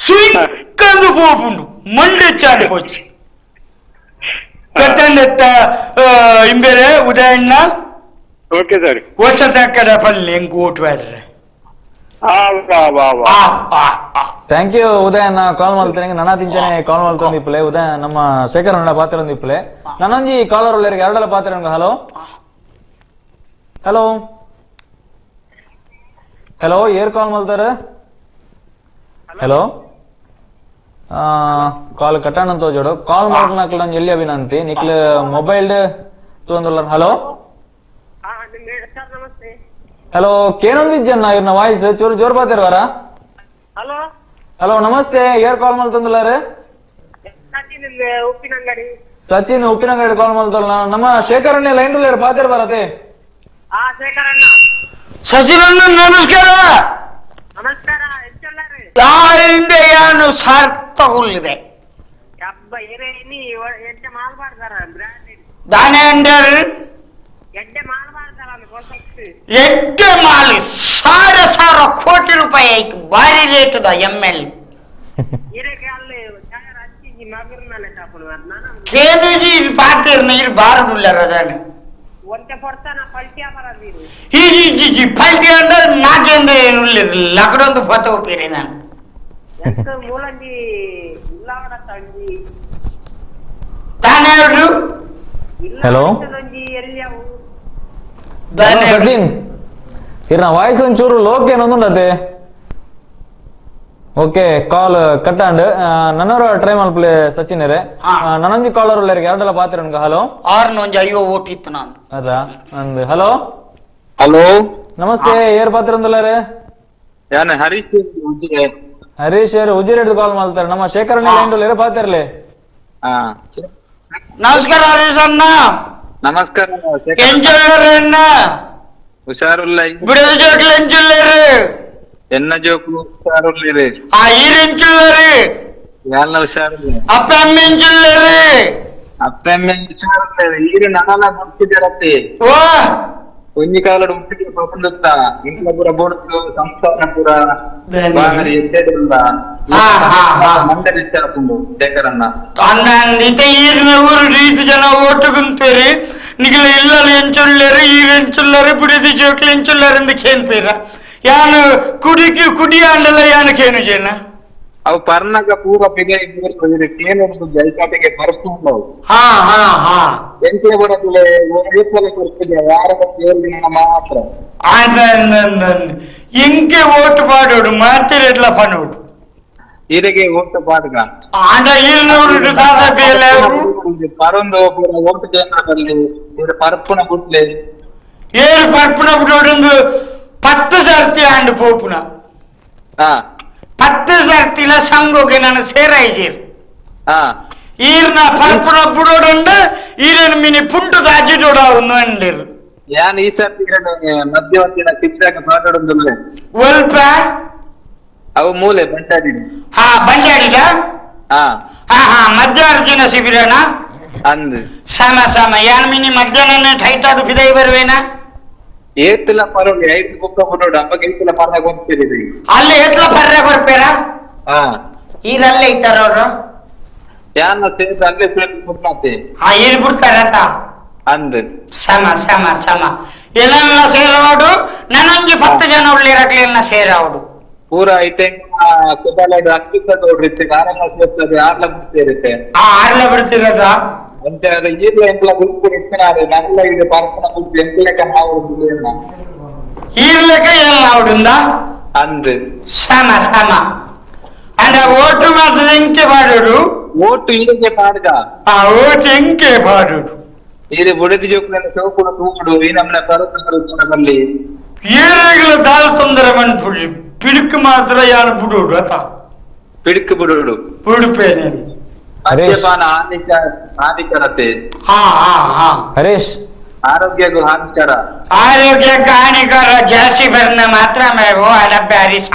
ಸುಂಕಂದು ಪೋಪುಂಡು ಮಂಡೆ ಚಾಡಿ ಪೋಚಿ ಕಟ್ಟಂಡೆತ್ತ ಇಂಬೇರೆ ಉದಯಣ್ಣ. Okay sir. ವರ್ಷದ ಕಡೆ ಪಲ್ಲಿ ಎಂಕ್ ಓಟು ಬೇಡ್ರೆ. Thank you ಉದಯಣ್ಣ ಕಾಲ್ ಮಾಡ್ತೇನೆ. ನನ್ನ ತಿಂಚನೆ ಕಾಲ್ ಮಾಡ್ತೊಂದು ಇಪ್ಪಲೆ ಉದಯ ನಮ್ಮ ಶೇಖರ್ ಅಣ್ಣ ಪಾತ್ರ ಒಂದು ಇಪ್ಪಲೆ. ನನ್ನೊಂಜಿ ಕಾಲರ್ ಒಳ್ಳೆಯರಿಗೆ ಎರಡಲ್ಲ ಪಾತ್ರ. Hello hello hello air ಕಾಲ್ ಮಾಡ್ತಾರೆ. ಹಲೋ ಕಾಲ್ ಕಟ್ಟಾಣ ತೋಜೋಡು ಕಾಲ್ ಮಾಡ್ಕೊಂಡು ಎಲ್ಲಿ ಅಭಿನಂತಿ ನಿಕ್ಲ ಮೊಬೈಲ್ ತೊಂದ್ರಲ್ಲ. ಹಲೋ ಹಲೋ ಕೇನೊಂದಿಜ್ಜಣ್ಣ ಇವ್ರನ್ನ ವಾಯ್ಸ್ ಚೂರು ಜೋರ್ ಬಾತಿರ್ವಾರ. ಹಲೋ ಹಲೋ ನಮಸ್ತೆ ಏರ್ ಕಾಲ್ ಮಾಡ್ತಂದ್ಲಾರೆ. ಸಚಿನ್ ಉಪ್ಪಿನಂಗಡಿ ಕಾಲ್ ಮಾಡ್ತಲ್ಲ. ನಮ್ಮ ಶೇಖರಣ್ಣ ಲೈನ್ ಪಾತಿರ್ ಬರತೆ. ಸಚಿನ್ ಅಣ್ಣ ನಮಸ್ಕಾರ. ಯಾನು ಸಾರ್ಥಕುಲ್ಲಿದೆ ದಾನೆ ಅಂಡರ್ ಎಡ್ಡೆ ಮಾಲ್ 1500 ಕೋಟಿ ರೂಪಾಯಿ ಐಕ್ ಭಾರಿ rate the M L ಕೇನುಜಿ ಪಾತಿರ್ನ ಇರು ಬಾರಡುಲ್ಲರ ಅದಾನೆ ಈ ಜಿ ಪಲ್ಟಿ ಅಂದ್ರೆ ನಾಗೇಂದ್ರ ಲಕಡೊಂದು ಫೋಟೋ ಒಪ್ಪಿರಿ ನಾನು. ತಾನೇ ಹಲೋ ಸಚಿನ್ ಇರ್ನ ವಾಯ್ಸ್ ಒಂಚೂರು ಲೋಕ್ ಏನೊಂದುಂಡತೆ. ಓಕೆ ಕಾಲ್ ಕಟ್ಟಾಂಡ್ ನನ್ನವರ ಟ್ರೈ ಮಲ್ಪಲೆ ಸಚಿನ್ ರೇ. ನನ್ನೊಂಜಿ ಕಾಲರ್ ಉಳ್ಳರಿಗೆ ಎರಡೆಲ್ಲ ಪಾತ್ರ. ಹಲೋ ಆರ್ನೊಂಜಿ ಅಯ್ಯೋ ಓಟ್ ಇತ್ತು ನಾನು ಅದಾ ಅಂದ್. ಹಲೋ ಹಲೋ ನಮಸ್ತೆ ಏರ್ ಪಾತ್ರ ಒಂದುಲ್ಲಾರೆ. ಯಾನೆ ಹರೀಶ್ ಉಜಿರೆ. ಹರೀಶ್ ಉಜಿರೆ ಕಾಲ್ ಮಾಡ್ತಾರೆ. ನಮ್ಮ ಶೇಖರಣ್ಣ ಲೈನ್ ಉಳ್ಳೇರೆ ಪಾತಿರ್ಲಿ. ನಮಸ್ಕಾರ ಹರೀಶ್ ಅಣ್ಣ. ನಮಸ್ಕಾರ. ಎಂಜುಲ್ಲರ್ ಅಣ್ಣ? ಹುಷಾರುಲ್ಲ. ಬಿಡದ ಜೋಕ್ಲು ಎಂಜುಲ್ಲರ್? ಎನ್ನ ಜೋಕ್ಲು ಹುಷಾರುಲ್ಲಿರಿ. ಆ ಈರ್ ಎಂಜುಲ್ಲರ್? ಯಾಲ್ನ ಹುಷಾರುಲ್ಲ. ಅಪ್ಪ ಅಮ್ಮ ಎಂಜುಲ್ಲರ್? ಅಪ್ಪ ಅಮ್ಮ ಹುಷಾರುಲ್ಲ. ಈರು ನನಲ ಗುರ್ತಿದ್ದೀರತ್ತೆ. ಓ ಒಂಜಿ ಕಾಲಡ್ ಹುಟ್ಟಿಗೆ ಪಪಂದುತ್ತ ಇಂಕ್ಲ ಪೂರ ಬೋಡ್ತು ಸಂಸಾರ ಪೂರ ಬಾರಿ ಎದ್ದೆದಿಲ್ಲ ಮಂದರಿ ಇಚ್ಚಾಪುಂಡು ಶೇಖರಣ್ಣ. ಅಣ್ಣ ಇತ ಈರಿನ ಊರು ರೀತಿ ಜನ ಓಟು ಗುಂಪೇರಿ ನಿಗಲ ಇಲ್ಲಲು ಎಂಚುಳ್ಳರು ಈರು ಎಂಚುಳ್ಳರು ಬಿಡಿದಿ ಜೋಕ್ಲು ಎಂಚುಳ್ಳರು ಎಂದು ಕೇನ್ಪೇರ ಯಾನು ಕುಡಿக்கு ಕುಡಿಯಾಂಡಲ್ಲ ಯಾನು ಕೇನು ಜೇನ ಅವು ಪರ್ನಗ ಪೂರ ಪಿಗ ಕೇನು ಜೈಕಾಟಿಗೆ ಬರ್ತು. ಹಾ ಹಾ ಹಾ ಎಂಟ್ಲೆ ಬರತ್ಲೆ ಏತ್ಲೆ ಕೊರ್ತಿದೆ ಯಾರ ದಿನ ಮಾತ್ರ ಇಂಕೆ ಓಟು ಪಾಡೋಡು ಮಾತಿರೆಡ್ಲ ಪನೋಡು ಈರೆಗೆ ಓಟು ಪಾಡ್ಗ ಆಂಡ ಈರಿನವರು ದಾದಾ ಬೇಲೆ ಅವರು ಪರೊಂದು ಪೂರ ಓಟು ಕೇಂದ್ರದಲ್ಲಿ ಪರ್ಪುನ ಬುಡ್ಲೆ ಏರು ಪರ್ಪುನ ಬಿಡೋಡೊಂದು 10 ಸರ್ತಿ ಆಂಡ್ ಪೋಪುನ. 10 ಸರ್ತಿಲ ಸಂಘೋಗೆ ನಾನು ಸೇರಾಯಿಜೀರ್. ಈರ್ನ ಪರ್ಪುನ ಬುಡೋಡುಂಡು ಈರನ್ ಮಿನಿ ಪುಂಡು ದಾಜಿಡೋಡ ಒಂದು ಅಂಡಿರು. ಯಾನ್ ಈ ಸರ್ತಿ ಮಧ್ಯವರ್ತಿನ ಸಿಕ್ಕಾಗ ಮಾತಾಡೋದಿಲ್ಲ. ಒಲ್ಪ ಅವು ಮೂಲೆ ಬಂಟಾಡಿ. ಹಾ ಬಂಟಾಡಿದ. ಹಾ ಹಾ ಹಾ ಮಧ್ಯಾರ್ಜುನ ಶಿಬಿರನ ಅಂದ್ ಸಮ ಸಮ ಯಾನ್ ಮಿನಿ ಮಧ್ಯಾಹ್ನ ಟೈಟ್ ಆದ ಫಿದೈ ಬರುವೇನಾ? ಏತ್ಲ ಪರೋಡಿ ಐದು ಬುಕ್ಕ ಬಿಡೋಡು ಅಪ್ಪಗೆ ಏತ್ಲ ಪರ್ರ ಗೊತ್ತಿರಿ. ಅಲ್ಲಿ ಏತ್ಲ ಪರ್ರ ಕೊರ್ಪೇರ? ಹಾ ಈರಲ್ಲೇ ಇತ್ತಾರ ಅವರು ಯಾನ ಸೇರ್ದ ಅಲ್ಲೇ ಸೇರ್ದು ಬಿಡ್ತಾತೆ. ಹಾ ಈರ್ ಬಿಡ್ತಾರತ ಅಂದ್ ಸಮ ಸಮ ಸಮ ಏನೆಲ್ಲ ಸೇರೋಡು ನನಂಜಿ 10 ಜನ ಉಳ್ಳಿರಕ್ಲೆಲ್ಲ ಸೇರೋಡು ಪೂರ ಐಟಮ್ ಕುಬಾಲಡ್ ಅಕ್ಕಿತ್ತ ನೋಡ್ರಿ ಆರೆಲ್ಲ ಸೇರ್ತದೆ ಆರ್ಲ ಬಿಡ್ತಿರುತ್ತೆ. ಆ ಆರ್ಲ ಬಿಡ್ತಿರೋದ ಅಂತೆ ಅದು ಈರ್ಲ ಎಂಕ್ಲ ಗುಂಪು ಇತ್ತಿನಾರೆ ನಲ್ಲ ಇದು ಪರಪನ ಗುಂಪು ಎಂಕ್ಲೆಕ ನಾವು. ಈರ್ಲೆಕ್ಕ ಏನ್ ಆವಡುಂದ ಅಂದ್ ಸಮ ಸಮ ಅಂಡ ಓಟು ಮಾತ್ರ ಎಂಕೆ ಪಾಡೋಡು ಓಟು ಈರಿಗೆ ಪಾಡ್ಗ ಆ ಓಟು ಎಂಕೆ ಪಾಡೋಡು ಈರೆ ಬುಡದಿ ಜೋಕುಲೆನ ಸೋಕುಡು ತೂಗುಡು ಈ ನಮ್ಮನೆ ಪರತ ಬಲ್ಲಿ ಏರೆಗಳ ದಾಲ್ ತೊಂದರೆ ಮನ್ಪುಡಿ ಪಿಡುಕು ಮಾತ್ರ ಯಾರು ಬುಡೋಡು ಅತ ಪಿಡುಕು ಬುಡೋಡು ಬುಡುಪೇನೆ ಮದ್ಯಪಾನ ಹಾನಿಕರತೆ ಹಾ ಹಾ ಹಾ ಹರೀಶ್ ಆರೋಗ್ಯಗೂ ಹಾನಿಕರ ಆರೋಗ್ಯಕ್ಕೆ ಹಾನಿಕರ ಜಾಸ್ತಿ ಬರ್ನ ಮಾತ್ರ ಮೇವು ಅಡಬ್ಬೆ ಹರೀಶ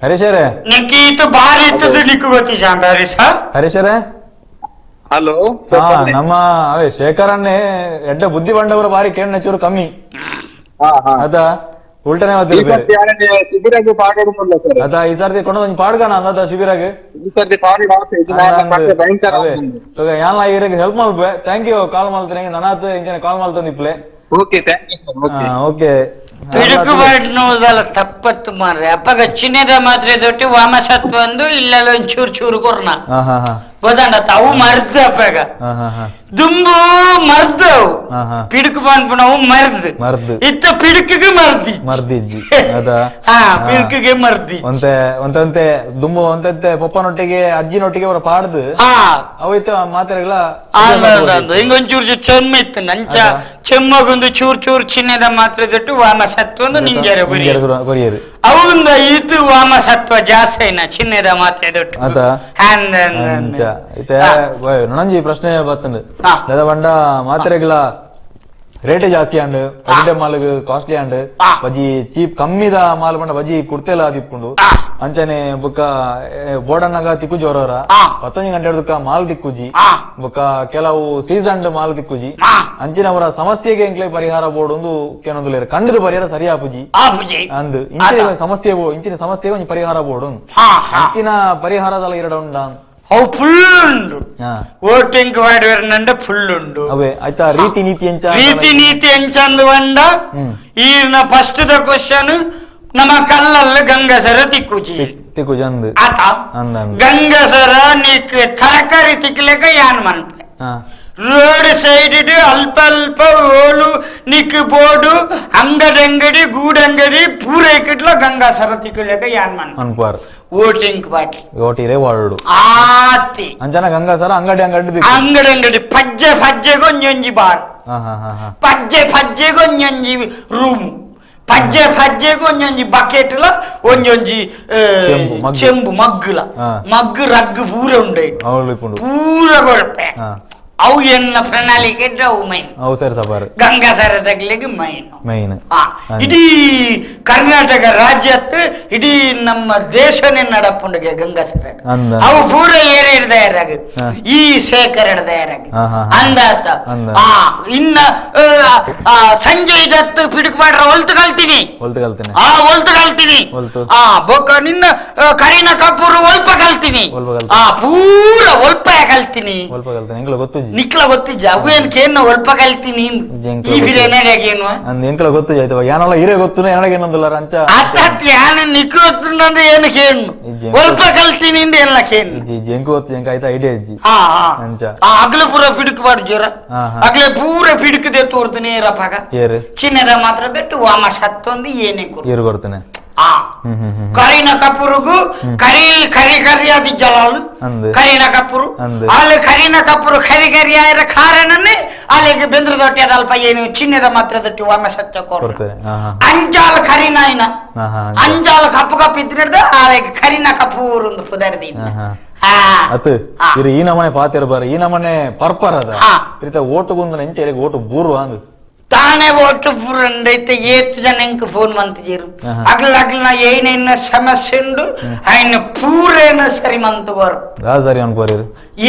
ಹರೀಶರೇ ನಿಕ್ಕೀತು ಬಾರಿ ಇತ್ತು ನಿಕ್ಕು ಗೊತ್ತಿಜಾಂಬ ಹರೀಶ ಹರೀಶರೇ ಹಲೋ ನಮ್ಮ ಅವೇ ಶೇಖರನ್ನೇ ಎಡ್ಡ ಬುದ್ಧಿ ಬಂಡವರು ಬಾರಿ ಕೇಳ ಚೂರು ಕಮ್ಮಿ ಅದ ಉಲ್ಟನೆ ಅದ ಈ ಸರ್ತಿ ಕೊಂಡೊಂದು ಪಾಡ್ಗಣ ಅಂದ ಶಿಬಿರಾಗ ಯಾನ್ಲ ಈರೆಗ್ ಹೆಲ್ಪ್ ಮಲ್ಪೆ thank you ಕಾಲ್ ಮಾಡ್ತೀನಿ ನನಾತ್ ಇಂಚನೆ ಕಾಲ್ ಮಾಡ್ತಾನೆ ಇಪ್ಲೆ okay thank you okay ಪಿಡುಕು ಬಾಡ್ನೋದಲ್ಲ ತಪ್ಪತ್ತು ಮಾರ್ರೆ ಅಪ್ಪಗ ಚಿನ್ನದ ಮಾತ್ರೆ ದೊಟ್ಟಿ ವಾಮಸತ್ವ ಒಂದು ಇಲ್ಲೆಲ್ಲ ಒಂದ್ ಚೂರು ಚೂರು ಕೊರ್ನ ಗೊತ್ತಾಂಡ ಅವು ಮರ್ದು ಅಪ್ಪಗ ದುಂಬು ಮರ್ದು ಅವು ಪಿಡುಕು ಪನ್ಪುನವು ಮರ್ದು ಇತ್ತ ಪಿಡುಕಿಗೆ ಮರ್ದಿ ಮರ್ದಿಜ್ಜಿ ಅದ ಹಾ ಪಿಡುಕಿಗೆ ಮರ್ದಿ ಒಂತೆ ಒಂತಂತೆ ದುಂಬು ಒಂತಂತೆ ಪಪ್ಪನೊಟ್ಟಿಗೆ ಅಜ್ಜಿನೊಟ್ಟಿಗೆ ಅವರ ಪಾಡ್ದು ಅವ ಇತ್ತ ಮಾತ್ರೆಗಳ ಹಿಂಗೊಂಚೂರು ಚೆಮ್ಮ ಇತ್ತು ನಂಚ ಚೆಮ್ಮಗೊಂದು ಚೂರು ಚೂರು ಚಿನ್ನದ ಮಾತ್ರೆ ದೊಟ್ಟು ವಾಮಸತ್ವ ಒಂದು ನಿಂಜರ ಕೊರಿಯರು ಅವಂದ ಇತ್ತು ವಾಮಸತ್ವ ಜಾಸ್ತಿ ಐನ ಚಿನ್ನದ ಮಾತ್ರೆ ದೊಟ್ಟು ನನಂಜಿ ಪ್ರಶ್ನೆ ಬರ್ತಂಡು ದಾದ ಬಂಡ ಮಾತ್ರೆಗಳ ರೇಟೇ ಜಾಸ್ತಿ and bajji mall costly and bajji cheap ಕಮ್ಮಿದ mall ಬಂಡ ಬಜ್ಜಿ ಕುರ್ತೆಲ್ಲ ತಿಪ್ಪುಂಡು ಅಂಚನೆ ಬುಕ್ಕ ಬೋಡನ್ನಾಗ ತಿಕ್ಕುಜಿ ಅವರವರ 19 ಗಂಟೆ ಹಿಡ್ದುಕ್ಕ ಮಾಲ್ ತಿಕ್ಕುಜಿ ಬುಕ್ಕ ಕೆಲವು ಸೀಸನ್ ಮಾಲ್ ತಿಕ್ಕುಜಿ ಅಂಚಿನ ಅವರ ಸಮಸ್ಯೆಗೆ ಎಂಕ್ಲೆ ಪರಿಹಾರ ಬೋರ್ಡ್ ಒಂದು ಕೇನೊಂದು ಕಂಡದ ಪರಿಹಾರ ಸರಿ ಆಪುಜಿ ಅಂದ್ ಇಂಚಿನ ಸಮಸ್ಯೆ ಇಂಚಿನ ಸಮಸ್ಯೆಗೆ ಒಂಜಿ ಪರಿಹಾರ ಬೋರ್ಡ್ ಅಂಚಿನ ಪರಿಹಾರದಲ್ಲ ಎರಡ ಉಂಡ ಅವು ಫುಲ್ ಉಂಡು ವೋಟಿಂಗ್ ಮಾಡಿವರ್ನಂಡ ಫುಲ್ ಉಂಡು ಅವೇ ಆಯ್ತಾ ರೀತಿ ನೀತಿ ಎಂಚ ರೀತಿ ನೀತಿ ಎಂಚಂದು ಬಂಡ ಈರ್ನ first the question ನಮ್ಮ ಕಲ್ಲಲ್ಲ ಗಂಗಸರ ತಿಕ್ಕುಜಿ ತಿಕ್ಕುಜಿ ಅಂದ್ ಆತ ಗಂಗಸರ ನೀಕ್ ತರಕಾರಿ ತಿಕ್ಕಲೆಕ ಯಾನ್ ಮನ್ಪೆ ರೋಡ್ ಸೈಡ್ ಅಲ್ಪ ಅಲ್ಪ ಓಲು ನಿಕ್ ಬೋರ್ಡು ಅಂಗಡಿ ಗೂಡಂಗಡಿ ಪೂರೈಕಿಟ್ಲ ಗಂಗಾಸರ ತಿಕ್ಕಲೆಕ ಯಾನ್ ಮನ್ ಅನ್ಪಾರ್ ವೋಟಿಂಗ್ ಬಾಟ್ಲಿ ಓಟಿರೇ ವಾಡುಡು ಆತಿ ಅಂಚನ ಗಂಗಾಸರ ಅಂಗಡಿ ಅಂಗಡಿ ಅಂಗಡಿ ಅಂಗಡಿ ಪಜ್ಜೆ ಪಜ್ಜೆಗೆ ಒಂಜೊಂಜಿ ಬಾರ್ ಪಜ್ಜೆ ಪಜ್ಜೆಗೆ ಒಂಜೊಂಜಿ ರೂಮ್ ಪಜ್ಜೆ ಪಜ್ಜೆಗೆ ಒಂಜೊಂಜಿ ಬಕೆಟ್ಲ ಒಂಜೊಂಜಿ ಚೆಂಬು ಮಗ್ಗುಲ ಮಗ್ಗು ರಗ್ಗು ಪೂರ ಉಂಡು ಪೂರ ಕೊರಪೆ ಅವು ಎನ್ನ ಪ್ರಣಾಳಿಕೆ ಅವು ಮೈನ್ ಅವು ಸರಿ ಸಬಾರ್ ಗಂಗಾಸರ ತಗ್ಲಿಗೆ ಮೈನ್ ಮೈನ್ ಇಡೀ ಕರ್ನಾಟಕ ರಾಜ್ಯತ್ತು ಇಡೀ ನಮ್ಮ ದೇಶನೇ ನಡಪುಂಡಿಗೆ ಗಂಗಾಸರ ಅವು ಪೂರ ಏರೇರ್ ತಯಾರಾಗ ಈ ಶೇಖರ್ ತಯಾರಾಗ ಅಂದಾತ ಇನ್ನ ಸಂಜಯ್ ದತ್ ಪಿಡುಕು ಮಾಡ್ರ ಒಲ್ತು ಕಲ್ತೀನಿ ಆ ಒಲ್ತು ಕಲ್ತೀನಿ ಆ ಬೊಕ್ಕ ನಿನ್ನ ಕರೀನಾ ಕಪೂರ್ ಒಲ್ಪ ಕಲ್ತೀನಿ ಆ ಪೂರ ಒಲ್ಪ ಕಲ್ತೀನಿ ಗೊತ್ತು ನಿಕ್ಲ ಗೊತ್ತಿಜ್ಜ ಅವು ಏನ್ ಕೇನ್ನ ಒಲ್ಪ ಕಲ್ತೀನಿ ಈ ಫಿರೇನಾಗ ಏನು ಅಂದ್ ಎಂಕ್ಲ ಗೊತ್ತು ಆಯ್ತು ಯಾನಲ್ಲ ಹಿರೇ ಗೊತ್ತು ಏನಗೆ ಏನೊಂದಿಲ್ಲ ಅಂಚ ಅತ್ತ ಯಾನ ನಿಕ್ಕು ಗೊತ್ತಂದ್ರೆ ಏನು ಕೇನು ಒಲ್ಪ ಕಲ್ತೀನಿ ಇಂದ ಎಲ್ಲ ಕೇನು ಎಂಕು ಗೊತ್ತು ಎಂಕ ಆಯ್ತಾ ಐಡಿಯಾ ಇಜ್ಜಿ ಅಂಚ ಆ ಅಗ್ಲ ಪೂರ ಪಿಡುಕು ಬಾಡು ಜೋರ ಅಗ್ಲೆ ಪೂರ ಪಿಡುಕದೆ ತೋರ್ತನೆ ರಪಾಗ ಚಿನ್ನದ ಮಾತ್ರ ದಟ್ಟು ವಾಮ ಸತ್ತೊಂದು ಏನೇ ಏರು ಕೊಡ್ತಾನೆ ಆ ಕರೀನಾ ಕಪೂರ್ಗು ಕರಿ ಕರಿ ಕರಿ ಅದಿಜ್ಜಲಾಲು ಕರೀನಾ ಕಪೂರ್ ಅಲ್ಲಿ ಕರೀನಾ ಕಪೂರ್ ಕರಿ ಕರಿ ಆಯ್ರ ಕಾರಣನೇ ಅಲ್ಲಿಗೆ ಬೆಂದ್ರ ದೊಟ್ಟಿ ಅದಲ್ಪ ಏನು ಚಿನ್ನದ ಮಾತ್ರ ದೊಟ್ಟಿ ವಾಮ ಸತ್ಯ ಕೊಡ್ತಾರೆ ಅಂಜಾಲ್ ಕರೀನಾಯ್ನ ಅಂಜಾಲ್ ಕಪ್ಪು ಕಪ್ಪು ಇದ್ರೆ ಆಲೆಗೆ ಕರೀನಾ ಕಪೂರ್ ಒಂದು ಪುದರ್ದಿ ಅತ್ ಇರು ಈ ನಮನೆ ಪಾತಿರ ಬಾರ ಈ ನಮನೆ ಪರ್ಪರ್ ಅದ ಪ್ರೀತ ಓಟು ಗುಂದ ಎಂಚೆ ಓಟು ಬೂರ್ವ ಅಂದು ತಾನೇ ಓಟು ಪೂರಂಡೈತೆ ಏತ್ ಜನ ಇಂಕ ಫೋನ್ ಮಂತಿಜೀರು ಅಗ್ಲ ಅಗ್ಲನ ಏನೇನ ಸಮಸ್ಯೆ ಉಂಡು ఆయన ಪೂರೇನ ಸರಿ ಮಂತುಗೋರು ಸರಿ ಅನ್ಕೋರಿ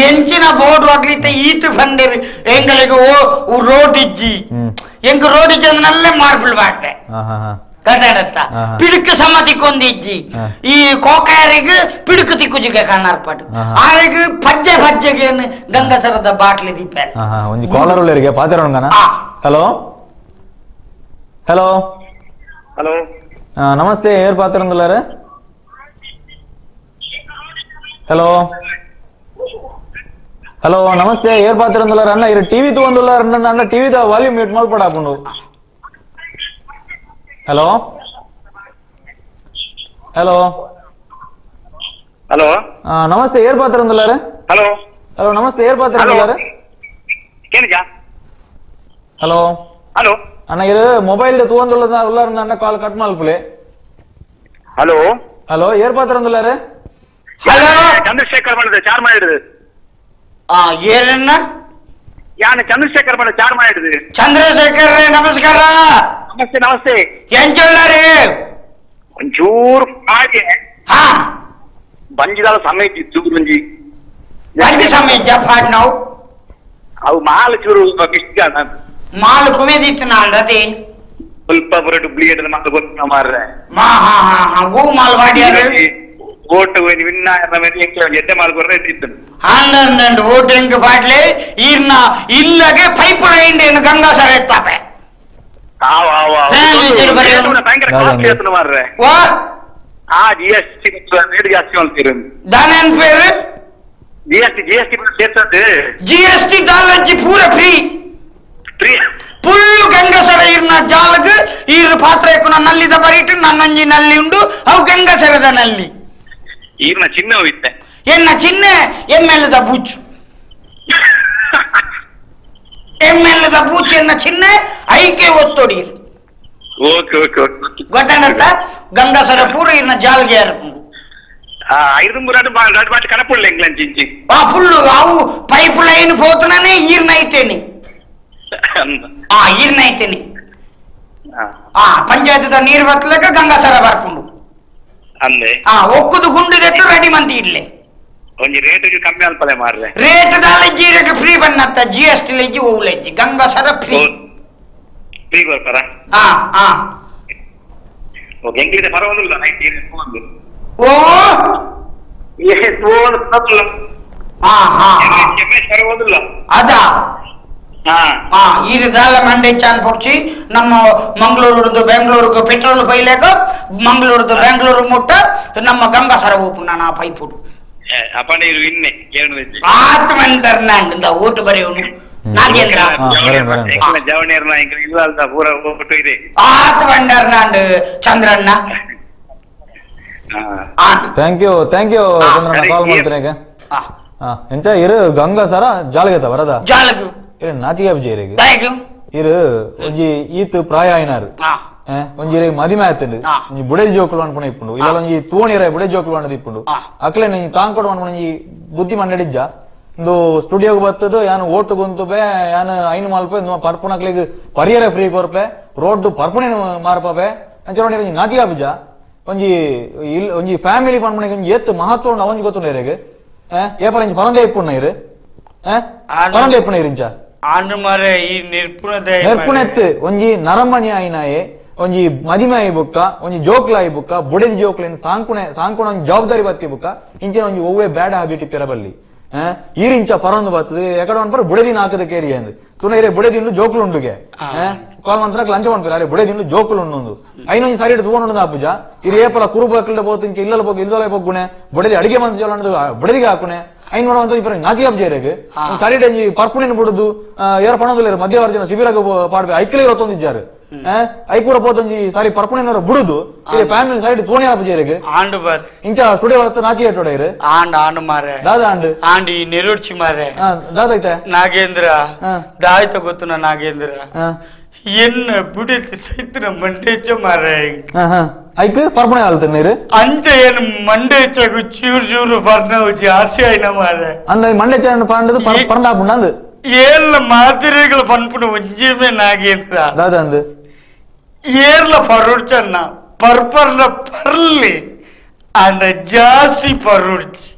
ಎಂಚಿನ ಬೋರ್ಡ್ ಆಗ್ಲಿತ್ತೆ ಈತು ಬಂದಿರು ಎಂಗಳಿಗೆ ಓ ರೋಡ್ ಇಜ್ಜಿ ಎಂಕ್ ರೋಡ್ ಇಜ್ಜಿ ನಲ್ಲೇ ಮಾರ್ಬಲ್ ಮಾಡ್ದೆ ಕನ್ನಡತ್ತ ಪಿಡುಕು ಸಮ ತಿಕ್ಕೊಂದಿಜ್ಜಿ ಈ ಕೋಕಾರಿಗೆ ಪಿಡುಕು ತಿಕ್ಕುಜಿಗೆ ಕಣ್ಣಾರ್ಪಾಡು ಆರಿಗೆ ಪಜ್ಜೆ ಪಜ್ಜೆಗೆ ಗಂಗಸರದ ಬಾಟ್ಲಿ ದೀಪ ಒಂಜಿ ಕಾಲರ್ ಉಳ್ಳರಿಗೆ ಪಾತೆರೋಣ hello hello hello ನಮಸ್ತೆ ಏರ್ ಪಾತ್ರಂದುಲ್ಲಾರ ಹಲೋ ಹಲೋ ನಮಸ್ತೆ ಏರ್ ಪಾತ್ರಂದುಲ್ಲಾರ ಅಣ್ಣ ಇರು ಟಿವಿ ತಗೊಂಡುಲ್ಲಾರ ಅಣ್ಣ ಟಿವಿದ ವಾಲ್ಯೂಮ್ ಮ್ಯೂಟ್ ಮಲ್ಪಡ ಹಾಕೊಂಡು. Hello hello hello ನಮಸ್ತೆ ಏರ್ ಪಾತ್ರ ಅಂದುಲ್ಲಾರೆ. ಹಲೋ ಹಲೋ ನಮಸ್ತೆ ಏರ್ ಪಾತ್ರ ಅಂದುಲ್ಲಾರೆ. ಕೇಳಿಜಾ? ಹಲೋ ಹಲೋ ಅಣ್ಣ ಇರು ಮೊಬೈಲ್ ತೂವೊಂದುಲ್ಲ ಉಲ್ಲಾರ ಅಣ್ಣ ಕಾಲ್ ಕಟ್ ಮಲ್ಪುಲೆ. Hello hello air ಪಾತ್ರ ಅಂದುಲ್ಲಾರೆ. ಹಲೋ ಚಂದ್ರಶೇಖರ್ ಮಾಡಿದೆ ಚಾರ್ ಮಾಡಿಡುದು. ಏರನ್ನ ಯಾನ ಚಂದ್ರಶೇಖರ್ ಮಾಡ ಚಾರ್ ಮಾಡಿಡುದು. ಚಂದ್ರಶೇಖರ್ ನಮಸ್ಕಾರ. ನಮಸ್ತೆ ನಮಸ್ತೆ. ಎಂಚೊಳ್ಳಾರೆ ಒಂಚೂರು ಹಾಗೆ ಹಾ ಬಂಜಿದಾಲ ಸಮಯ ಚೂರು ಒಂಜಿ ಬಂಜಿ ಸಮಯ ಜಫಾಡ್ ನಾವು ಅವು ಮಾಲ್ ಚೂರು ಇಷ್ಟ ಮಾಲ್ ಕುಮೇದಿತ್ತು ನಾಂಡತಿ ಸ್ವಲ್ಪ ಬರ ಡೂಪ್ಲಿಕೇಟ್ ಮಾಲ್ ಗೊತ್ತ ಮಾರ್ರೆ ಮಾ ಹಾ ಹಾ ಹಾ ಗೋ ಮಾಲ್ ವಾಡಿಯಾರು ಓಟ್ ವಿನ್ನ ಎಡ್ಡೆ ಮಾಲ್ ಕೊರ್ರೆ ಇತ್ತು ಹನ್ನೊಂದು ಓಟ್ ಎಂಕ್ ಪಾಡ್ಲೆ ಈರ್ನ ಇಲ್ಲಗೆ ಪೈಪ್ ಲೈನ್ ಏನು ಗಂಗಾ ಸರ ಎತ್ತಾಪೆ ಆವ್ ಆವ್ ಆವ್ ಭಯಂಕರ ಕಾಸ್ಟ್ಲಿ ಆತನ ಮಾರ್ರೆ. ವಾ ಆ ಜಿಎಸ್ಟಿ ರೇಟ್ ಜಾಸ್ತಿ ಅಂತೀರಿ ದಾನನ್ ಪೇರು ಜಿಎಸ್ಟಿ ಜಿಎಸ್ಟಿ ಸೇರ್ತದೆ. ಜಿಎಸ್ಟಿ ದಾಲಜ್ಜಿ ಪೂರ ಫ್ರೀ ಫ್ರೀ ಪುಳ್ಳು ಗಂಗಸರ ಇರ್ನ ಜಾಲಗ್ ಈರ್ ಪಾತ್ರೆ ನಲ್ಲಿದ ಬರೀಟು ನನ್ನಂಜಿ ನಲ್ಲಿ ಉಂಡು ಅವು ಗಂಗಸರದ ನಲ್ಲಿ ಈರ್ನ ಚಿನ್ನ ಹೋಯ್ತೆ ಎನ್ನ ಚಿನ್ನ ಎಮ್ಮೆಲ್ಲದ ಬೂಚು ಎಮ್ಮೆಲ್ಲದ ಬೂಚು ಎನ್ನ ಚಿನ್ನ ಐಕೆ ಒತ್ತೊಡೀರ್. Okay okay okay ಗೊತ್ತಾನರ್ಥ ಗಂಗಾಸರ ಪೂರ ಇರ್ನ ಜಾಲ್ಗೆ ಅರ್ಪುಂಡು. ಕನಪುಳ್ಳೆ ಎಂಗ್ಲಂಚಿಂಚಿ ಆ ಪುಳ್ಳು ಅವು ಪೈಪ್ ಲೈನ್ ಪೋತನೇ ಈರ್ನ ಐತೇನೆ. ಆ ಈರ್ನ ಐತೇನೆ. ಆ ಪಂಚಾಯತ್ ನೀರು ಬತ್ತಲಕ ಗಂಗಾಸರ ಬರ್ಪುಂಡು. ಅಂದೆ ಆ ಒಕ್ಕುದು ಗುಂಡು ರೆಡಿ ಮಂದಿ ಇಡ್ಲೆ ಒಂಜಿ ರೇಟ್ ಕಮ್ಮಿ ಅಲ್ಪಲೆ ಮಾರ್ರೆ. ರೇಟ್ ದಾಲಜ್ಜಿ ಇರಕ್ಕೆ ಫ್ರೀ ಬನ್ನತ್ತ G S T ಲೆಜ್ಜಿ ಓ ಲೆಜ್ಜಿ ಗಂಗಾಸರ ಫ್ರೀ ಫ್ರೀ ಬರ್ತಾರ. ಆ ಆ ಓಕೆ ಎಂಗ್ಲಿದೆ ಪರವಾಗಿಲ್ಲ ನೈಟ್ ಒಂದು ಓ ಹಾ ಹಾ ಪರವಾಗಿಲ್ಲ ಅದಾ ಹಾ ಹಾ ಈ ದಾಲ ಮಂಡೆ ಚಾನ್ ಪೊಡ್ಚಿ ನಮ್ಮ ಮಂಗಳೂರುದು ಬೆಂಗಳೂರಿಗೆ ಪೆಟ್ರೋಲ್ ಪೈಲೇಕ ಮಂಗಳೂರುದು ಬೆಂಗಳೂರು ಮುಟ್ಟ ನಮ್ಮ ಗಂಗಾಸರ ಓಪು ನಾನು ಆ ಪೈಪುಡು ಆತ್ಮಂತರ್ನಾಂಡ್ ಓಟು ಬರೆಯವನು ನಾಗೇಂದ್ರ ಆತ್ಮಂಡರ್ನಾಂಡ್ Chandranna. Thank you thank you Chandranna call ಮಾಡ್ತೇನೆ. ಎಂಚ ಇರು ಗಂಗಾಸರ ಜಾಲಗತ ಬರದ ಜಾಲಗ ಇರು ನಾಚಿಗೆ ಅಬ್ಜಿ ಇರು ಒಂಜಿ ಈತ್ ಪ್ರಾಯ ಆಯ್ನಾರು ಒಂಜಿ ಇರಗೆ ಮದಿಮೆ ಆಯ್ತಂಡು ಒಂಜಿ ಬುಡೆ ಜೋಕುಲು ಅನ್ಪುಣ ಇಪ್ಪುಂಡು ಇಲ್ಲ ಒಂಜಿ ತೂಣಿರ ಬುಡೆ ಜೋಕುಲು ಅನ್ನೋದು ಇಪ್ಪುಂಡು ಅಕ್ಲೆ ಒಂಜಿ ತಾಂಕೊಡು ಅನ್ಪುಣ ಒಂಜಿ ಬುದ್ಧಿ ಮಂಡಡಿಜ್ಜ ಒಂದು ಸ್ಟುಡಿಯೋಗೆ ಬರ್ತದ ಯಾನು ಓಟು ಗುಂತುಪೆ ಯಾನು ಐನು ಮಾಲ್ಪೆ ಪರ್ಪುಣ ಅಕ್ಲಿಗೆ ಪರಿಯರ ಫ್ರೀ ಕೊರ್ಪೆ ರೋಡ್ ಪರ್ಪುಣೆ ಮಾರ್ಪೆ ಅಂಚ ಒಂಜಿ ನಾಚಿಗೆ ಅಬ್ಜ ಒಂಜಿ ಇಲ್ ಒಂಜಿ ಫ್ಯಾಮಿಲಿ ಪನ್ಪುಣ ಒಂಜಿ ಏತ್ ಮಹತ್ವ ಉಂಡು ಅವಂಜಿ ಗೊತ್ತುಂಡು ಇರಗೆ ಏಪಲ ಒಂಜಿ ಪರಂದೆ ಇಪ್ಪುಣ್ಣ ಇರು ಪರಂದೆ ಇಪ್ಪುಣ ಇರಿಂಚ ನಿರ್ಪುಣೆತ್ತು ಒಂಜಿ ನರಮಣಿ ಆಯ್ನಾಯೆ ಒಂಜಿ ಮದಿಮೆ ಆಯಿ ಬುಕ್ಕ ಒಂಜಿ ಜೋಕ್ಲ ಆಯಿ ಬುಕ್ಕ ಬುಡೆದಿ ಜೋಕ್ಲೇನ್ ಸಾಂಕುಣೆ ಸಾಂಕುಣ ಒಂಜಿ ಜವಾಬ್ದಾರಿ ಬತ್ತಿ ಬುಕ್ಕ ಇಂಚಿನ ಒಂಜಿ ಒವ್ವೆ ಬ್ಯಾಡ ಹ್ಯಾಬಿಟ್ ಇಪ್ಪಿರಬಲ್ಲಿ ಈರಿಂಚ ಪರೊಂದು ಬರ್ತದೆ ಎಕಡೆ ಒಂದ್ಪರ ಬುಡೆದಿನ ಹಾಕದ ಕೇರಿ ಅಂದ್ ತುನ ಇರೇ ಬುಡೆದಿನ್ನು ಜೋಕ್ಲು ಉಂಡುಗೆ ಕಾಲ್ ಮಂತ್ರ ಲಂಚ ಮಾಡ್ತಾರೆ ಅರೆ ಬುಡೆದಿನ್ನು ಜೋಕುಲು ಉಂಡು ಐನೊಂಜಿ ಸರಿ ತೂವೊಂಡು ಆಪುಜ ಇರು ಏಪಲ ಕುರುಬಕ್ಲ ಪೋತಿಂಚ ಇಲ್ಲಲ ಪೋಕ್ ಇಲ್ಲಲ ಪೋಗ್ಗುಣೆ ಬುಡೆದಿ ಅಡಿಗೆ ಮಂತ್ರ ಬುಡೆದಿಗೆ ಹಾಕುಣೆ ಐನ್ ಮಾಡುವಂತ ಇಬ್ಬರ ನಾಚಿಗೆ ಆಪುಜ ಇರಗೆ ಸರಿ ಒಂಜಿ ಪರ್ಪುಣಿನ ಬುಡುದು ಏರ ಪಣೊಂದುಲ್ಲೆರ್ ಮಧ್ಯವರ್ಜನ ಶಿಬಿರಗ ಪಾಡ್ಬೆ ಐಕ್ಲೆ ಇರತ್ತೊಂದಿಜ್ಜಾರು ಐಪೂರ ಪೋತೊಂಜಿ ಸಾರಿ ಪರ್ಪುಣಿನವರ ಬುಡುದು ಫ್ಯಾಮಿಲಿ ಸೈಡ್ ತೋಣಿ ಆಪುಜ ಇರಗೆ ಆಂಡು ಬಾರ್ ಇಂಚ ಸ್ಟುಡಿಯೋ ಹೊರತು ನಾಚಿಗೆ ಇಟ್ಟೋಡ ಇರು ಆಂಡ್ ಆಂಡು ಮಾರೆ ದಾದ ಆಂಡು ಆಂಡ್ ಈ ನೆರುಡ್ಚಿ ಮಾರೆ ದಾದೈತೆ ನಾಗೇಂದ್ರ ದಾಯ್ತ ಗೊತ್ತುನ ನಾಗೇಂದ್ರ ಎನ್ನ ಬುಡಿತ ಸೈತನ ಮಂಡೇಚ ಮಾರೆ ಐಕ್ ಪರ್ಪುಣೆ ಆಲ್ತ ನೀರು ಅಂಚ ಏನು ಮಂಡೇಚಗು ಚೂರು ಚೂರು ಪರ್ಣ ಜಾಸ್ತಿ ಆಯ್ನ ಮಾರೆ ಅಂದ ಮಂಡೇಚ ಪಾಂಡದು ಪರ್ಣ ಆಪುಂಡು ಏರ್ಲ ಮಾತಿರೆಗಳು ಪನ್ಪುಣ ಒಂಜಿಮೆ ನಾಗೇಂದ್ರ ದಾದ ಅಂದು ಏರ್ಲ ಪರುಡ್ಚನ್ನ ಪರ್ಪರ್ನ ಪರ್ಲಿ ಅಂಡ ಜಾಸ್ತಿ ಪರುಡ್ಚಿ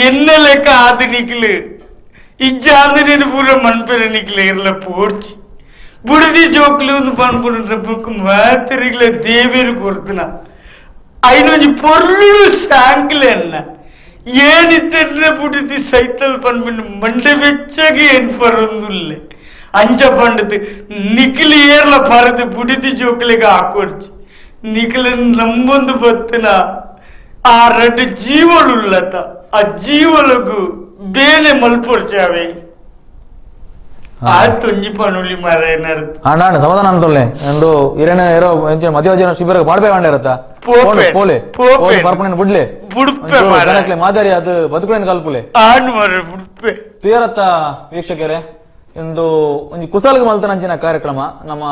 ಎನ್ನ ಲೆಕ್ಕ ಆಧುನಿಕ್ಲು ಇಜ್ಜಾಂದನೇನು ಪೂರ ಮನ್ಪೆರ ನಿಕ್ಲು ಏರ್ಲ ಪೋಡ್ಚಿ ಬುಡದಿ ಜೋಕ್ಲು ಒಂದು ಪನ್ಪುಣ ಮಾತಿರಿಗ್ಲ ದೇವೇರು ಕೊರ್ತನ ಐನೊಂಜಿ ಪೊರ್ಲು ಸಾಂಕ್ಲೆನ್ನ ಏನಿತ್ತೆನ್ನ ಬುಡಿದಿ ಸೈತಲ್ ಪನ್ಪಿನ ಮಂಡೆ ಬೆಚ್ಚಗೆ ಏನ್ ಪರೊಂದುಲ್ಲೆ ಅಂಚ ಪಂಡದು ನಿಕ್ಲಿ ಏರ್ಲ ಪರದು ಬುಡಿದಿ ಜೋಕ್ಲಿಗೆ ಹಾಕೊಡ್ಚಿ ನಿಕ್ಲ ನಂಬೊಂದು ಬತ್ತನ ಆ ರಡ್ಡು ಜೀವಳುಲ್ಲತ ಆ ಜೀವಲಗು ಬೇನೆ ಮಲ್ಪೊಡ್ಚಾವೆ. ಆತೊಂಜಿ ಪನುಲಿ ಮಾರೆ ನಡ್ದು. ಅಣ್ಣ ಅಣ್ಣ ಸಮಾಧಾನ ಅಂತೊಲ್ಲೆ ಎಂದು ಇರೇನ ಏರೋ ಎಂಚಿನ ಮಧ್ಯ ಶಿಬಿರ ಪಾಡ್ಬೇ ಬಾಂಡೆ ಇರತ್ತ. ಪೋಪೆ. ಪೋಲೆ. ಪೋಪೆ. ಪೋಲೆ ಪರ್ಪಣೆನ್ ಬುಡ್ಲೆ. ಬುಡ್ಪೆ ಒಂಚೂರು ಮಾರ್ರೆ. ಜನಕ್ಲೆ ಮಾದರಿ ಅದು ಬದುಕುನೇನ್ ಕಲ್ಪುಲೆ. ಆಣ್ ಮಾರ್ರೆ ಬುಡ್ಪೆ. ತುಯರತ್ತ ವೀಕ್ಷಕರೇ, ಇಂದು ಒಂಜಿ ಕುಸಲ್ಗ್ ಮಲ್ತನಂಚಿನ ಕಾರ್ಯಕ್ರಮ ನಮ್ಮ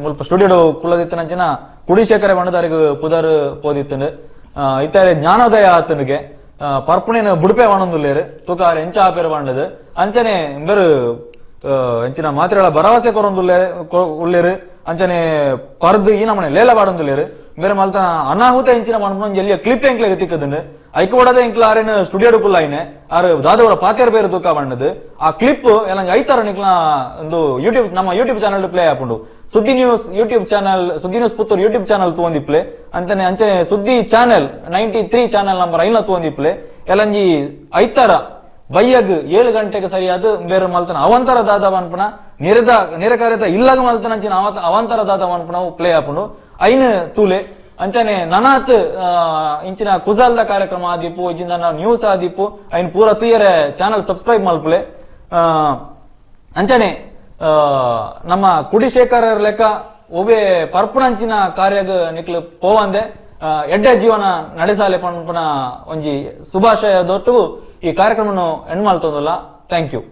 ಮುಲ್ಪ ಸ್ಟುಡಿಯೋಡು ಕುಲ್ಲದಿತ್ತನಂಚಿನ ಕುಡಿಶೇಖರ ಬಣ್ಣದಾರಿಗ್ ಪುದರ್ ಪೋದಿತ್ತಂಡು. ಇತ್ತಾರೆ ಜ್ಞಾನೋದಯ ಆತನಿಗೆ ಪರ್ಪಣೆನ ಬುಡ್ಪೆ ಬಾಣೊಂದುಲ್ಲೇರು ತೂಕ ಆರ್ ಎಂಚ ಆಪೇರು ಬಾಂಡದು ಅಂಚನೆ ಇಂಬರು ಎಂಚಿನ ಮಾತ್ರೆಗಳ ಭರವಸೆ ಕೊರೊಂದುಲ್ಲೇರು ಉಲ್ಲೇರು ಅಂಚನೆ ಪರ್ದು ಈ ನಮನೆ ಲೇಲ ಬಾಡೊಂದುಲ್ಲೇರು ಬೇರೆ ಮಲ್ತ ಅನಾಹುತ ಎಂಚಿನ ಮನ್ಪುನ ಒಂಜಿ ಎಲ್ಲಿಯ ಕ್ಲಿಪ್ ಎಂಕ್ಲೆಗ್ ತಿಕ್ಕದುಂಡು ಐಕ್ ಬಡದ ಎಂಕ್ಲ ಆರೇನು ಸ್ಟುಡಿಯೋಡು ಕುಲ್ಲಾಯಿನೆ ಆರು ದಾದವರ ಪಾತೇರ್ ಬೇರೆ ತೂಕ ಬಣ್ಣದು ಆ ಕ್ಲಿಪ್ ಎಲ್ಲ ಐತಾರ ನಿಕ್ಲ ಒಂದು ಯೂಟ್ಯೂಬ್ ನಮ್ಮ ಯೂಟ್ಯೂಬ್ ಚಾನಲ್ ಪ್ಲೇ ಆಪುಂಡು. ಸುದ್ದಿ ನ್ಯೂಸ್ ಯೂಟ್ಯೂಬ್ ಚಾನಲ್, ಸುದ್ದಿ ನ್ಯೂಸ್ ಪುತ್ತೂರು ಯೂಟ್ಯೂಬ್ ಚಾನಲ್ ತೂವೊಂದಿಪ್ಲೆ ಅಂಚನೆ ಅಂಚನೆ ಸುದ್ದಿ ಚಾನಲ್ 93 ಚಾನಲ್ ನಂಬರ್ ಐನ ತೂವೊಂದಿಪ್ಲೆ ಎಲ್ಲಂಜಿ ಐತಾರ ಬಯ್ಯಗ್ 7 ಗಂಟೆಗೆ ಸರಿಯಾದ ಬೇರೆ ಮಲ್ತನ ಅವಂತರ ದಾದ ಅನ್ಪುನ ನಿರದ ನಿರಕಾರ್ಯದ ಇಲ್ಲಗ ಮಲ್ತನ ಅಂಚಿನ ಅವಂತರ ದಾದ ಅನ್ಪುನ ಪ್ಲೇ ಆಪುಂಡು ಐನ್ ತೂಲೆ ಅಂಚನೆ ನನಾತ್ ಇಂಚಿನ ಕುಸಲ್ದ ಕಾರ್ಯಕ್ರಮ ಆದಿಪ್ಪು ಇಂಚಿನ ನ್ಯೂಸ್ ಆದಿಪ್ಪು ಐನ್ ಪೂರ ತುಯರೆ ಚಾನಲ್ ಸಬ್ಸ್ಕ್ರೈಬ್ ಮಲ್ಪುಲೆ. ಅಂಚನೆ ನಮ್ಮ ಕುಡಿಶೇಖರ ಲೆಕ್ಕ ಒಬ್ಬೆ ಪರ್ಪುಣಂಚಿನ ಕಾರ್ಯಗ್ ನಿಕ್ಲು ಪೋವಂದೆ ಎಡ್ಡೆ ಜೀವನ ನಡೆಸಾಲೆ ಪನ್ಪುನ ಒಂಜಿ ಶುಭಾಶಯ ದೊಟ್ಟು ಈ ಕಾರ್ಯಕ್ರಮವನ್ನು ಎಂಡ್ ಮಲ್ತೊಂದುಲ್ಲ. Thank you.